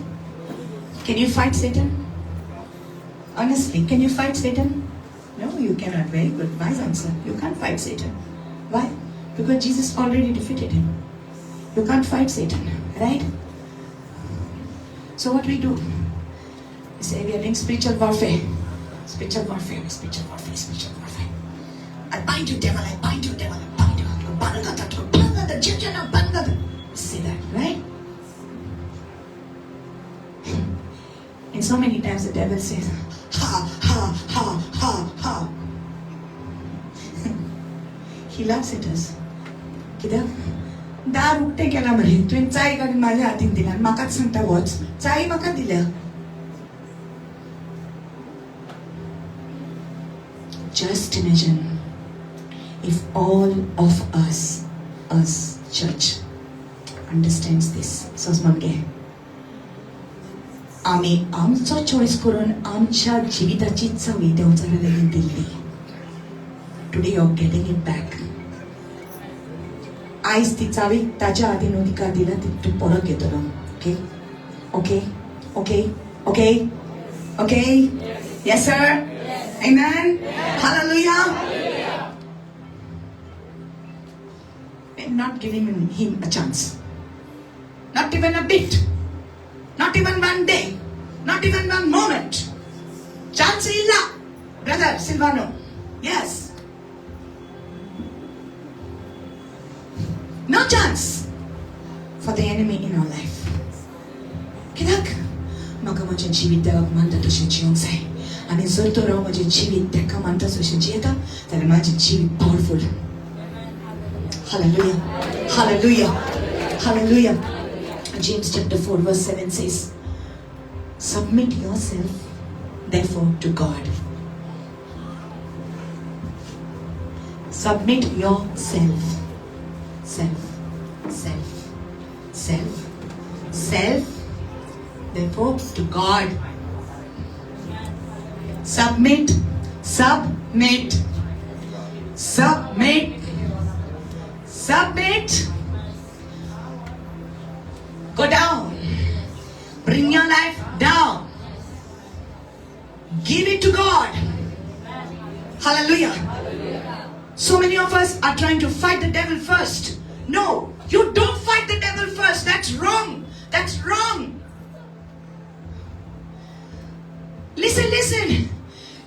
Can you fight Satan? Honestly, can you fight Satan? No, you cannot. Very good. Wise answer. You can't fight Satan. Why? Because Jesus already defeated him. You can't fight Satan, right? So what we do? We say we are doing spiritual warfare. Spiritual warfare, spiritual warfare, spiritual warfare. I bind you, devil, I bind you, devil, I bind you. Say that, right? And so many times the devil says, ha, ha, ha, ha, ha. He laughs at us. कित्याक? दार उक्तें केलां मरे तुवें, चाय काडून म्हाज्या हातीन दिला आनी म्हाकाच सांगता वच, चाय म्हाका दिल्या. Just imagine if all of us, church, understands this. सोज गे आमी आमचो चॉयस करून आमच्या जिविताची चावी देंवचारा लागीं दिल्ली. Today you are getting it back. आयज ती चावी ताच्या हातीन अधिकार दिला, ती तूं परत घेतलो. Okay, okay, okay, okay, okay. Yes sir. Amen. Hallelujah. And not giving him a chance. Not even a bit. Not even one day. Not even one moment. Chance illa. Brother Silvano. Yes. No chance for the enemy in our life. कित्याक? म्हाका म्हजें जिवीत देवाक मानता तशें जिवंक जाय आनी जर तर हांव म्हजें जिवीत ताका मानता तशें जियेता जाल्यार म्हाजें जिवीत powerful. Hallelujah. Hallelujah. Hallelujah. James chapter 4 verse 7 says, "Submit yourself therefore to God." Submit yourself. Self. Self. Self. Self. Therefore to God. Submit. Submit. Submit. Submit. Go down. Bring your life down. Give it to God. Hallelujah. So many of us are trying to fight the devil first. No, you don't fight the devil first. That's wrong. That's wrong. Listen, listen.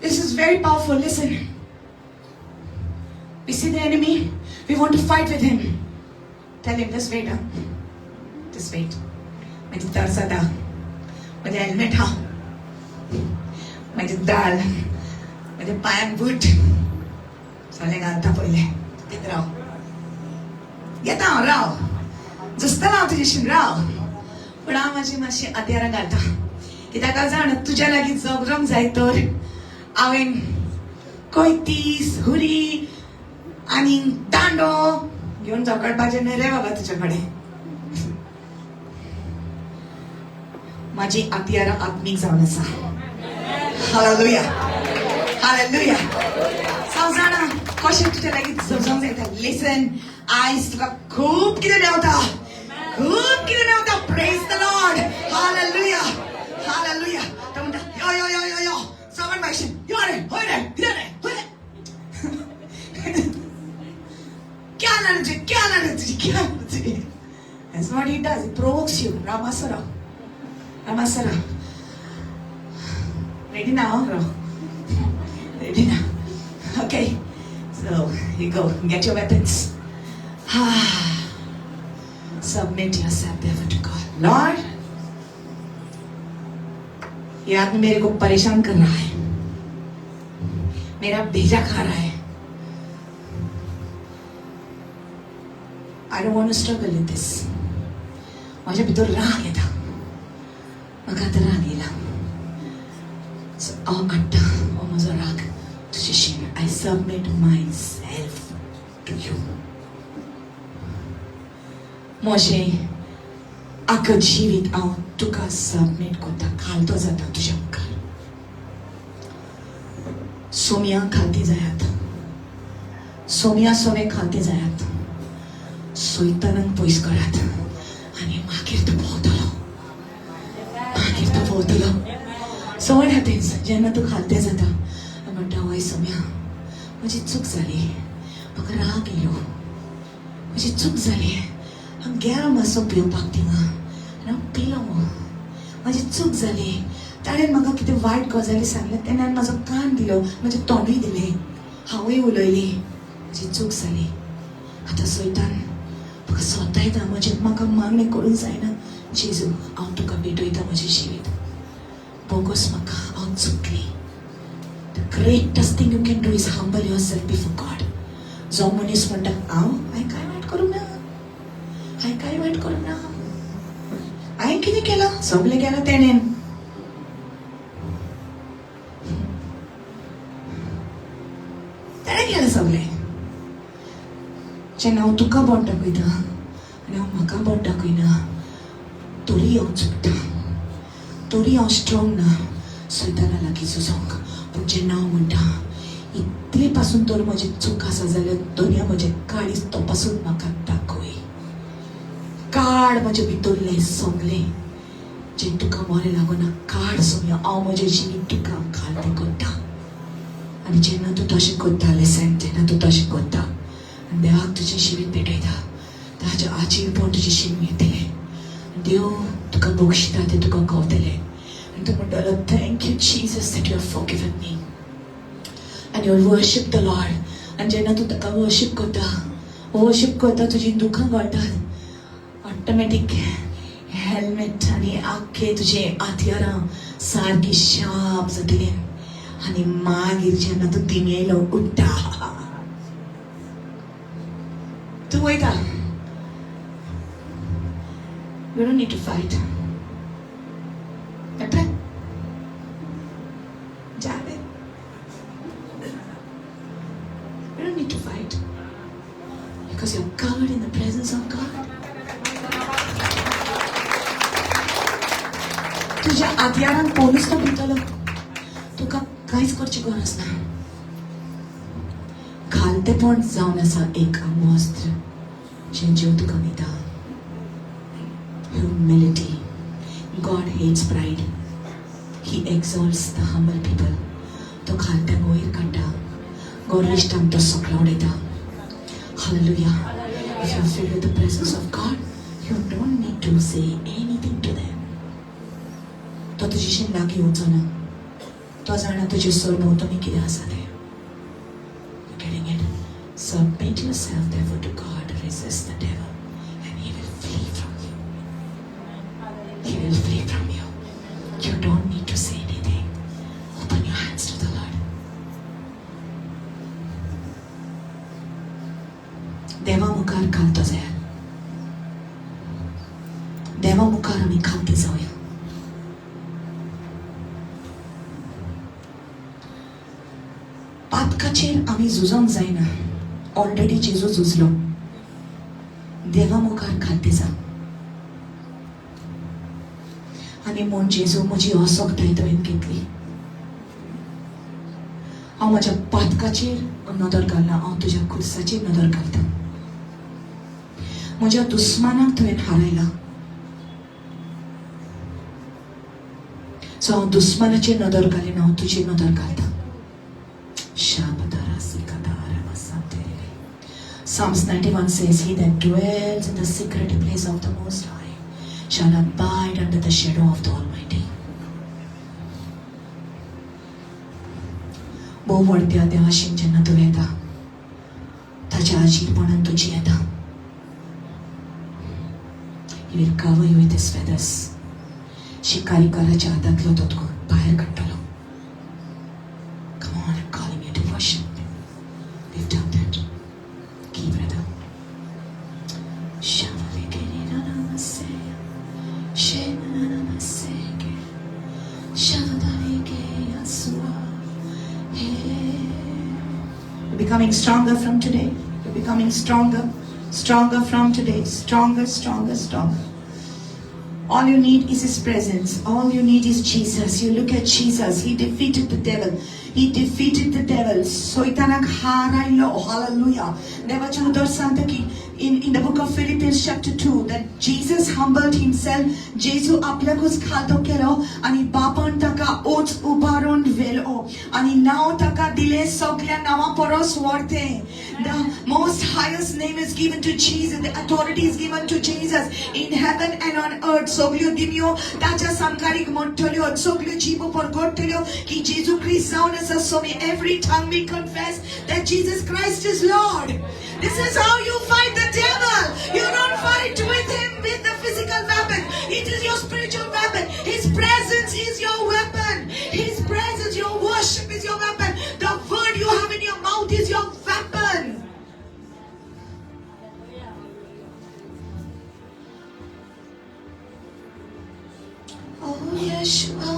This is very powerful. Listen. We see the enemy. We want to fight with him. Tell him, just wait. Huh? Just wait. म्हजी तरसाद हा, म्हजें helmet हा, म्हजी दाल, म्हज्या पांयांक boot सगळें घालता पयलें. येत राव, येता हांव, राव, झुजतलो हांव तुजेशीन, राव. पूण हांव म्हाजी मातशी हत्यारां घालता, कित्याक जाण तुज्या लागीं झगडोंक जाय तर हांवें कोयती, सुरी आनी दांडो घेवन झगडपाचें न्हय रे बाबा तुजे कडेन. माझी हत्यारां आत्मीक जावन आसा. Hallelujah, hallelujah. हांव जाणा कशें तुज्या लागीं झगडोंक जाय. लिसन, आयज तुका खूब कितें मेवता, खूब कितें मेवता. Praise the Lord. Hallelujah, hallelujah. तो म्हणटा, यो यो यो यो यो सगळ्यां भाशेन, यो रे, हय रे, कितें रे, हय रे. क्या ना तुझे, क्या ना तुझे, क्या ना तुझे. That's what he does. He provokes you. Ramasara. Ramasara. Ready now? Ready now? Okay. So, you go. Get your weapons. Submit yourself therefore to God. Lord, ये आदमी मेरे को परेशान कर रहा है, मेरा भेजा खा रहा है. I don't want to struggle in this. म्हाज्या भितर राग येता, म्हाका आतां राग येयला. सो हांव काडटा हो म्हजो राग तुजेशीन. I submit myself to you. म्हजें आख्खें जिवीत हांव तुका सबमीट करता, खालतो जाता तुज्या मुखार. सोम्या खालती जायात, सोम्या सोमे खालती जायात, सोयतानाक पयस करात आनी मागीर तूं भोंवतलो, मागीर तूं भोंवतलो. So what happens जेन्ना तूं खालतें जाता, म्हणटा, हय सोम्या, म्हजी चूक जाली, म्हाका राग येयलो, म्हजी चूक जाली, हांव गेलो मातसो पिवपाक थिंगा आनी हांव पिलो, म्हाजी चूक जाली. ताणें म्हाका कितें वायट गजाली सांगले तेन्ना हांवें म्हाजो कान दिलो, म्हजें तोंडूय दिलें, हांवूय उलयली, म्हजी चूक जाली. आतां सैतान म्हाका सोतायता, म्हजें म्हाका मागणें करूंक जायना. जेजू, हांव तुका भेटयता म्हजें जिवीत, बोगोस म्हाका, हांव चुकली. The greatest thing you can do is humble yourself before God. जो मनीस म्हणटा, हांव हांवें कांय वायट करूंक ना, हांवें कांय वायट करूंक ना, हांवें कितें केलां, सगळें केलां तेणेन. तेणें केलां सगळें. जेन्ना हांव तुका बोट दाखयता आनी हांव म्हाका बोट दाखयना, तरी हांव चुकता, तरी हांव स्ट्रॉंग ना सैताना लागीं झुजोंक. पूण जेन्ना हांव म्हणटा, इतले पासून तर म्हजी चूक आसा जाल्यार दुनिया म्हजें काळीज तो पासून म्हाका दाखय, काड म्हजे भितरलें सगळें जें तुका बरें लागना, काड सगळें. हांव म्हजें जिवीत तुका खालतें करता. आनी जेन्ना तूं तशें करता, लेसन, जेन्ना तूं तशें करता आनी देवाक तुजें जिवीत भेटयता, ताजें आजीवपण तुजें जिवीत येतलें. देव तुका बक्षिता, तें तुका कवतलें. आनी तूं म्हणटलो, thank you Jesus that you have forgiven me. And you worship the Lord. आनी जेन्ना तूं ताका वर्शीप करता, वर्शीप करता, तुजीं दुखां गळटात, ऑटोमॅटीक हेल्मेट आनी आख्खे तुजे हत्यारां सारकी शार्प जातलीं. आनी मागीर जेन्ना तूं दिमयेलो उठ्ठा, तूं वयता. You don't need to fight. Okay? जावे. You don't need to fight because you're covered in the presence of God. तुझ्या हत्यारांक पळोवनूच तो भितलो, तुका कांयच करची गरज ना. खालतेपण जावन आसा एक वस्त्र जें जीव तुका दिता. Humility. God hates pride. He exalts the humble people. तो खालत्यांक वयर काडटा, गोरविश्टांक तो सकला उडयता. Hallelujah. If you are filled with the presence of God, you don't need to say anything to them. तो तुजेशीन लागीं येवचो ना. तो जाणा तुजे सरभोंवतणी कितें आसा तें. You getting it? Submit yourself therefore to God, resist the devil, and he will flee from you. He will flee from you. You don't need to say anything. Open your hands to the Lord. देवा मुखार खालतो जायात. देवा मुखार आमी खालते जावया. पातकाचेर आमी झुजोंक जायना. Already जेजू झुजलो. देवा मुखार खालते जा आनी म्हूण, जेजू, म्हजी असक्ताय तुवें घेतली. हांव म्हज्या पातकाचेर नदर घालना, हांव तुज्या खुर्साचेर नदर घालता. म्हज्या दुस्मानाक तुवें हारयला, सो हांव दुस्मानाचेर नदर घालिना, हांव तुजेर नदर घालता. Psalms 91 says, "He that dwells in the secret place of the Most High shall abide under the shadow of the Almighty." भोव व्हडत्या देवाशीन जेन्ना तूं येता, ताच्या आजीरपणान तुजी येता. He will cover you with his feathers. शिकारीकाराच्या हातांतलो तो तुका भायर काडटलो. Come on, I'm calling you to worship. Lift up that key, brother. Shavalekere-na-na-ma-se, she-na-na-na-ma-se-ke, shavadaleke-yasua. Hey. You're becoming stronger from today. You're becoming stronger, stronger from today. Stronger, stronger, stronger. All you need is His presence. All you need is Jesus. You look at Jesus. He defeated the devil. He defeated the devil. सैतानाक हारायलो. Hallelujah. देवाचें उतर सांगता की in the book of Philippians chapter 2 that Jesus humbled himself. जेजू आपल्याकूच खालतो केलो आनी बापान ताका उंच उबारून व्हेलो आनी नांव ताका दिलें सगळ्या नांवां परस व्हडतें. The most highest name is given to Jesus. The authority is given to Jesus in heaven and on earth. सगल्यो दिमयो ताच्या सामकारीक मोडटल्यो, सगल्यो जिबो परगटतल्यो की जेजू क्रिस्त जावन आसा स्वामी. Every tongue will confess that Jesus Christ is Lord. This is how you fight the devil. You don't fight with him with the physical weapon. It is your spiritual weapon. His presence is your weapon. His presence, your worship is your weapon. The word you have in your mouth is your weapon. Oh, Yeshua.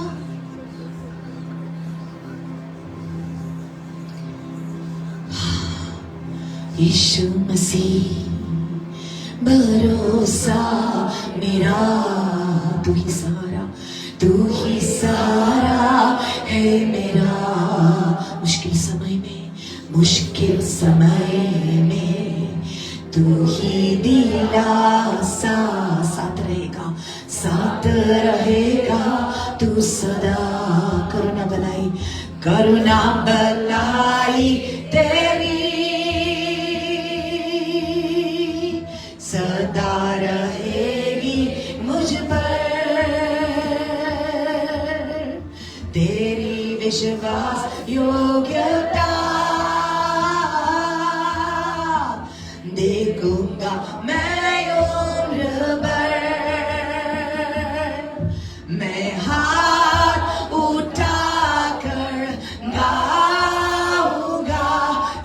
यीशु मसीह भरोसा मेरा, तू ही सहारा, तू ही सहारा है मेरा. मुश्किल समय में, मुश्किल समय में तू ही दिलासा. साथ रहेगा, साथ रहेगा तू सदा. करुणा भलाई, करुणा भलाई तेरी सदा रहेगी मुझ पर. तेरी विश्वास योग्यता देखूंगा मैं उम्र भर. मैं हाथ उठा कर गाऊंगा,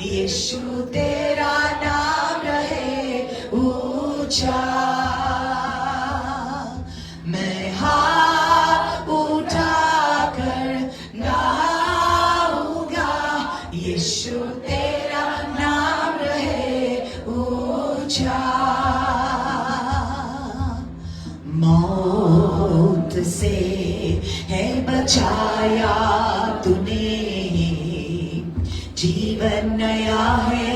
यीशु तेरा नाम रहे ऊंचा. मैं हाथ उठा कर गाऊंगा, यीशु तेरा नाम रहे ऊंचा. मौत से है बचाया तूने, जीवन नया है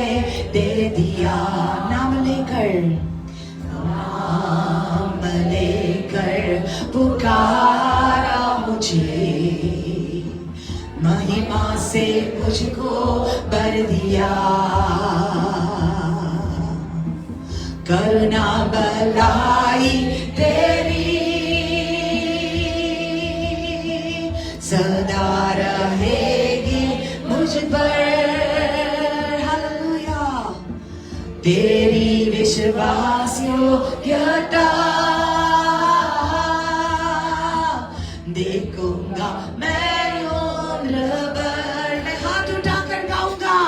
दे दिया. नाम लेकर, नाम ले से मुझको भर दिया, करुणा भलाई तेरी सदा रहेगी मुझ पर। हालेलुया। तेरी विश्वास योग्यता देखूंगा मैं उम्र भर। मैं हाथ उठाकर गाऊंगा,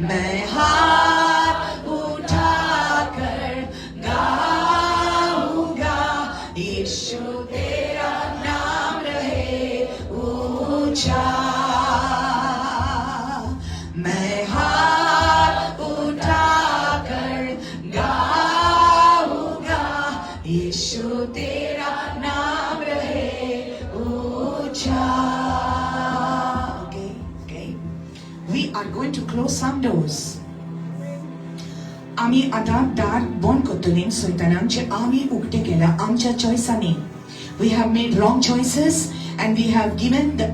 मैं हाथ उठाकर गाऊंगा, यीशु तेरा नाम रहे ऊंचा। मैं हाथ उठाकर गाऊंगा, यीशु तेरा नाम रहे ऊंचा। Okay, okay. We are going to close some doors. आमी आतां दार बंद करतली सैतानाक जे आमी उक्ते केला आमच्या चॉयसांनी. We have made wrong choices and we have given the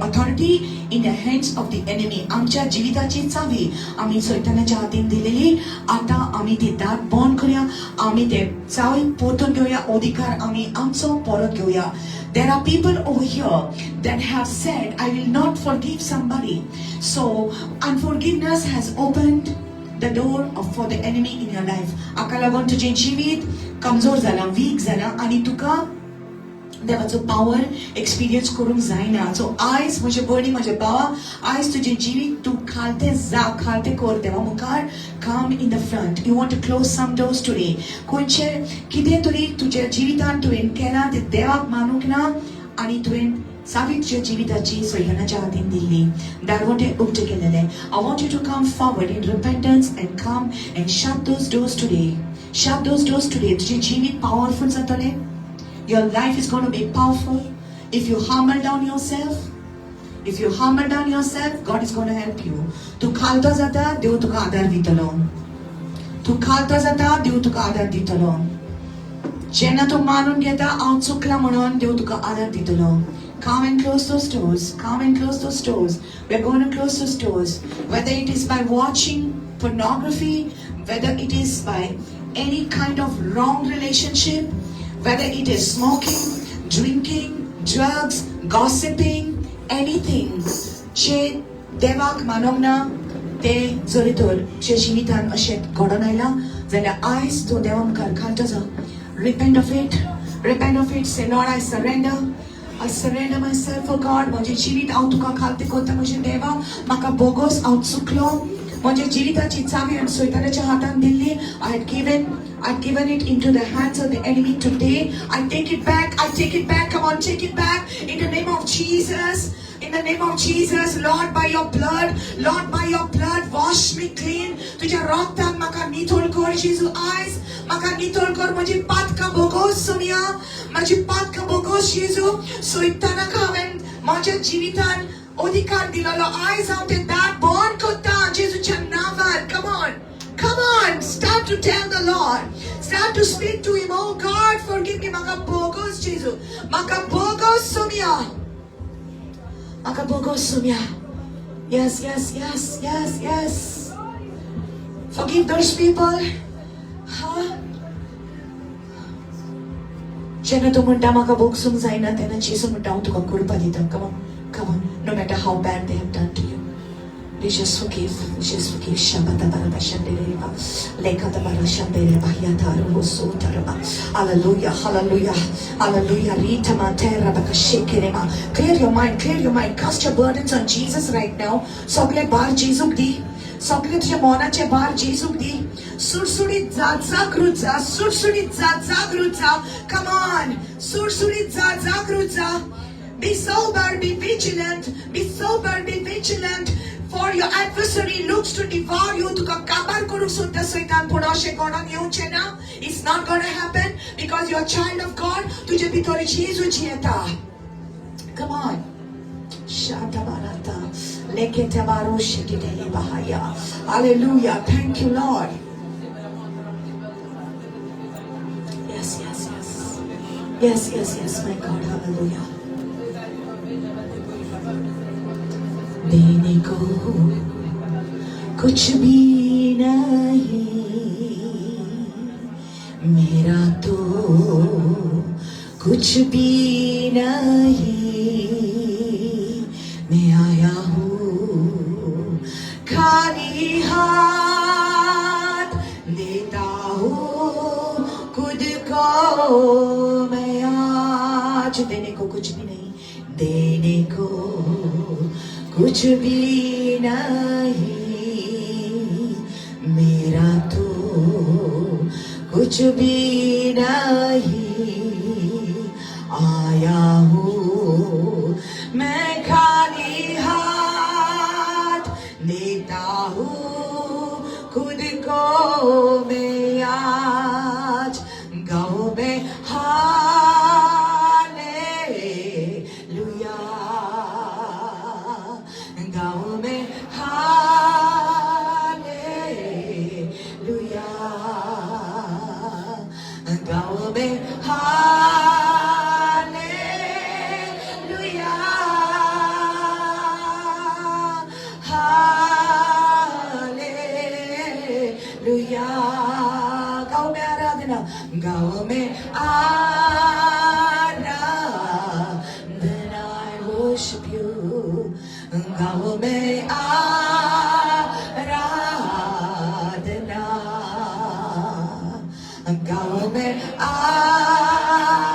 authority in the hands of the enemy. आमच्या जिविताची चावी आमी सैतानाच्या हातीन दिलेली. आतां आमी ती दार बंद करूया, आमी ते चावी परतून घेवया, अधिकार आमी आमचो परत घेवया. There are people over here that have said, I will not forgive somebody. So unforgiveness has opened the door for the enemy in your life. हाका लागून तुजें जिवीत कमजोर जालां, वीक जालां आनी तुका देवाचो पावर एक्सपिरियन्स करूंक जायना. सो आयज म्हजे भयणी, म्हजे भावा, आयज तुजें जिवीत तूं खालतें जा, खालतें कर देवा मुखार. Come in the front. You want to close some doors today. खंयचे कितें तरी तुज्या जिवितान तुवें केलां तें देवाक मानूंक ना आनी तुवें चावी तुज्या जिविताची सैतानाच्या हातीन दिल्ली, दारवटे उक्ते केलेले. I want you to come forward in repentance and come and shut those doors today. Shut those doors today. तुजें जिवीत पावरफूल जातलें. Your life is going to be powerful if you humble down yourself. If you humble down yourself, God is going to help you. तूं खालतो जाता, देव तुका आदार दितलो. तूं खालतो जाता, देव तुका आदार दितलो. जेन्ना तूं मानून घेता हांव चुकलां म्हणून, देव तुका आदार दितलो. Come and close those doors. Come and close those doors. We're going to close those doors. Whether it is by watching pornography, whether it is by any kind of wrong relationship, whether it is smoking, drinking, drugs, gossiping, anything. जे देवाक मानोंक ना ते जरी तर तुज्या जिवितान अशें घडोवन आयलां जाल्यार आयज तूं देवा मुखार खालतो जा. Repent of it. Repent of it. Say, Lord, I surrender. I surrender myself, oh God. म्हजें जिवीत हांव तुका खालतें करता म्हज्या देवा. म्हाका बोगोस, हांव चुकलो. म्हज्या जिविताची चावी हांवें सैतानाच्या हातान दिल्ली. I had given it into the hands of the enemy today. I take it back. I take it back. Come on, take it back. In the name of Jesus. In the name of Jesus, Lord, by your blood, Lord, by your blood, wash me clean. तुझ्या रक्तान म्हाका नितळ कर जेजू. आयज म्हाका नितळ कर. म्हजी पातकां बोगोस सोमया, म्हजी पातकां बोगोस जेजू. सैतानाक हांवें म्हज्या जिवितान अधिकार दिलेलो, आयज हांव तें दार बंद करता जेजूच्या नांवान. Come on. Come on, start to tell the Lord. Start to speak to Him. Oh God, forgive me. म्हाका बोगोस जेजू. म्हाका बोगोस सोमया. म्हाका बोगोस Somaiya. Yes. Forgive those people. Huh? जेन्ना तूं म्हणटा म्हाका बोगसूंक जायना, तेन्ना जेजू म्हणटा हांव तुका कृपा दिता. Come on, come on. No matter how bad they have done to you. You just forgive. Just forgive. Shabata baraba shandereba. Lekata bara shandereba. Yataru sotaraba. Hallelujah. Hallelujah. Hallelujah. Rita matera baka shekerema. Clear your mind. Clear your mind. Cast your burdens on Jesus right now. सगळे भार जेजूक दी. सगळे तुझ्या मनाचे भार जेजूक दी. सुडसुडीत जा, जागृत जा. सुडसुडीत जा, जागृत जा. Come on. सुडसुडीत जा, जागृत जा. Be sober, be vigilant, be sober, be vigilant. For your adversary looks to devour you. तुका काबार करूंक सोदता सैतान, पूण अशें कोणाक येवचें ना. It's not gonna happen because you're a child of God. तुजे भितर जेजू जियेता. Come on. Shatabarata. Leketabaro shekitele bahaya. Hallelujah. Thank you, Lord. Yes. Yes, my God. Hallelujah. देने को कुछ भी नहीं, मेरा तो कुछ भी नहीं। मैं आया हूँ खाली हाथ, देता हूँ खुद को मैं आज। देने को कुछ भी नहीं, देने को कुछ भी नहीं, मेरा तो कुछ भी नहीं। आया हूँ मैं खाली हाथ, देता हूँ खुद को मैं आज। गाओ में हालेलुया, गाओ में हालेलुया, गाओ में हालेलुया, हालेलुया। गाओ में आराधना, गाओ में आराधना। I worship you. गाओ में आराधना, गाओ में आराधना,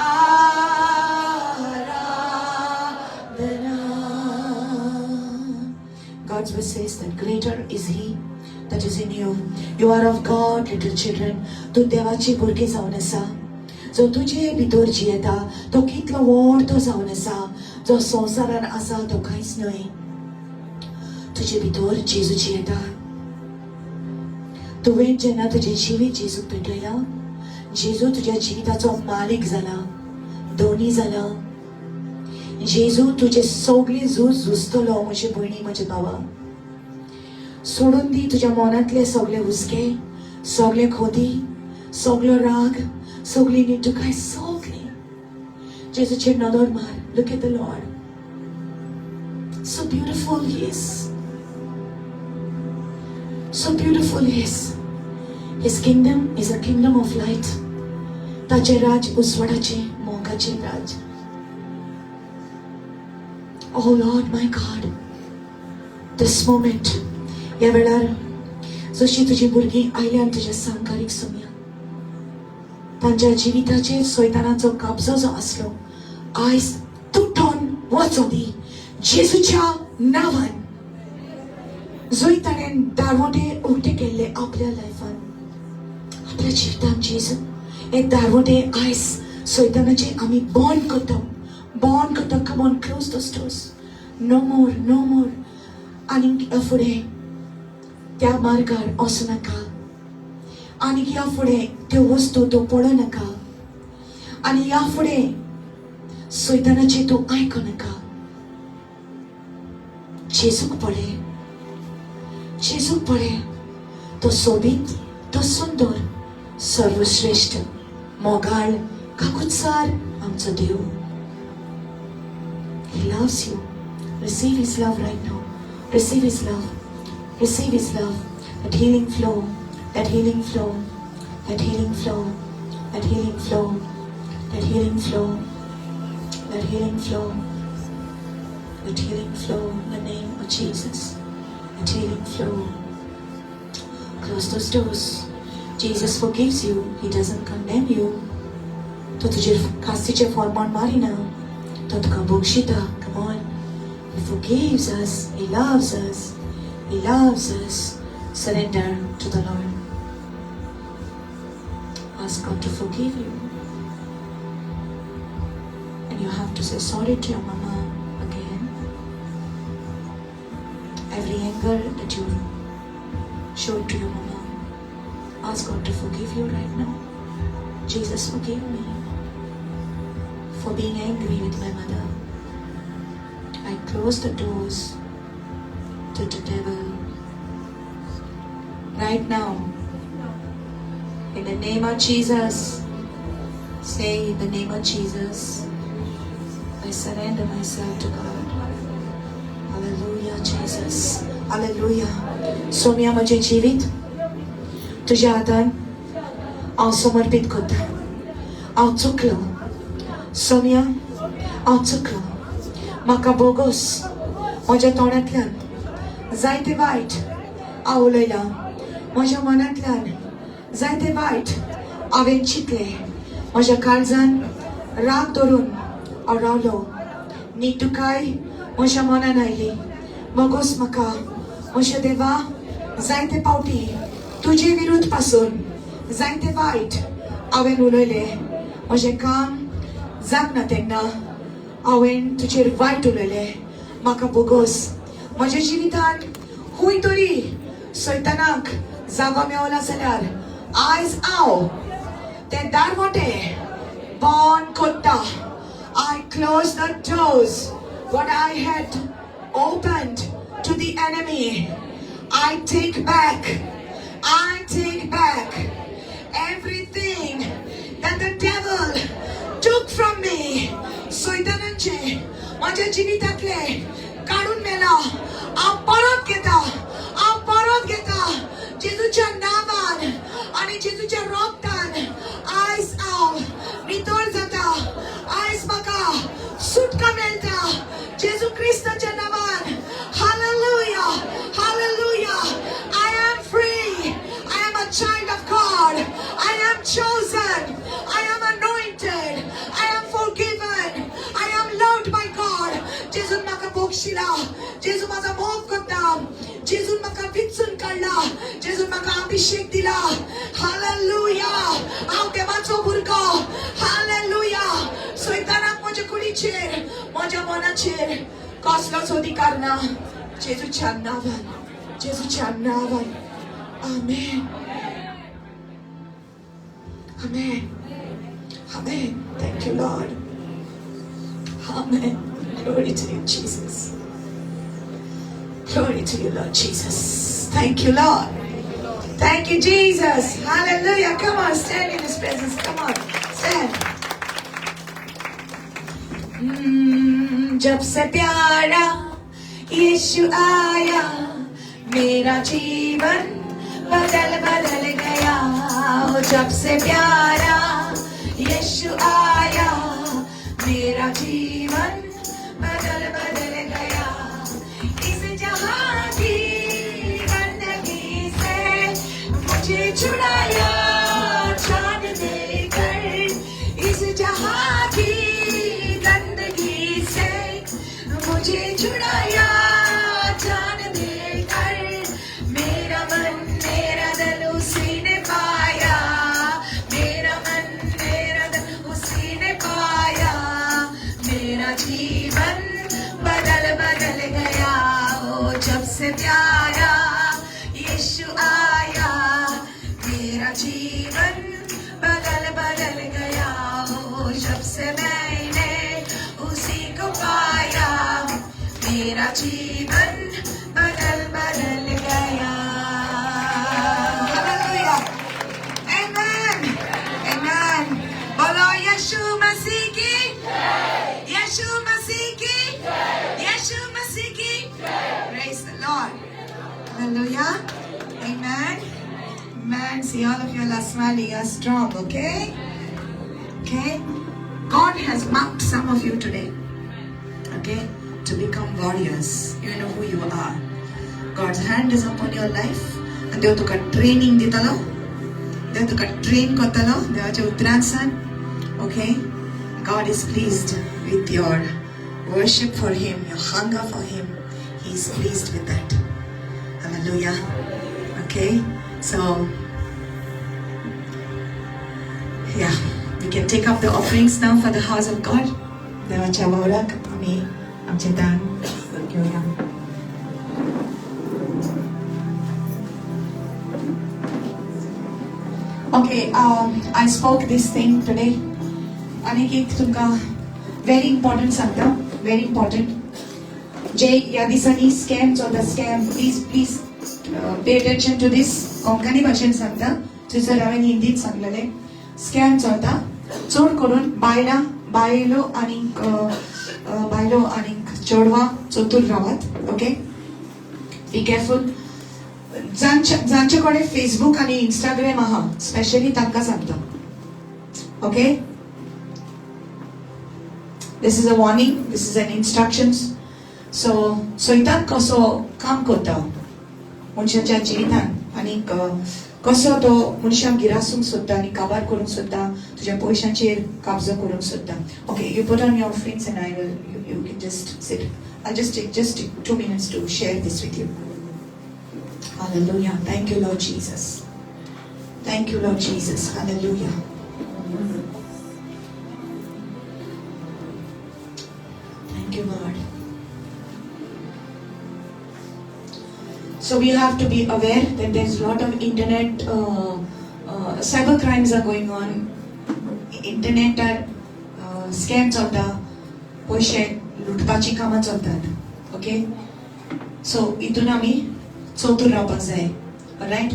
आराधना। God's word says that greater is He that is in you. You are of God, little children. तूं देवाची भुरगीं जावन आसा. जो तुजे भितर जियेता तो कितलो व्हड तो जावन आसा. जो संवसारान आसा तो कांयच न्हय. तुजे भितर जेजू जियेता. तुवें जेन्ना तुजें जिवीत जेजूक भेटयलां, जेजू तुज्या जिविताचो मालीक जाला, धनी जाला. जेजू तुजे सगळे झूज झुजतलो. म्हजे भयणी, म्हजे भावा, सोडून दी तुज्या मनांतले सगळे हुस्के, सगळे खोदी, सगळो राग, सगळी निटुकाय, सगळी. जेजूचेर नदर मार. Look at the Lord. So beautiful He is. So beautiful He is. His kingdom is a kingdom of light. ताचें राज्य उजवाडाचें, मोगाचें राज्य. Oh Lord, my God, this moment, ह्या वेळार जशी तुजी भुरगीं आयल्यान तुज्या सामकारीक सोम्या, तांच्या जिविताचेर सैतानाचो कब्जो जो आसलो आयज तुटोन वचो दी जेजूच्या नांवान. जंय ताणें दारवटे उक्ते केल्ले आपल्या लायफान, आपल्या जिवितान, जेजू हे दारवटे आयज सैतानाचे आमी बंद करता, बंद करता. Come on, close those doors. No more, no more. आनी फुडें त्या मार्गार वचूं नाका, आनी ह्या फुडें त्यो वस्तू तूं पळोवं नाका, आनी ह्या फुडें सैतानाचें तूं आयकूं नाका. जेजूक पळय, जेजूक पळय. तो सोबीत, तो सुंदर, सर्वश्रेश्ठ, मोगाळ, काकुत्सार आमचो देव. He loves you. Receive His love right now. Receive His love. Receive His love. That healing flow, that healing flow, that healing flow, that healing flow, that healing flow, that healing flow, that healing flow in the name of Jesus. That healing flow. Close those doors. Jesus forgives you. He doesn't condemn you. तो तुजेर कास्तीचें फॉर्मान मारिना, तो तुका बक्षिता. Come on. He forgives us. He loves us. He loves us. Surrender to the Lord. Ask God to forgive you. And you have to say sorry to your mama again. Every anger that you showed to your mama, ask God to forgive you right now. Jesus, forgive me for being angry with my mother. I close the doors to the devil. Right now, in the name of Jesus, say, in the name of Jesus, I surrender myself to God. Hallelujah, Jesus. Hallelujah. Soumya, म्हजें जिवीत तुज्या हातान हांव समर्पीत करता. हांव चुकलो सोम्या, हांव चुकलो. म्हाका बोगोस, म्हज्या तोंडांतल्यान जायते वायट हांव उलयलां, म्हज्या मनांतल्यान जायते वायट हांवें चिंतलें, म्हज्या काळजान राग धरून हांव रावलो, नितुकाय म्हज्या मनान आयली. मगोस म्हाका म्हज्या देवा, जायते पावटी तुजे विरुद्ध पासून जायते वायट हांवें उलयलें. म्हजें काम जागना तेन्ना हांवें तुजेर वायट उलयलें. म्हाका बोगोस. म्हज्या जिवितान खूंय तरी सैतानाक जागो मेवला जाल्यार आयज हांव ते दारवटे बंद करता. I close the doors what I had opened to the enemy. I take back. I take back everything that the devil took from me. सैतानांचे म्हज्या जिवितांतले काडून मेला हांव परत घेता, हांव परत घेता जेजूच्या नांवान आनी जेजूच्या रोगतान. आयज हांव नितळ जाता. आयज म्हाका सुटका मेळटा जेजू क्रिस्ताच्या नांवान. Hallelujah. Hallelujah. I am free. I am a child of God. I am chosen. I am anointed. I am forgiven. I am loved by God. जेजून म्हाका बोगशिला. जेजू म्हाजो मोग करता. जेजून म्हाका विचून काडला. जेजून म्हाका अभिषेक दिला. हालेलुया. हांव देवाचो भुरगो. हालेलुया. सैतानाक म्हज्या कुडीचेर, म्हज्या मनाचेर कसलोच अधिकार ना. जेजूच्या नांवान, जेजूच्या नांवान. आमेन, आमेन, आमेन. Thank you, Lord. Amen. Glory to you, Jesus. Glory to you, Lord Jesus. Thank you, Lord. Thank you, Jesus. Hallelujah. Come on, stand in His presence. Come on, stand. जब से प्यारा यीशु आया, मेरा जीवन बदल बदल गया. ओ, जब से प्यारा यीशु आया, मेरा जीवन बदल बदल गया. इस जहां की गंदगी से मुझे छुड़ाया जान देकर. इस जहां की गंदगी से मुझे छुड़ाया जान देकर. मेरा मन, मेरा दिल उसी ने पाया. मेरा मन, मेरा दिल उसी ने पाया. मेरा जीवन बदल बदल गया. ओ, जब से प्यारा यीशु आया, मेरा जीवन बदल बदल गया. ओ, जब से मैंने उसी को पाया, मेरा जीवन बदल बदल गया. Hallelujah. Amen. Amen. बोलो यीशु मसीह की. यीशु मसीह की. यीशु मसीह की. Praise the Lord. Hallelujah. Amen. Amen. See, all of you are smiling. You are strong, okay? Okay? God has marked some of you today, okay? To become warriors. You know who you are. God's hand is upon your life. And देव तुका training दितलो. देव तुका train करतलो देवाच्या उतरांसान. Okay? God is pleased with your worship for Him, your hunger for Him. He is pleased with that. Hallelujah. Okay? So, yeah, we can take up the offerings now for the house of God. देवाच्या वावराक आमी आमचें दान घेवया. Okay, I spoke this thing today. आनीक एक तुमकां very important सांगता, व्हेरी इम्पॉर्टंट. जे ह्या दिसांनी स्कॅम चलता, scam, please, please pay attention to this. Konkani भाशेन सांगता, थंयसर हांवें हिंदीत सांगलेलें. स्कॅम चलता, चड करून बायलां, बायलो आनी बायलो आनी चेडवां चतूर रावात. ओके, बी केअरफूल. जांचे कडेन फेसबूक आनी इंस्टाग्राम आहा स्पेशली तांकां सांगता. Okay, this is a warning, this is an instructions. So सैतान कसो काम करता मनशाच्या जिवितान आनीक कसो तो मनशाक गिरासूंक सोदता आनी काबार करूंक सोदता, तुज्या पयशांचेर कब्जो करूंक सोदता. Okay, you put on your friends and I will you can just sit. I just take just 2 minutes to share this with you. Hallelujah. Thank you, Lord Jesus. Thank you, Lord Jesus. Hallelujah. Thank you, Lord. So we have to be aware that there's a lot of internet cyber crimes are going on. Internet scam चलता, पयशे लुटपाची कामां चलतात. Okay, so हितून आमी चतूर रावपाक जाय. Right,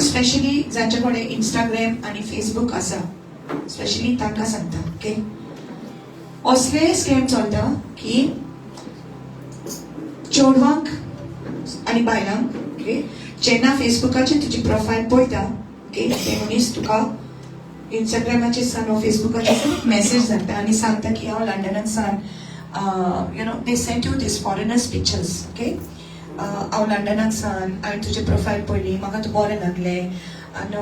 specially जांचे कडेन इंस्टाग्राम आनी फेसबूक आसा, स्पेशली तांकां सांगता. ओके, असले स्कॅम चलता की चेडवांक आनी बायलांक, ओके, जेन्ना फेसबुकाचेर तुजी प्रोफायल पळयता, ओके, ते मनीस तुका इंस्टाग्रामाचेर सान वा फेसबुकाचेर सान मॅसेज धाडटा आनी सांगता की हांव लंडनाक सान, they send you these foreigners pictures. Okay, हांव लंडनाक सान, हांवें तुजें प्रोफायल पळयली, म्हाका तूं बरें लागलें आनी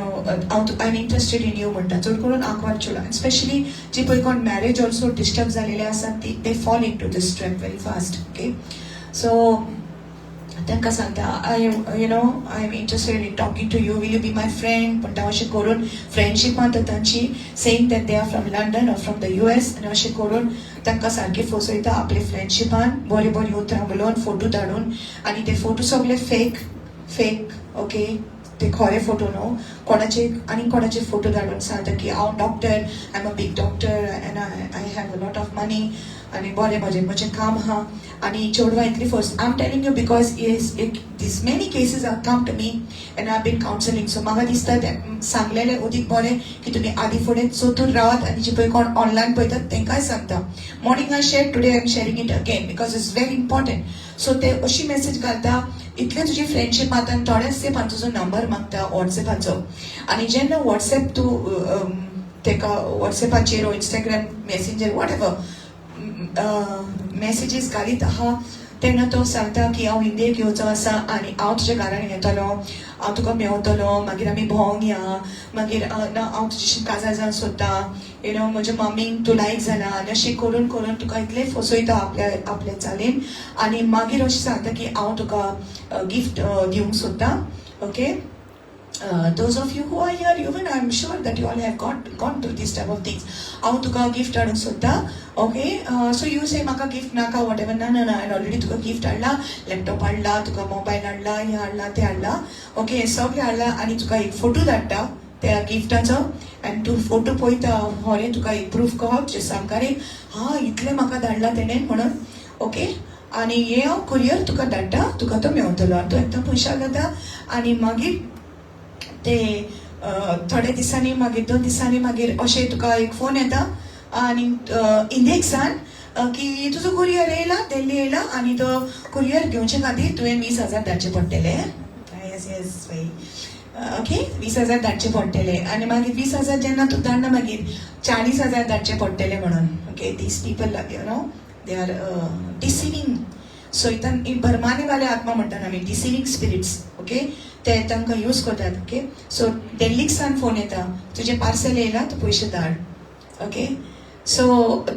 हांव I am interested in you म्हणटा. चड करून आंकवार चेडवां, स्पेशली जी पळय कोण मॅरेज ऑल्सो डिस्टर्ब जालेले आसा ती, they fall into this trap very fast. Okay, so तांकां सांगता, I you know I am interested in talking to you, will you be my friend म्हणटा. अशें करून फ्रेंडशीपान तांची, saying that they are from London or from the US, आनी अशें करून तांकां सारकें फसयता आपले फ्रेंडशिपान, बरीं बरीं उतरां उलोवन, फोटो धाडून. आनी ते फोटो सगळे फेक फेक, ओके, ते खरे फोटो न्हू. कोणाचे आनी कोणाचे फोटो धाडून सांगता की हांव doctor, I am a big doctor and I have a lot of money आनी बरें म्हजें म्हजें काम आहा. आनी चेडवां इतली first, I am telling you because is these many cases are come to me and I been counselling. So म्हाका दिसता तें सांगलेलें अदीक बरें की तुमी आदी फुडें चतूर रावात. आनी जे पळय कोण ऑनलायन पळयतात तांकांय सांगता. Morning I share, today I am sharing it again because it's very important. So ते अशी मॅसेज घालता, इतले तुजी फ्रेंडशीप मारता आनी थोड्याच तेंपान तुजो नंबर मागता वॉट्सएपाचो. आनी जेन्ना वॉट्सएप तूं तेका वॉट्सएपाचेर वो Instagram messenger what ever messages घालीत आहा तेन्ना तो सांगता की हांव इंडियेक येवचो आसा आनी हांव तुज्या घरान येतलो, हांव तुका मेवतलो, मागीर आमी भोंवंक या, मागीर ना हांव तुजेशी काजार जावंक सोदता, you know म्हज्या मम्मीक तूं लायक जाला. आनी अशें करून करून तुका इतलें फसयता आपल्या आपल्या चालीन. आनी मागीर अशें सांगता की हांव तुका गिफ्ट दिवंक सोदता. Okay, those of you who are here, even I'm sure that you all have got gone through this type of things. हांव तुका गिफ्ट हाडूंक सोदता. ओके, सो you से म्हाका गिफ्ट नाका, what ever. ना ना ना, हांवें ऑलरेडी तुका गिफ्ट हाडला, लॅपटॉप हाडला, तुका मोबायल हाडला, हें हाडला, तें हाडला, ओके, सगळें हाडला. आनी तुका एक फोटो धाडटा त्या गिफ्टाचो आनी तूं फोटो पळयता, खरें तुका एक प्रूफ कह तुज्या सामकार, हा इतलें म्हाका धाडला तेणें म्हणून. ओके, आनी हें हांव कुरियर तुका धाडटा, तुका तो मेवतलो. आनी तूं एकदम खुशाल जाता. आनी मागीर ते थोड्या दिसांनी, मागीर 2 दिसांनी मागीर अशें तुका एक फोन येता आनी इंडियेक सान की तुजो कुरियर येयला, दिल्ली येयला आनी तो कुरियर घेवचे खातीर तुवें 20,000 धाडचे पडटले. येस येस बाई, ओके, 20,000 धाडचे पडटले. आनी मागीर 20,000 जेन्ना तूं धाडना, मागीर 40,000 धाडचे पडटले म्हणून. Okay, these people, they are deceiving. सैतान भरमाने वाले आत्मा म्हणटात आमी, डिसिवींग स्पिरिट्स. ओके, ते तांकां यूज करतात. ओके, सो दिल्लीक सान फोन येता, तुजें पार्सल येयला, तूं पयशे धाड. ओके, सो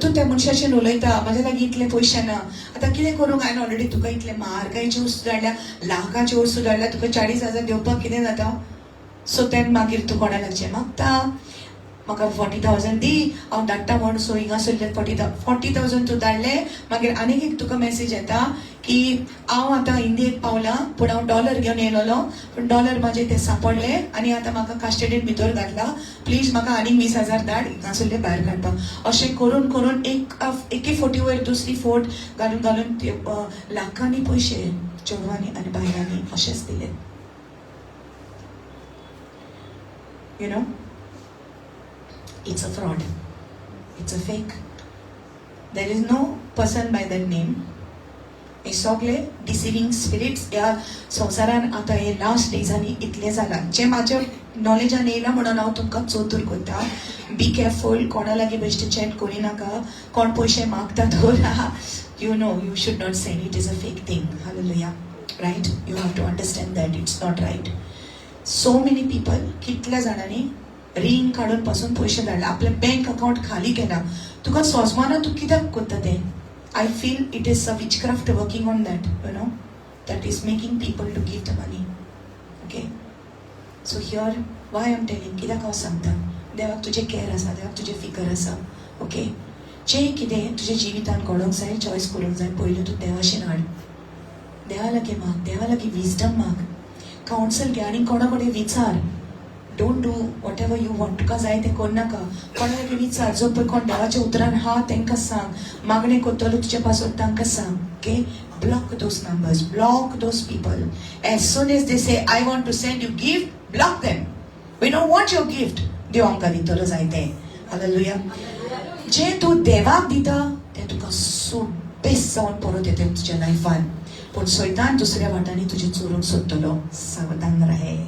तूं त्या मनशाचेर उलयता, म्हाज्या लागीं इतले पयशे ना, आतां कितें करूंक? हांवें ऑलरेडी तुका इतले म्हारगायेच्यो वस्तू धाडल्या, लाखाच्यो वस्तू धाडल्या, तुका 40,000 दिवपाक कितें जाता? सो तेन्ना मागीर तूं कोणा लागचें मागता, म्हाका 40,000 दी, हांव धाडटा म्हूण. सो हिंगासरले 40,000 तूं धाडले. मागीर आनीक एक तुका मॅसेज येता की हांव आतां इंडियेक पावलां, पूण हांव डॉलर घेवन येयलेलो, पूण डॉलर म्हाजे ते सांपडले आनी आतां म्हाका कस्टडीन भितर घातला, प्लीज म्हाका आनीक 20,000 धाड हिंगासरले भायर काडपाक. अशें करून करून एक एके फोटी वयर दुसरी फोट घालून घालून ते लाखांनी पयशे चेडवांनी आनी बायलांनी अशेंच दिले. You know, it's a fraud, it's a fake. There is no person by that name. हे सगळे डिसिवींग स्पिरिट्स ह्या संवसारान आतां हे लास्ट डेजांनी इतलें जालां जें म्हाज्या नॉलेजान येयलां म्हणून हांव तुमकां चतूर करता. बी केअरफूल, कोणा लागीं बेश्टे चॅट करी नाका. कोण पयशे मागता तर you know you should not send. It is a fake thing. Hallelujah. Right? You have to understand that it's not right. So many people, कितल्या जाणांनी रीण काडून पासून पयशे धाडले, आपलें बँक अकावंट खाली केला. तुका सोजमाना तूं कित्याक करता तें? I feel it is a witchcraft working on that, that is making people to give the money. Okay, so here why I'm telling, कित्याक हांव सांगता, देवाक तुजें केर आसा, देवाक तुजें फिकर आसा. ओके, जें कितें तुज्या जिवितान घडोवंक जाय, चॉयस करूंक जाय, पयलू तूं देवाशेन हाड, देवा लागीं माग, देवा लागीं विजडम माग, कावन्सल घे आनी कोणा कडेन विचार. Don't do whatever you want. तुका जाय तें करनाका. कोणा लागीं विचार, जो पळय कोण देवाच्या उतरान आहा तांकां सांग, मागणें करतलो तुजे पासून तांकां सांग. Okay, block those numbers, block those people. As soon as they say I want to send you gift, block them. We don't want your gift. देव आमकां दितलो जाय तें. हालेलुया. जें तूं देवाक दिता तें तुका सुबेस जावन परत येता तुज्या लायफान. पूण सैतान दुसऱ्या वाटांनी तुजें चोरूंक सोदतलो. सावधान राहे.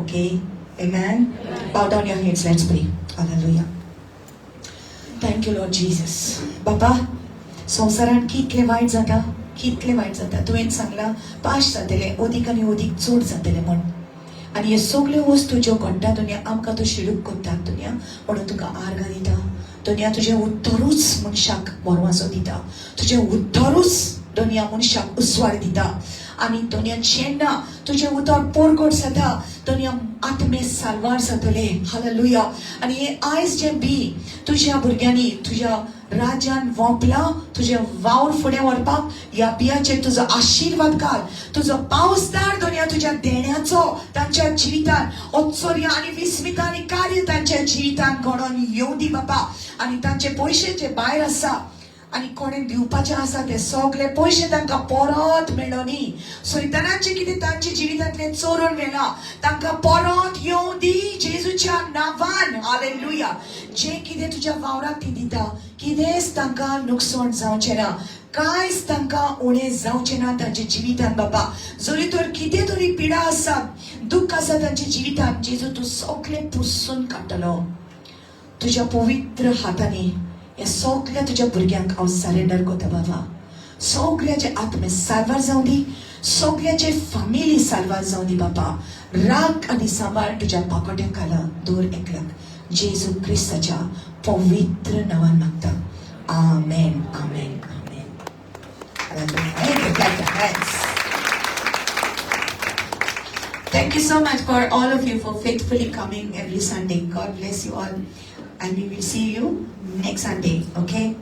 Okay. Amen. Bow down your heads. Let's pray. Hallelujah. Thank you, Lord Jesus. बाबा, संवसारात कितले वायट जाता, कितले वायट जाता. तुवें सांगलां पाश जातले, अदीक आनी अदीक चड जातले म्हण. आनी हे सगल्यो वस्तू ज्यो घडटा दुनिया, आमकां तूं शिडूक करता दुनिया, म्हणून तुका आर्गां दिता दुनिया. तुजें उत्तरूच मनशाक मोरवाचो दिता, तुजें उत्तरूच दुनिया मनशाक उस्वाड दिता. आनी दुनिया जेन्ना तुजें उतर पोरकोट जाता दुनिया, आत्मे साल्वार जातले. हालेलुया. आनी हे आयज जें बी तुज्या भुरग्यांनी तुज्या राज्यान वोंपलां तुजें वावर फुडें व्हरपाक, ह्या बियाचेर तुजो आशिर्वाद घाल, तुजो पावसदार दुनिया तुज्या देण्याचो तांच्या जिवितान ओत्सोर्य आनी विस्मिता आनी कार्य तांच्या जिवितान घडोवन येवं दी बाबा. आनी तांचे पयशे जे भायर आसा आनी कोणें दिवपाचें आसा ते सगळे पयशे तांकां परत मेळोनी. सैतानाचें कितें तांच्या जिवितांतलें चोरून व्हेलां तांकां परत येवं दी जेजूच्या नांवान. हालेलुया. जें कितें तुज्या वावराक ती दिता कितेंच तांकां नुकसाण जावचें ना, कांयच तांकां उणें जावचें ना तांच्या जिवितान बाबा. जरी तर कितें तरी पिडा आसा, दुख्ख आसा तांच्या जिवितान, जेजू तूं सगळें पुसून काडटलो तुज्या पवित्र हातांनी. ह्या सगळ्या तुज्या भुरग्यांक हांव सरेंडर करता बाबा. सगळ्याचे आत्मे साल्वार जावं दी, सगळ्याचे फामिली साल्वार जावं दी बाबा. राख आनी सांबाळ तुज्या पाकोट्या खाला दवर एकल्याक. जेजू क्रिस्ताच्या पवित्र नांवान मागता. आमेन, आमेन, आमेन. Thank you. Clap your hands. Thank you so much for all of you for faithfully coming every Sunday. God bless you all. And we will see you next Sunday. Okay?